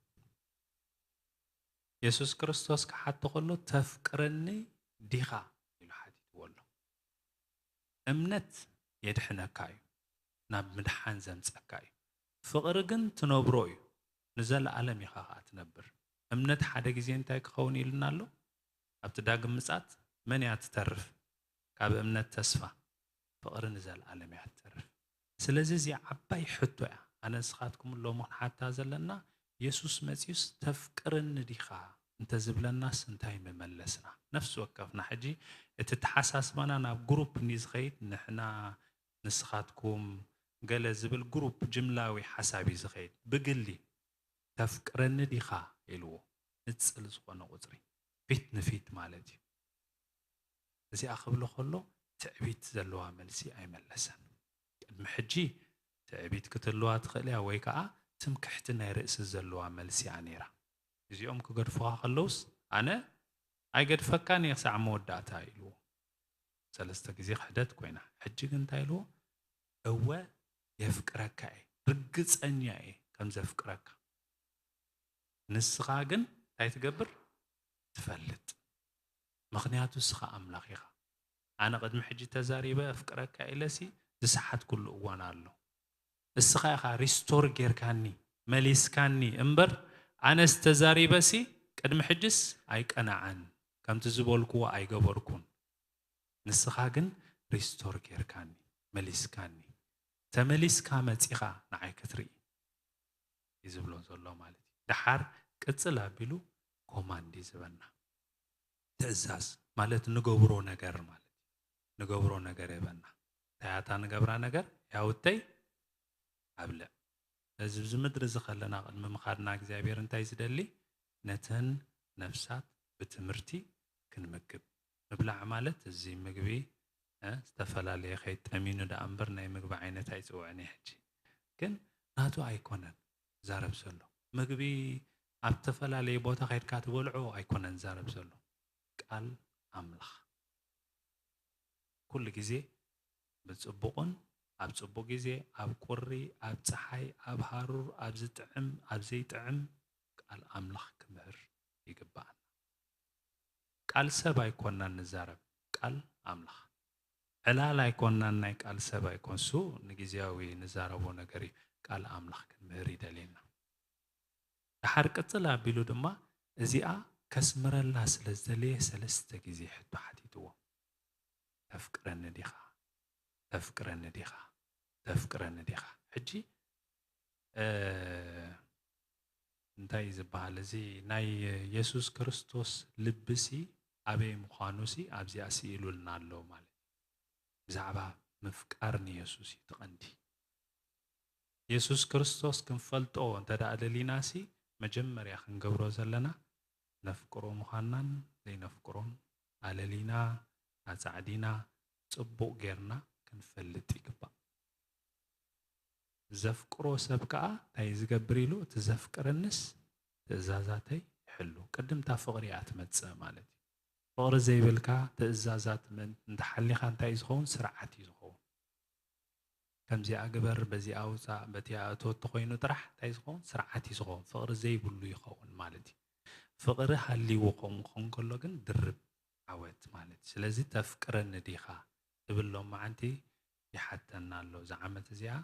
የሱስ ክርስቶስ ክሓቶ ከሎ ተፍቅረኒ ዲኻ ኢሉ ሓቲትዎ ኣሎ። እምነት የድሕነካ እዩ፣ ናብ ምድሓን ዘምጸካ እዩ። ፍቕሪ ግን ትነብሮ እዩ፣ ንዘለኣለም ኢኻ ኸኣ ትነብር። እምነት ሓደ ግዜ እንታይ ክኸውን ኢሉና ኣሎ? ኣብቲ ዳግም ምጻት መን እያ ትተርፍ? ካብ እምነት ተስፋ፣ ፍቕሪ ንዘለኣለም እያ ትተርፍ። ስለዚ እዚ ዓባይ ሕቶ እያ። ኣነ ንስኻትኩም ሎሚ ክንሓታ ዘለና፣ የሱስ መጺኡስ ተፍቅረኒ ዲኻ እንተዝብለናስ እንታይ ምመለስና? ነፍሲ ወከፍና ሕጂ እቲ ተሓሳስባና ናብ ግሩፕ እንድዩ ዝኸይድ፣ ንሕና፣ ንስኻትኩም፣ ገለ ዝብል ግሩፕ ጅምላዊ ሓሳብ እዩ ዝኸይድ። ብግሊ ተፍቅረኒ ዲኻ ኢልዎ፣ ንጽል ዝኾነ ቁጽሪ፣ ፊት ንፊት ማለት እዩ። እዚኣ ክብሎ ከሎ ትዕቢት ዘለዋ መልሲ ኣይመለሰን። ቅድሚ ሕጂ ትዕቢት ክትህልዋ ትኽእል እያ፣ ወይ ከኣ ትምክሕቲ ናይ ርእሲ ዘለዋ መልሲ እያ ነይራ። እዚኦም ክገድፉኻ ከለውስ ኣነ ኣይገድፈካን እየ ክሳዕ መወዳእታ ኢልዎ። ሰለስተ ግዜ ክሕደት ኮይና። ሕጂ ግን እንታይ ኢልዎ? እወ የፍቅረካ እየ፣ ርግጸኛ እየ ከም ዘፍቅረካ። ንስኻ ግን እንታይ ትገብር? ትፈልጥ። ምኽንያቱ ንስኻ ኣምላኽ ኢኻ። ኣነ ቅድሚ ሕጂ ተዛሪበ ኣፍቅረካ ኢለሲ ዝሰሓትኩሉ እዋን ኣሎ። እስኻ ኢኻ ሪስቶር ጌርካኒ፣ መሊስካኒ እምበር፣ ኣነስ ተዛሪበሲ ቅድሚ ሕጅስ ኣይቀናዓን፣ ከምቲ ዝበልክዎ ኣይገበርኩን። ንስኻ ግን ሪስቶር ጌርካኒ፣ መሊስካኒ። ተመሊስካ መጺኻ ንዓይ ክትርኢ እዩ ዝብሎ ዘሎ ማለት እዩ። ደሓር ቅጽል ኣቢሉ ኮማንድ እዩ ዝህበና። ትእዛዝ ማለት ንገብሮ ነገር ማለት እዩ። ንገብሮ ነገር ይህበና። እንታይ እያ እታ ንገብራ ነገር? ያውተይ ኣብልዕ። እዚ፣ እዚ ምድሪ እዚ ከለና ቅድሚ ምኻድና እግዚኣብሔር እንታይ ዝደሊ? ነተን ነፍሳት ብትምህርቲ ክንምግብ። ምብላዕ ማለት እዚ ምግቢ፣ እ፣ ዝተፈላለየ ከይጠሚኑ ደኣ እምበር ናይ ምግቢ ዓይነት ኣይጽውዕን እየ ሕጂ። ግን ናቱ ኣይኮነን ዛረብ ዘሎ። ምግቢ ኣብ ዝተፈላለየ ቦታ ከይድካ ትበልዖ ኣይኮነን ዛረብ ዘሎ። ቃል ኣምላኽ። ኩሉ ግዜ ብጽቡቕን ኣብ ጽቡቕ ግዜ፣ ኣብ ቁሪ፣ ኣብ ጸሓይ፣ ኣብ ሃሩር፣ ኣብ ዝጥዕም፣ ኣብ ዘይጥዕም ቃል ኣምላኽ ክምህር ይግብኣና። ቃል ሰብ ኣይኮንናን ንዛረብ፣ ቃል ኣምላኽ። ዕላል ኣይኮንናን፣ ናይ ቃል ሰብ ኣይኮን፣ እሱ ንግዜያዊ ንዛረቦ ነገር እዩ። ቃል ኣምላኽ ክንምህር ይደልየና። ደሓር ቅጽል ኣቢሉ ድማ እዚኣ ከስምረላ ስለ ዝደለየ ሰለስተ ግዜ ሕቶ ሓቲትዎ። "ተፍቅረኒ ዲኻ? ተፍቅረኒ ዲኻ? ተፍቅረኒ ዲኻ?" ሕጂ፣ እ፣ እንታይ እዩ ዝበሃል? እዚ ናይ የሱስ ክርስቶስ ልቢሲ ኣበይ ምዃኑሲ ኣብዚኣ ስኢሉልና ኣሎ ማለት እዩ። ብዛዕባ ምፍቃር ንየሱስ እዩ እቲ ቀንዲ። የሱስ ክርስቶስ ክንፈልጦ እንተ ደኣ ደሊናሲ፣ መጀመርያ ክንገብሮ ዘለና ነፍቅሮ ምዃንናን ዘይነፍቅሮን ኣለሊና፣ ኣጻዕዲና፣ ጽቡቕ ጌርና ክንፈልጥ ይግባእ። ዘፍቅሮ ሰብ ከኣ እንታይ ዝገብር ኢሉ? እቲ ዘፍቅረንስ ትእዛዛተይ ይሕሉ። ቅድም እታ ፍቕሪ እያ ትመጽእ ማለት እዩ። ፍቕሪ ዘይብልካ ትእዛዛት ምን-፣ እንተሓሊኻ እንታይ እዩ ዝኸውን? ስርዓት እዩ ዝኸውን። ከምዚኣ ግበር፣ በዚኣ ውጻእ፣ በቲኣ እቶ እንተኾይኑ ጥራሕ እንታይ ዝኸውን? ስርዓት እዩ ዝኸውን። ፍቕሪ ዘይብሉ ይኸውን ማለት እዩ። ፍቕሪ ሃልይዎ ከምኡ ክኸውን ከሎ ግን ድርብ ዓወት ማለት እዩ። ስለዚ ተፍቅረኒ ዲኻ ትብል ሎማዓንቲ ይሓተና ኣሎ። እዛ ዓመት እዚኣ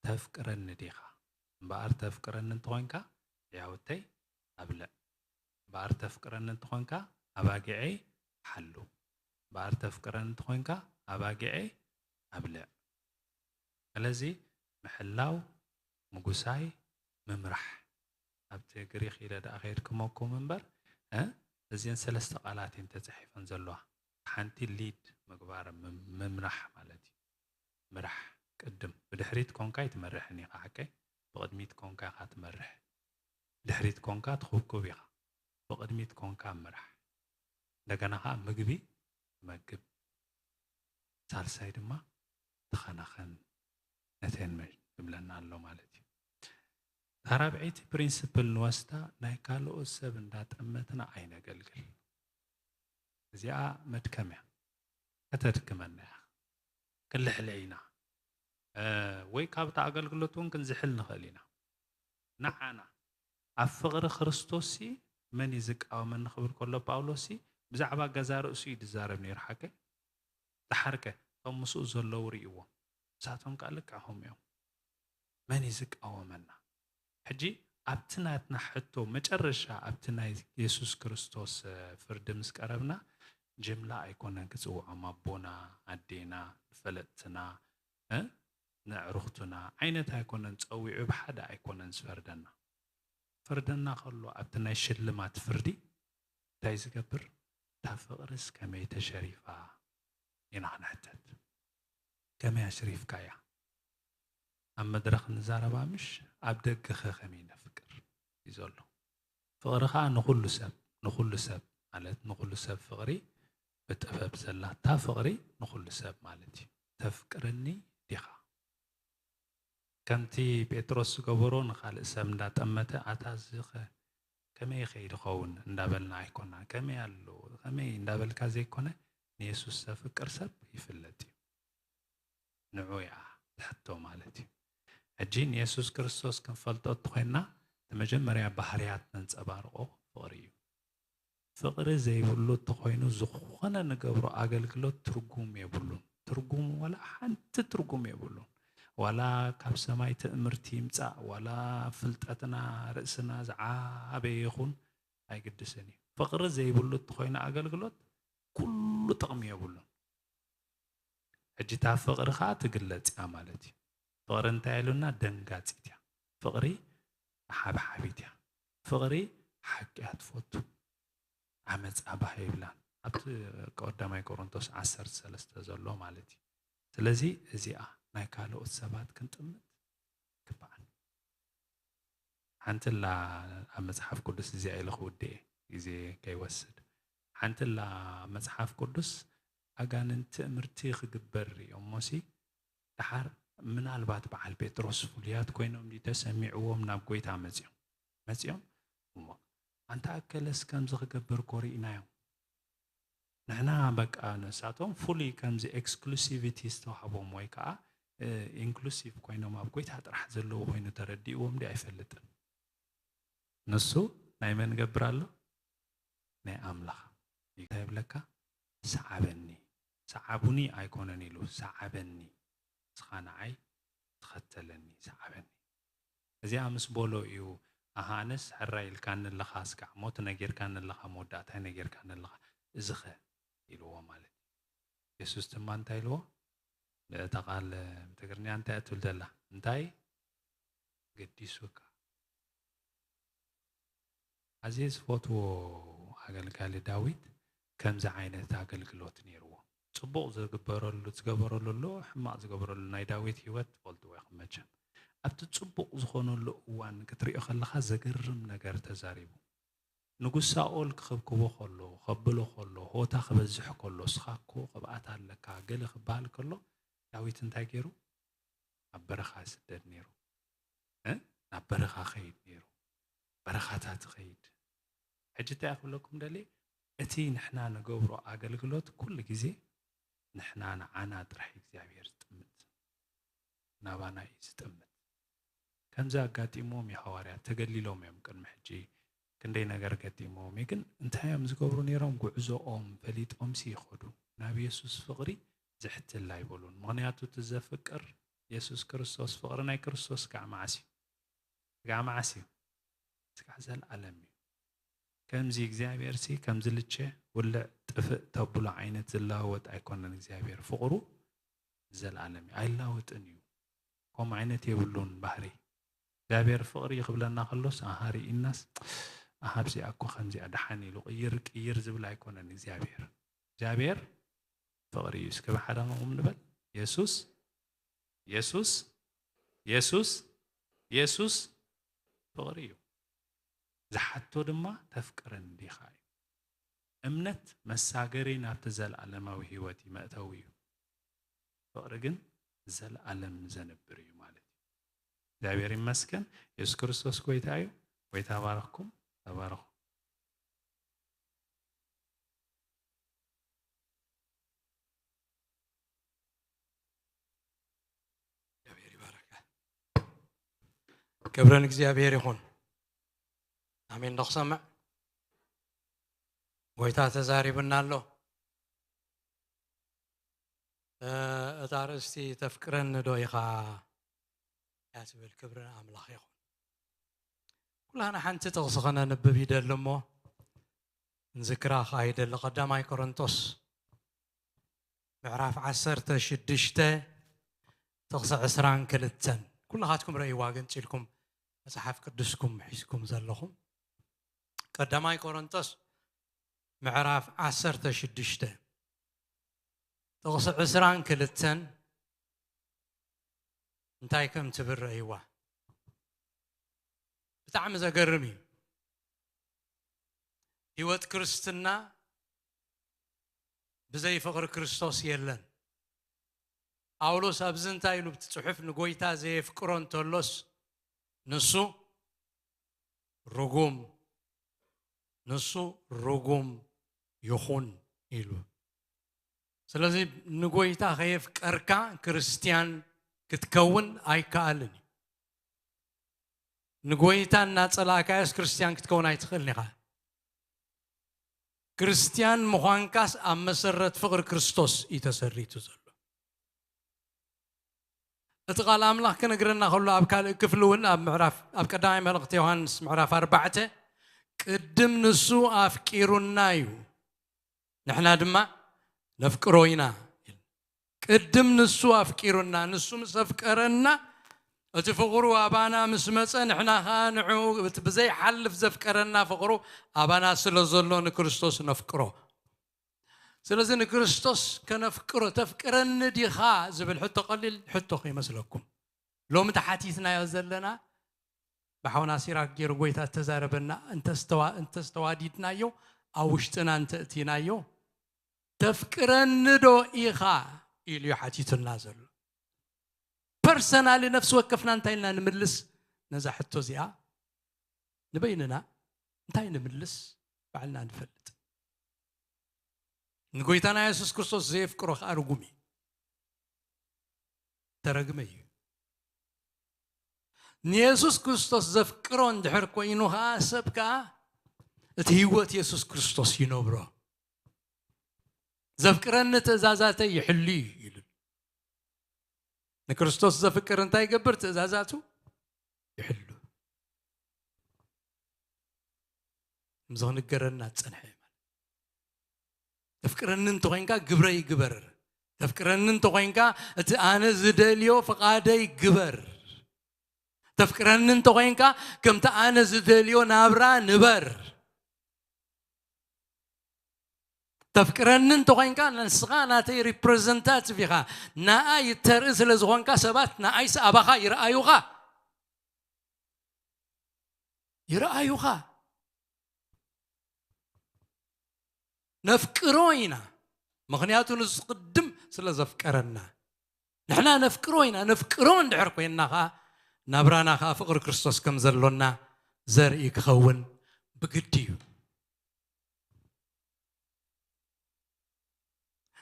ተፍቅረኒ ዲኻ? እምበኣር ተፍቅረኒ እንተኾይንካ ሕያውተይ ኣብልዕ። እምበኣር ተፍቅረኒ እንተኾንካ ኣባጊዐይ ሓሉ። እምበኣር ተፍቅረኒ እንተኾይንካ ኣባጊዐይ ኣብልዕ። ስለዚ ምሕላው፣ ምጉሳይ፣ ምምራሕ። ኣብቲ ግሪኽ ኢለ ደኣ ከየድክመኩም እምበር፣ እ፣ እዚአን ሰለስተ ቃላት እየን ተጻሒፈን ዘለዋ። ሓንቲ ሊድ ምግባር፣ ምም-፣ ምምራሕ ማለት እዩ። ምራሕ፣ ቅድም። ብድሕሪት ኮንካ ኣይትመርሕን ኢኻ፣ ሓቀይ? ብቕድሚት ኮንካ ኢኻ ትመርሕ። ብድሕሪት ኮንካ ትኹብኩብ ኢኻ። ብቕድሚት ኮንካ ምራሕ። እንደገና ኸዓ ምግቢ ትመግብ። ሳልሳይ ድማ ተኸናኸን ነተን መ-፣ ትብለና ኣሎ ማለት እዩ። እታ ራብዐይቲ ፕሪንስፕል ንወስዳ፣ ናይ ካልኦት ሰብ እንዳጠመትና ኣይነገልግል። እዚኣ መድከም እያ። ከተድክመና እያ። ክንልሕልሕ ኢና። እ፣ ወይ ካብቲ ኣገልግሎት እውን ክንዝሕል ንኽእል ኢና። ንዓና ኣብ ፍቕሪ ክርስቶስሲ መን እዩ ዝቃወመኒ ክብል ከሎ ጳውሎስሲ ብዛዕባ ገዛ ርእሱ እዩ ዝዛረብ ነይሩ። ሓቀይ? ደሓርከ እቶም ምስኡ ዘለዉ ርእይዎም፣ ንሳቶም ከኣ ልክዕ ከምኡ እዮም። መን እዩ ዝቃወመና? ሕጂ ኣብቲ ናትና ሕቶ መጨረሻ ኣብቲ ናይ የሱስ ክርስቶስ፣ እ፣ ፍርዲ ምስ ቀረብና ጅምላ ኣይኮነን ክጽውዖም ኣቦና፣ ኣዴና፣ ንፈለጥትና፣ እ፣ ነዕሩኽትና ዓይነት ኣይኮነን ጸዊዑ ብሓደ ኣይኮነን ዝፈርደና። ፈርደና ከሎ ኣብቲ ናይ ሽልማት ፍርዲ እንታይ ዝገብር? እታ ፍቕርስ ከመይ ተሸሪፋ ኢና ክንሕተት። ከመይ ኣሽሪፍካያ? ኣብ መድረኽ ንዛረባ ምሽ ኣብ ደገኸ ከመይ ነፍቅር እዩ ዘሎ። ፍቕሪ ኸኣ ንኹሉ ሰብ፣ ንኹሉ ሰብ ማለት ንኹሉ ሰብ ፍቕሪ ብጥበብ ዘላታ ፍቕሪ ንኹሉ ሰብ ማለት እዩ። ተፍቅረኒ ዲኻ? ከምቲ ጴጥሮስ ዝገበሮ ንኻልእ ሰብ እንዳጠመተ ኣታ እዚ ኸ ከመይ ከ ይኸውን እንዳበልና ኣይኮናን። ከመይ ኣሎ ከመይ እንዳበልካ ዘይኮነ ንየሱስ ዘፍቅር ሰብ ይፍለጥ እዩ። ንዑ እያ ትሕቶ ማለት እዩ። ሕጂ ንየሱስ ክርስቶስ ክንፈልጦ እንተኾይንና እቲ መጀመርያ ባህርያት ነንጸባርቆ ፍቕሪ እዩ። ፍቕሪ ዘይብሉ እንተኾይኑ ዝኾነ ንገብሮ ኣገልግሎት ትርጉም የብሉን። ትርጉም ዋላ ሓንቲ ትርጉም የብሉን። ዋላ ካብ ሰማይ ትእምርቲ ይምጻእ፣ ዋላ ፍልጠትና ርእስና ዝዓበየ ይኹን ኣይግድስን እዩ። ፍቕሪ ዘይብሉ እንተኾይኑ ኣገልግሎት ኩሉ ጥቕሚ የብሉን። ሕጂ እታ ፍቕሪ ኸኣ ትግለጽ እያ ማለት እዩ። ፍቕሪ እንታይ ኢሉና? ደንጋጺት እያ። ፍቕሪ ሓብሓቢት እያ። ፍቕሪ ሓቂ እያ ትፈቱ። ዓመጻ ባህ ይብላን። ኣብቲ ቀዳማይ ቆሮንቶስ ዓሰርተ ሰለስተ ዘሎ ማለት እዩ። ስለዚ እዚኣ ናይ ካልኦት ሰባት ክንጥምት ይግባኣን። ሓንቲ ኣላ ኣብ መጽሓፍ ቅዱስ፣ እዚኣ ኢለ ክውድእ እየ፣ ግዜ ከይወስድ። ሓንቲ ኣላ ኣብ መጽሓፍ ቅዱስ ኣጋንንቲ ትእምርቲ ክግበር ርእዮሞሲ፣ ደሓር ምናልባት በዓል ጴጥሮስ ፍሉያት ኮይኖም ድዩ ተሰሚዕዎም ናብ ጐይታ መጺኦም። መጺኦም፣ እሞ ኣንታ ኣከለስ ከምዚ ክገብር እኮ ርኢናዮም። ንሕና በቃ ንሳቶም ፍሉይ ከምዚ ኤክስክሉሲቪቲ ዝተዋህቦም ወይ ከዓ፣ እ፣ ኢንክሉሲቭ ኮይኖም ኣብ ጐይታ ጥራሕ ዘለዉ ኮይኑ ተረዲእዎም ድዩ ኣይፈልጥን። ንሱ ናይ መን ገብር ኣሎ? ናይ ኣምላኽ። እንታይ ይብለካ? ሰዓበኒ። ሰዓቡኒ ኣይኮነን ኢሉ፣ ሰዓበኒ። ንስኻ ንዓይ ተኸተለኒ፣ ሰዓበኒ። እዚኣ ምስ በሎ እዩ፣ ኣሃ ኣነስ ሕራይ ኢልካኒ ኣለኻ፣ እስካዕ ሞት ነጊርካኒ ኣለኻ፣ መወዳእታይ ነጊርካኒ ኣለኻ፣ እዚኸ ኢልዎ ማለት እዩ። የሱስ ድማ እንታይ ኢልዎ? እታ ቃል ብትግርኛ እንታይ እያ ትብል ዘላ? እንታይ ገዲሱካ? ኣዝየ ዝፈትዎ ኣገልጋሊ ዳዊት ከምዚ ዓይነት ኣገልግሎት ነይርዎ። ጽቡቕ ዝግበረሉ፣ ዝገበረሉ ኣሎ፣ ሕማቕ ዝገበረሉ፣ ናይ ዳዊት ህይወት ትፈልጥዎ ኢኹም መቸም። ኣብቲ ጽቡቕ ዝኾነሉ እዋን ክትሪኦ ከለኻ ዘገርም ነገር ተዛሪቡ። ንጉስ ሳኦል ክኽብክቦ ከሎ፣ ከብሎ ከሎ፣ ሆታ ክበዝሕ ከሎ፣ "እስኻ እኮ ቅብኣት ኣለካ" ገለ ክበሃል ከሎ፣ ዳዊት እንታይ ገይሩ? ኣብ በረኻ ይስደድ ነይሩ። እ? ናብ በረኻ ኸይድ ነይሩ። በረኻታት ኸይድ። ሕጂ እንታይ ክብለኩም ደልየ? እቲ ንሕና ንገብሮ ኣገልግሎት ኩሉ ግዜ ንሕና ንዓና ጥራሕ እግዚኣብሔር ዝጥምት። ናባና እዩ ዝጥምት። ከምዚ ኣጋጢሞም እዩ ሃዋርያት፣ ተገሊሎም እዮም ቅድሚ ሕጂ። ክንደይ ነገር ገጢሞም እዩ፣ ግን እንታይ እዮም ዝገብሩ ነይሮም? ጉዕዞኦም ፈሊጦምሲ ይኸዱ። ናብ የሱስ ፍቕሪ ዝሕትል ኣይበሉን። ምኽንያቱ እቲ ዘፍቅር የሱስ ክርስቶስ ፍቕሪ ናይ ክርስቶስ ክሳዕ መዓስ እዩ? ክሳዕ መዓስ እዩ? ክሳዕ ዘለኣለም እዩ። ከምዚ እግዚኣብሔር ሲ ከምዚ ልቸ ውልዕ ጥፍእ ተብሎ ዓይነት ዝለዋወጥ ኣይኮነን። እግዚኣብሔር ፍቕሩ ዘለኣለም እዩ፣ ኣይላወጥን እዩ። ከምኡ ዓይነት የብሉን ባህሪ። እግዚኣብሔር ፍቕሪ ክብለና ከሎስ ኣሃ ርኢናስ ኣሃ ኣብዚኣ እኮ ከምዚኣ ደሓን ኢሉ ቅይር ቅይር ዝብል ኣይኮነን እግዚኣብሔር። እግዚኣብሔር ፍቕሪ እዩ። እስከ ብሓደ ከምኡ ንበል። የሱስ የሱስ የሱስ የሱስ ፍቕሪ እዩ። ዝሓቶ ድማ ተፍቅረኒ ዲኻ እዩ። እምነት መሳገሪ ናብቲ ዘለኣለማዊ ህይወት እዩ፣ መእተዊ እዩ። ፍቕሪ ግን ዘለኣለም ዘንብር እዩ ማለት እዩ። እግዚኣብሔር ይመስገን። የሱስ ክርስቶስ ጎይታ እዩ። ጎይታ ባረኽኩም። ተባረኹ። እግዚኣብሔር ይባረካ። ክብሪ ንእግዚኣብሔር ይኹን። ኣሜን። ዶ ክሰምዕ? ጎይታ ተዛሪብና ኣሎ። እ፣ እታ ኣርእስቲ "ተፍቅረኒ ዶ ኢኻ?" እያ ትብል። ክብሪ ንኣምላኽ ይኹን። ኩላና ሓንቲ ጥቕሲ ከነንብብ ይደሊ እሞ፣ ንዝክራ ከኣ ይደሊ። ቀዳማይ ቆሮንቶስ ምዕራፍ ዓሰርተ ሽዱሽተ ጥቕሲ ዕስራን ክልተን። ኩላኻትኩም ረእይዋ ገንጺልኩም መጽሓፍ ቅዱስኩም ሒዝኩም ዘለኹም። ቀዳማይ ቆሮንቶስ ምዕራፍ ዓሰርተ ሽዱሽተ ጥቕሲ ዕስራን ክልተን እንታይ ከም ትብል ረእይዋ። ብጣዕሚ ዘገርም እዩ። ህይወት ክርስትና ብዘይ ፍቕሪ ክርስቶስ የለን። ጳውሎስ ኣብዚ እንታይ ኢሉ ብቲ ጽሑፍ ንጎይታ ዘየፍቅሮ እንተሎስ ንሱ ርጉም፣ ንሱ ርጉም ይኹን ኢሉ። ስለዚ ንጎይታ ከየፍቀርካ ክርስትያን ክትከውን ኣይከኣልን እዩ። ንጎይታ እናጸላእካዮስ ክርስትያን ክትከውን ኣይትኽእልን ኢኻ። ክርስትያን ምዃንካስ ኣብ መሰረት ፍቕሪ ክርስቶስ እዩ ተሰሪቱ ዘሎ። እቲ ቃል ኣምላኽ ክነግረና ከሎ ኣብ ካልእ ክፍሊ እውን ኣብ ምዕራፍ፣ ኣብ ቀዳማይ መልእኽቲ ዮሃንስ ምዕራፍ ኣርባዕተ ቅድም ንሱ ኣፍቂሩና እዩ፣ ንሕና ድማ ነፍቅሮ ኢና። ቅድም ንሱ ኣፍቂሩና፣ ንሱ ምስ ኣፍቀረና እቲ ፍቕሩ ኣባና ምስ መጸ ንሕና ኸኣ ንዕኡ እቲ ብዘይሓልፍ ዘፍቀረና ፍቕሩ ኣባና ስለ ዘሎ ንክርስቶስ ነፍቅሮ። ስለዚ ንክርስቶስ ከነፍቅሮ፣ "ተፍቅረኒ ዲኻ?" ዝብል ሕቶ ቀሊል ሕቶ ከይመስለኩም። ሎሚ ተሓቲትናዮ ዘለና ብሓውና ሲራክ ገይሩ ጎይታ እተዛረበና እንተስተዋ-፣ እንተስተዋዲድናዮ፣ ኣብ ውሽጥና እንተእቲናዮ፣ "ተፍቅረኒ ዶ ኢኻ?" ኢሉ እዩ ሓቲቱና ዘሎ። ፐርሰናሊ ነፍሲ ወከፍና እንታይ ኢልና ንምልስ ነዛ ሕቶ እዚኣ? ንበይንና እንታይ ንምልስ ባዕልና ንፈልጥ። ንጎይታና የሱስ ክርስቶስ ዘየፍቅሮ ከኣ ርጉም እዩ፣ ተረግመ እዩ። ንየሱስ ክርስቶስ ዘፍቅሮ እንድሕር ኮይኑ ከኣ ሰብ ከኣ እቲ ህይወት የሱስ ክርስቶስ ይነብሮ። "ዘፍቅረኒ ትእዛዛተይ ይሕሉ እዩ" ይብል። ንክርስቶስ ዘፍቅር እንታይ ይገብር? ትእዛዛቱ ይሕሉ። ከምዚ ክንገረና ዝጸንሐ እዩ ማለት። "ተፍቅረኒ እንተኾይንካ ግብረይ ግበር። ተፍቅረኒ እንተኾይንካ እቲ ኣነ ዝደልዮ ፍቓደይ ግበር። ተፍቅረኒ እንተኾይንካ ከምቲ ኣነ ዝደልዮ ናብራ ንበር። ተፍቅረኒ እንተኾይንካ ንስኻ ናተይ ሪፕሬዘንታቲቭ ኢኻ። ንኣይ እተርኢ ስለ ዝኾንካ ሰባት ንኣይስ ኣባኻ ይረኣዩኻ። ይረኣዩኻ። ነፍቅሮ ኢና፣ ምኽንያቱ ንሱ ቅድም ስለ ዘፍቀረና። ንሕና ነፍቅሮ ኢና። ነፍቅሮ እንድሕር ኮይንና ኸኣ፣ ናብራና ኸኣ ፍቕሪ ክርስቶስ ከም ዘሎና ዘርኢ ክኸውን ብግዲ እዩ።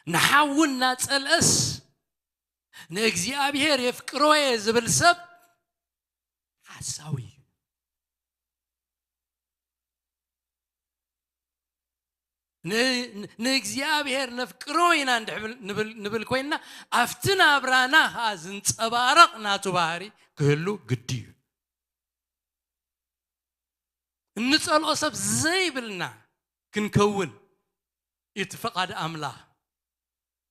ንሓዉ እናጸልአስ ንእግዚኣብሔር የፍቅሮ እየ ዝብል ሰብ ሓሳዊ እዩ። ን-፣ ንእግዚኣብሔር ነፍቅሮ ኢና እንድሕብል-፣ ንብል፣ ንብል ኮይንና፣ ኣብቲ ናብራና ኸኣ ዝንጸባረቕ ናቱ ባህሪ ክህሉ ግዲ እዩ። እንጸልኦ ሰብ ዘይብልና ክንከውን እቲ ፈቓድ ኣምላኽ።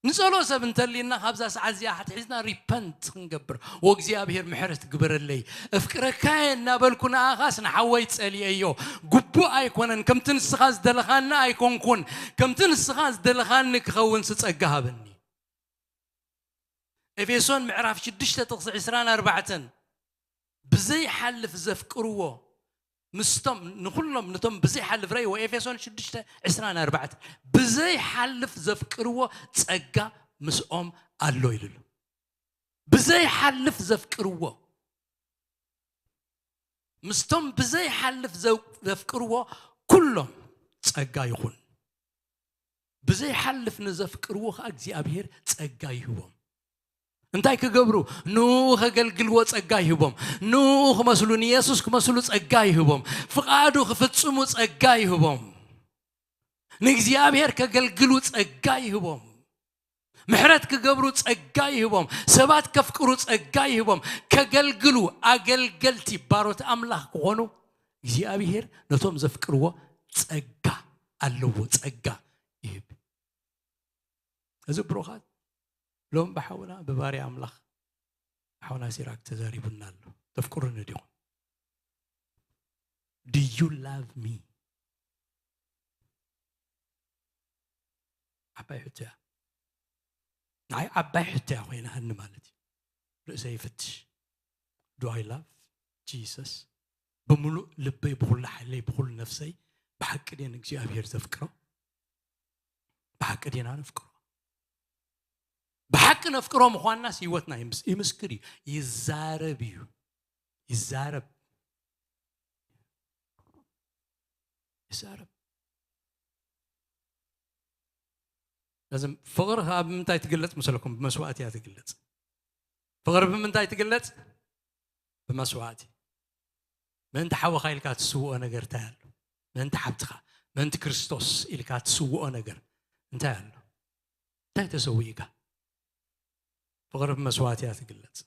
ንጸልኦ ሰብ እንተሊና ካብዛ ሰዓት እዚኣ ኣትሒዝና ሪፐንት ክንገብር፣ "ወእግዚኣብሔር ምሕረት ግበረለይ፣ እፍቅረካየ እናበልኩ ንኣኻስ ንሓወይ ጸሊኤዮ፣ ግቡእ ኣይኮነን፣ ከምቲ ንስኻ ዝደለኻኒ ኣይኮንኩን፣ ከምቲ ንስኻ ዝደለኻኒ ክኸውንስ ጸጋ ሃበኒ።" ኤፌሶን ምዕራፍ ሽዱሽተ ጥቕሲ ዕስራን ኣርባዕተን፣ ብዘይሓልፍ ዘፍቅርዎ ምስቶም፣ ንኹሎም ነቶም ብዘይሓልፍ ረእይዎ። ኤፌሶን ሽዱሽተ ዕስራን ኣርባዕተን፣ ብዘይሓልፍ ዘፍቅርዎ ጸጋ ምስኦም ኣሎ ኢሉ ኣሎ። ብዘይሓልፍ ዘፍቅርዎ፣ ምስቶም ብዘይሓልፍ ዘው-፣ ዘፍቅርዎ ኩሎም ጸጋ ይኹን። ብዘይሓልፍ ንዘፍቅርዎ ኸኣ እግዚኣብሔር ጸጋ ይህቦም። እንታይ ክገብሩ? ንኡ ከገልግልዎ ጸጋ ይህቦም። ንኡ ክመስሉ፣ ንየሱስ ክመስሉ ጸጋ ይህቦም። ፍቓዱ ክፍጽሙ ጸጋ ይህቦም። ንእግዚኣብሔር ከገልግሉ ጸጋ ይህቦም። ምሕረት ክገብሩ ጸጋ ይህቦም። ሰባት ከፍቅሩ ጸጋ ይህቦም። ከገልግሉ፣ ኣገልገልቲ፣ ባሮት ኣምላኽ ክኾኑ እግዚኣብሔር ነቶም ዘፍቅርዎ ጸጋ ኣለዎ፣ ጸጋ ይህብ። እዚ ብሩኻት፣ ሎም ብሓውና ብባርያ ኣምላኽ ሓውና ሲራክ ተዛሪቡና ኣሎ። ተፍቅሩኒ ዲኹም? Do you love me? ዓባይ ሕቶ እያ። ንዓይ ዓባይ ሕቶ እያ ኮይናሃኒ ማለት እዩ። ርእሰይ ይፍትሽ። Do I love Jesus? ብምሉእ ልበይ፣ ብኹሉ ሓይለይ፣ ብኹሉ ነፍሰይ ብሓቂ ድየ ንእግዚኣብሔር ዘፍቅሮ? ብሓቂ ዲና ነፍቅሮ? ብሓቂ ነፍቅሮ ምዃንናስ ህይወትና ይምስ-፣ ይምስክር እዩ፣ ይዛረብ እዩ። ይዛረብ። ይዛረብ። እዚ ፍቕሪ ኸኣ ብምንታይ ትግለጽ መሰለኩም? ብመስዋእቲ እያ ትግለጽ። ፍቕሪ ብምንታይ ትግለጽ? ብመስዋእቲ። ምእንቲ ሓወኻ ኢልካ ትስውኦ ነገር እንታይ ኣሎ? ምእንቲ ሓብትኻ፣ ምእንቲ ክርስቶስ ኢልካ ትስውኦ ነገር እንታይ ኣሎ? እንታይ ተሰዊእካ? ፍቕሪ ብመስዋእቲ እያ ትግለጽ።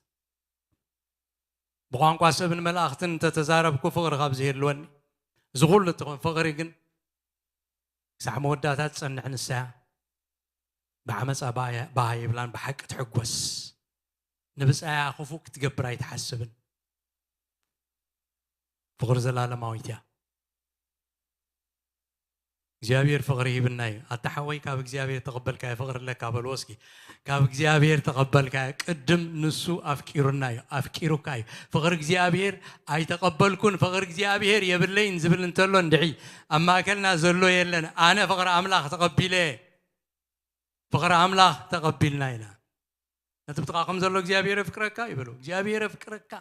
ብቋንቋ ሰብን መላእኽትን እንተተዛረብኩ ፍቕሪ ካብ ዝህልወኒ፣ እዚ ኩሉ እትኾን ፍቕሪ ግን ክሳዕ መወዳእታ ትጸንዕ ንሳ እያ። ብዓመጻ ባህ-፣ ባህ ይብላን ብሓቂ ትሕጎስ። ንብጻያ ክፉእ ክትገብር ኣይትሓስብን። ፍቕሪ ዘላለማዊት እያ። እግዚኣብሔር ፍቕሪ ሂብና እዩ። ኣታ ሓወይ፣ ካብ እግዚኣብሔር ተቐበልካዮ ፍቕሪ ኣለካ በልዎ እስኪ። ካብ እግዚኣብሔር ተቐበልካዮ፣ ቅድም ንሱ ኣፍቂሩና እዩ፣ ኣፍቂሩካ እዩ። ፍቕሪ እግዚኣብሔር ኣይተቐበልኩን፣ ፍቕሪ እግዚኣብሔር የብለይን ዝብል እንተሎ እንድዒ፣ ኣብ ማእከልና ዘሎ የለን። ኣነ ፍቕሪ ኣምላኽ ተቐቢለ፣ ፍቕሪ ኣምላኽ ተቐቢልና ኢና። ነቲ ብጥቓኹም ዘሎ እግዚኣብሔር የፍቅረካ ይበሉ። እግዚኣብሔር የፍቅረካ።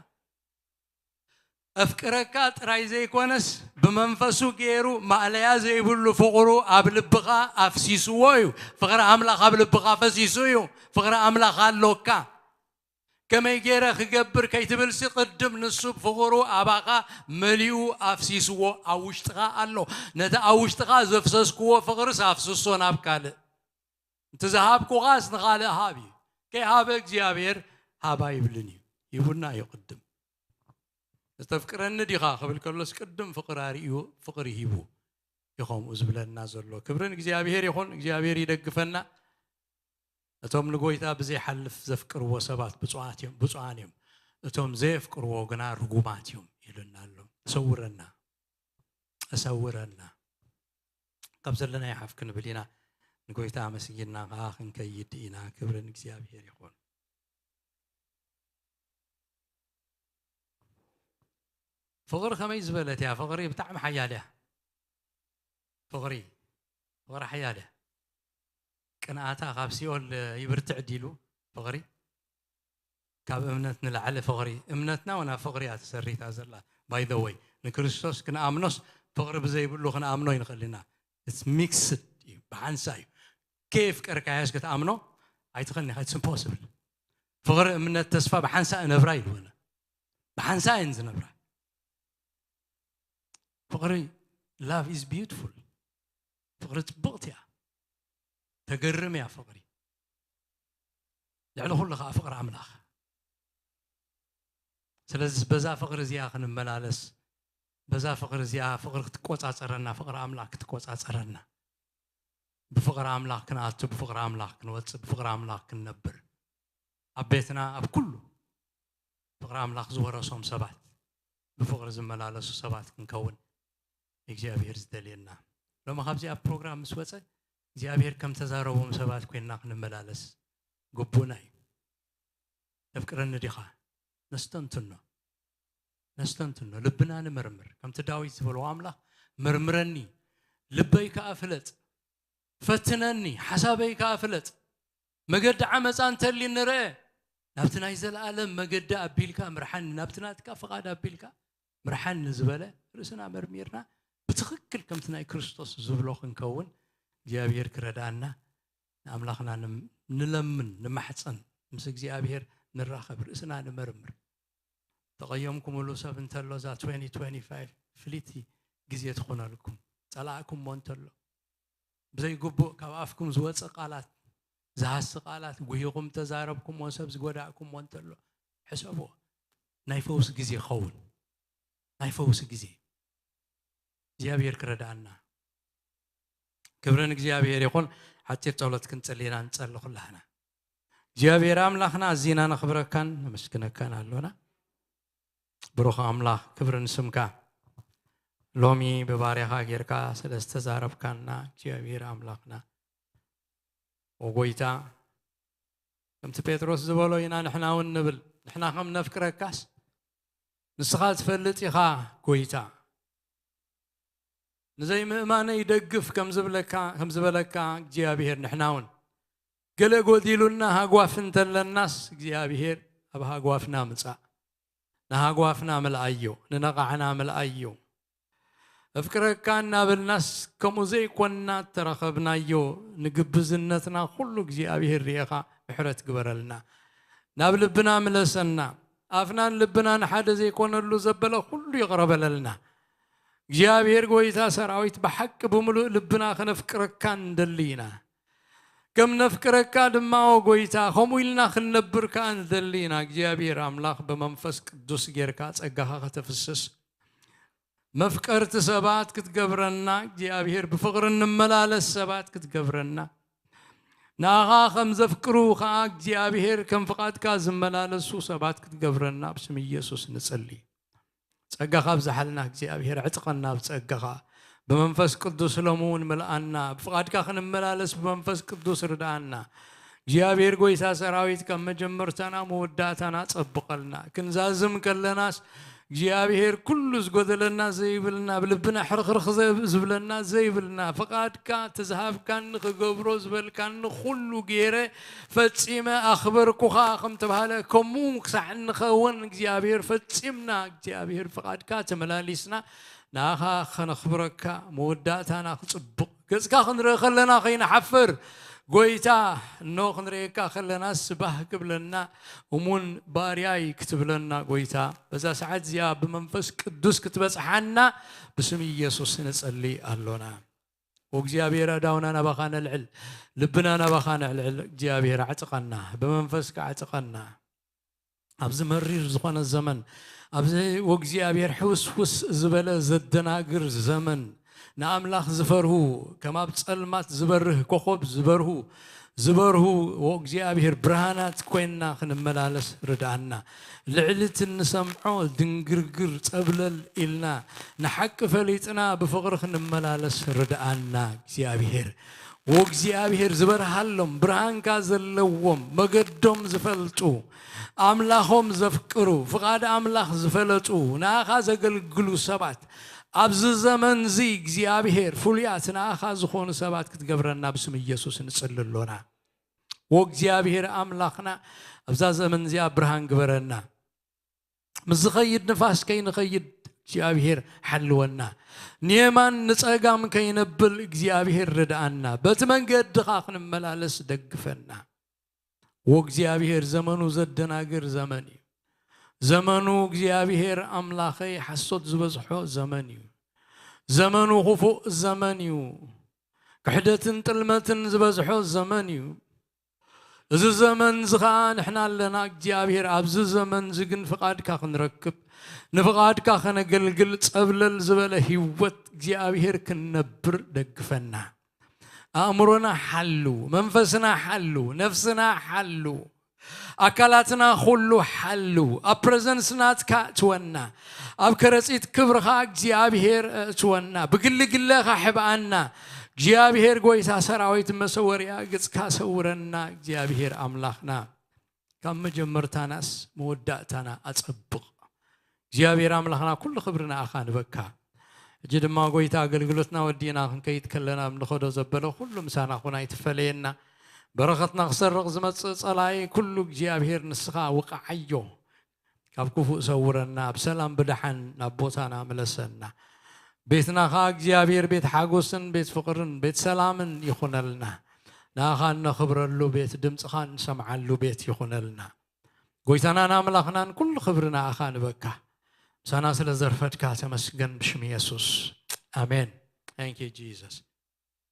ኣፍቅረካ ጥራይ ዘይኮነስ፣ ብመንፈሱ ገይሩ ማእለያ ዘይብሉ ፍቕሩ ኣብ ልብኻ ኣፍሲስዎ እዩ። ፍቕሪ ኣምላኽ ኣብ ልብኻ ፈሲሱ እዩ። ፍቕሪ ኣምላኽ ኣሎካ። ከመይ ገይረ ክገብር ከይትብልሲ፣ ቅድም ንሱ ብፍቕሩ ኣባኻ መሊኡ ኣፍሲስዎ ኣብ ውሽጥኻ ኣሎ። ነቲ ኣብ ውሽጥኻ ዘፍሰስክዎ ፍቕርስ ኣፍስሶ ናብ ካልእ። እቲ ዝሃብኩኻስ ንኻልእ ሃብ እዩ። ከይሃበ እግዚኣብሔር ሃብ ኣይብልን እዩ። ሂቡና እዩ ቅድም። "ዝተፍቅረኒ ዲኻ?" ክብል ከሎስ ቅድም ፍቕሪ ኣርእዩ፣ ፍቕሪ ሂቡ እዩ ከምኡ ዝብለና ዘሎ። ክብሪ ንእግዚኣብሔር ይኹን። እግዚኣብሔር ይደግፈና። እቶም ንጎይታ ብዘይሓልፍ ዘፍቅርዎ ሰባት ብፁዓት እዮም፣ ብፁዓን እዮም። እቶም ዘየፍቅርዎ ግና ርጉማት እዮም ኢሉና ኣሎ። ሰውረና፣ እሰውረና። ካብ ዘለናዮ ሓፍ ክንብል ኢና። ንጎይታ ኣመስጊንና ከኣ ክንከይድ ኢና። ክብሪ ንእግዚኣብሔር ይኹን። ፍቕሪ ከመይ ዝበለት እያ? ፍቕሪ ብጣዕሚ ሓያል እያ። ፍቕሪ ፍቕሪ ሓያል እያ። ቅንኣታ ካብ ሲኦል ይብርትዕ ዲሉ ፍቕሪ? ካብ እምነት ንላዕሊ ፍቕሪ። እምነትና እውን ኣብ ፍቕሪ እያ ተሰሪታ ዘላ። By the way፣ ንክርስቶስ ክንኣምኖስ ፍቕሪ ብዘይብሉ ክንኣምኖ ይንኽእል ኢና። It's mixed እዩ፣ ብሓንሳ እዩ። ከየፍቀርካዮስ ክትኣምኖ ኣይትኽእልን ኢኻ። It's impossible። ፍቕሪ፣ እምነት፣ ተስፋ ብሓንሳ እነብራ ኢልወነ። ብሓንሳ እየን ዝነብራ። ፍቕሪ፣ love is beautiful። ፍቕሪ ጽብቕቲ እያ። ተገርም እያ ፍቕሪ። ልዕሊ ኩሉ ኸዓ ፍቕሪ ኣምላኽ። ስለዚ በዛ ፍቕሪ እዚኣ ክንመላለስ፣ በዛ ፍቕሪ እዚኣ ፍቕሪ ክትቆጻጸረና፣ ፍቕሪ ኣምላኽ ክትቆጻጸረና፣ ብፍቕሪ ኣምላኽ ክንኣቱ፣ ብፍቕሪ ኣምላኽ ክንወጽእ፣ ብፍቕሪ ኣምላኽ ክንነብር፣ ኣብ ቤትና ኣብ ኩሉ ፍቕሪ ኣምላኽ ዝወረሶም ሰባት፣ ብፍቕሪ ዝመላለሱ ሰባት ክንከውን እግዚኣብሔር ዝደልየና። ሎሚ ካብዚኣ ፕሮግራም ምስ ወፀ እግዚኣብሔር ከም ተዛረቦም ሰባት ኮይንና ክንመላለስ ግቡእና እዩ። ተፍቅረኒ ዲኻ? ነስተንትኖ፣ ነስተንትኖ፣ ልብና ንመርምር። ከምቲ ዳዊት ዝበሎ ኣምላኽ መርምረኒ፣ ልበይ ከኣ ፍለጥ፣ ፈትነኒ፣ ሓሳበይ ከኣ ፍለጥ። መገዲ ዓመፃ እንተልዩ ንርአ፣ ናብቲ ናይ ዘለኣለም መገዲ ኣቢልካ ምርሓኒ፣ ናብቲ ናትካ ፍቓድ ኣቢልካ ምርሓኒ ዝበለ ርእስና መርሚርና ብትኽክል ከምቲ ናይ ክርስቶስ ዝብሎ ክንከውን እግዚኣብሔር ክረድኣና ንኣምላኽና ንም-፣ ንለምን፣ ንማሕፀን፣ ምስ እግዚኣብሔር ንራኸብ፣ ርእስና ንመርምር። ተቐየምኩምሉ ሰብ እንተሎ እዛ twenty twenty-five ፍልይቲ ግዜ ትኾነልኩም። ጸላእኩምዎ እንተሎ፣ ብዘይግቡእ ካብ ኣፍኩም ዝወጸ ቃላት፣ ዝሃሲ ቃላት፣ ጉሂኹም ተዛረብኩምዎ፣ ሰብ ዝጎዳእኩምዎ እንተሎ፣ ሕሰብዎ። ናይ ፈውሲ ግዜ ይኸውን። ናይ ፈውሲ ግዜ። እግዚኣብሔር ክረድኣና። ክብሪ ንእግዚኣብሔር ይኹን። ሓጺር ጸሎት ክንጽሊ ኢና፣ ንጸሊ ኩላህና። እግዚኣብሔር ኣምላኽና፣ ኣዚና ነኽብረካን ነመስግነካን ኣሎና። ብሩኽ ኣምላኽ፣ ክብሪ ንስምካ። ሎሚ ብባርያኻ ጌርካ ስለ ዝተዛረብካና እግዚኣብሔር ኣምላኽና፣ ኦ ጎይታ፣ ከምቲ ጴጥሮስ ዝበሎ ኢና ንሕና እውን ንብል። ንሕና ከም ነፍቅረካስ ንስኻ ትፈልጥ ኢኻ ጎይታ። ንዘይምእማነይ ደግፍ ከም ዝብለካ፣ ከም ዝበለካ እግዚኣብሔር፣ ንሕና እውን ገለ ጎዲሉና ሃጓፍ እንተለናስ እግዚኣብሔር ኣብ ሃጓፍና ምጻእ። ንሃጓፍና ምልኣዮ፣ ንነቓዕና ምልኣዮ። እፍቅረካ እናበልናስ ከምኡ ዘይኮንና እተረኸብናዮ ንግብዝነትና ኩሉ እግዚኣብሔር ርኤኻ ምሕረት ግበረልና። ናብ ልብና ምለሰና። ኣፍናን ልብናን ሓደ ዘይኮነሉ ዘበለ ኩሉ ይቕረ በለልና። እግዚኣብሔር ጎይታ ሰራዊት ብሓቂ ብምሉእ ልብና ከነፍቅረካ ንደሊ ኢና። ከም ነፍቅረካ ድማ ኦ ጎይታ ከምኡ ኢልና ክንነብር ከኣ ንደሊ ኢና። እግዚኣብሔር ኣምላኽ ብመንፈስ ቅዱስ ጌርካ ጸጋኻ ከተፍስስ መፍቀርቲ ሰባት ክትገብረና እግዚኣብሔር፣ ብፍቕሪ እንመላለስ ሰባት ክትገብረና፣ ንኣኻ ከም ዘፍቅሩ ከኣ እግዚኣብሔር ከም ፍቓድካ ዝመላለሱ ሰባት ክትገብረና ብስም ኢየሱስ ንጸሊ። ጸጋኻ ኣብዝሓልና እግዚኣብሔር፣ ዕጥቀና ብጸጋኻ። ብመንፈስ ቅዱስ ሎሚ እውን ምልኣና፣ ብፍቓድካ ክንመላለስ ብመንፈስ ቅዱስ ርድኣና። እግዚኣብሔር ጎይታ ሰራዊት ካብ መጀመርታና መወዳእታና ጸብቐልና። ክንዛዝም ከለናስ እግዚኣብሔር ኩሉ ዝጎደለና ዘይብልና፣ ብልብና ሕርኽርኽ ዘ-፣ ዝብለና ዘይብልና፣ ፍቓድካ እቲ ዝሃብካኒ ክገብሮ ዝበልካኒ ኩሉ ገይረ ፈጺመ ኣኽበርኩኻ ከም ተባህለ፣ ከምኡ ክሳዕ እንኸውን እግዚኣብሔር ፈጺምና እግዚኣብሔር ፍቓድካ ተመላሊስና ንኣኻ ከነኽብረካ፣ መወዳእታና ክጽብቕ፣ ገጽካ ክንርኢ ከለና ከይንሓፍር፣ ጎይታ፣ እኖ ክንርእየካ ከለና ስባህ ክብለና፣ እሙን ባርያይ ክትብለና፣ ጎይታ፣ በዛ ሰዓት እዚኣ ብመንፈስ ቅዱስ ክትበጽሓና ብስም ኢየሱስ ንጸሊ ኣሎና። ወእግዚኣብሔር ኣእዳውና ናባኻ ነልዕል፣ ልብና ናባኻ ነልዕል። እግዚኣብሔር ኣዕጥቀና፣ ብመንፈስካ ኣዕጥቀና። ኣብዚ መሪር ዝኾነ ዘመን፣ ኣብዚ ወእግዚኣብሔር ሕውስውስ ዝበለ ዘደናግር ዘመን፣ ንኣምላኽ ዝፈርሁ፣ ከም ኣብ ጸልማት ዝበርህ ኮኾብ ዝበርሁ፣ ዝበርሁ ወእግዚኣብሔር ብርሃናት ኮይንና ክንመላለስ ርድኣና። ልዕሊ እቲ እንሰምዖ ድንግርግር ጸብለል ኢልና ንሓቂ ፈሊጥና ብፍቕሪ ክንመላለስ ርድኣና እግዚኣብሔር። ወእግዚኣብሔር ዝበርሃሎም፣ ብርሃንካ ዘለዎም፣ መገዶም ዝፈልጡ፣ ኣምላኾም ዘፍቅሩ፣ ፍቓድ ኣምላኽ ዝፈለጡ፣ ንኣኻ ዘገልግሉ ሰባት፣ ኣብዚ ዘመን እዚ እግዚኣብሔር ፍሉያት ንኣኻ ዝኾኑ ሰባት ክትገብረና ብስም ኢየሱስ ንጽሊ ኣሎና። ወእግዚኣብሔር ኣምላኽና ኣብዛ ዘመን እዚኣ ብርሃን ግበረና። ምስ ዝኸይድ ንፋስ ከይንኸይድ እግዚኣብሔር ሓልወና። ንየማን ንጸጋም ከይነብል እግዚኣብሔር ርድኣና። በቲ መንገድኻ ክንመላለስ ደግፈና። ወእግዚኣብሔር ዘመኑ ዘደናግር ዘመን እዩ። ዘመኑ እግዚኣብሔር ኣምላኸይ ሓሶት ዝበዝሖ ዘመን እዩ። ዘመኑ ክፉእ ዘመን እዩ። ክሕደትን ጥልመትን ዝበዝሖ ዘመን እዩ። እዚ ዘመን እዚ ኸዓ ንሕና ኣለና እግዚኣብሔር ኣብዚ ዘመን እዚ ግን ፍቓድካ ክንረክብ ንፍቓድካ ከነገልግል ጸብለል ዝበለ ህይወት እግዚኣብሔር ክንነብር ደግፈና። ኣእምሮና ሓሉ፣ መንፈስና ሓሉ፣ ነፍስና ሓሉ፣ ኣካላትና ኩሉ ሓሉ። ኣብ ፕረዘንስ ናትካ እትወና፣ ኣብ ከረጺት ክብርኻ እግዚኣብሔር እትወና፣ ብግሊ ግለኻ ሕብኣና። እግዚኣብሔር ጎይታ ሰራዊት መሰወርያ ገጽካ ሰውረና። እግዚኣብሔር ኣምላኽና ካብ መጀመርታናስ መወዳእታና ኣጸብቕ። እግዚኣብሔር ኣምላኽና ኩሉ ክብሪ ንኣኻ ንበካ። ሕጂ ድማ ጎይታ ኣገልግሎትና ወዲእና ክንከይድ ከለና ኣብ ንኸዶ ዘበለ ኩሉ ምሳና ኹን ኣይትፈለየና። በረኸትና ክሰርቕ ዝመጽእ ጸላኢ ኩሉ እግዚኣብሔር ንስኻ ውቕዓዮ። ካብ ክፉእ ሰውረና፣ ኣብ ሰላም ብደሓን ናብ ቦታና ምለሰና። ቤትና ኸዓ እግዚኣብሔር ቤት ሓጎስን ቤት ፍቕርን ቤት ሰላምን ይኹነልና። ንኣኻ እነኽብረሉ ቤት፣ ድምፅኻ እንሰምዓሉ ቤት ይኹነልና። ጎይታናን ኣምላኽናን ኩሉ ክብሪ ንኣኻ ንበካ። ምሳና ስለ ዘርፈድካ ተመስገን ብሽም የሱስ። ኣሜን። Thank you Jesus።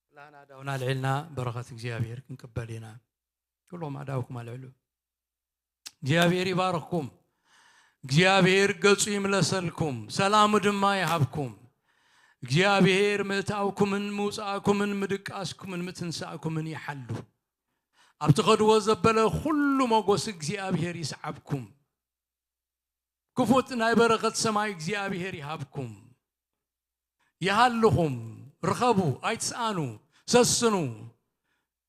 ኩላና ኣዳውና ልዕልና በረኸት እግዚኣብሔር ክንቅበል ኢና። ኩሎም ኣዳውኩም ኣልዕሉ። እግዚኣብሔር ይባርኽኩም። እግዚኣብሔር ገጹ ይምለሰልኩም፣ ሰላሙ ድማ ይሃብኩም። እግዚኣብሔር ምእታውኩምን ምውጻእኩምን ምድቃስኩምን ምትንሳእኩምን ይሓሉ። ኣብ ትኸድዎ ዘበለ ኩሉ መጎስ እግዚኣብሔር ይስዓብኩም። ክፉት ናይ በረኸት ሰማይ እግዚኣብሔር ይሃብኩም። ይሃልኹም፣ ርኸቡ፣ ኣይትስኣኑ፣ ሰስኑ፣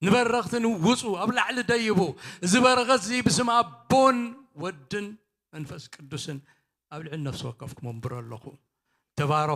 ንበረኽትን ውጹ፣ ኣብ ላዕሊ ደይቡ። እዚ በረኸት እዚ ብስም ኣቦን ወድን መንፈስ ቅዱስን ኣብ ልዕሊ ነፍሲ ወከፍኩም ኣንብሮ ኣለኹ። ተባረኹ።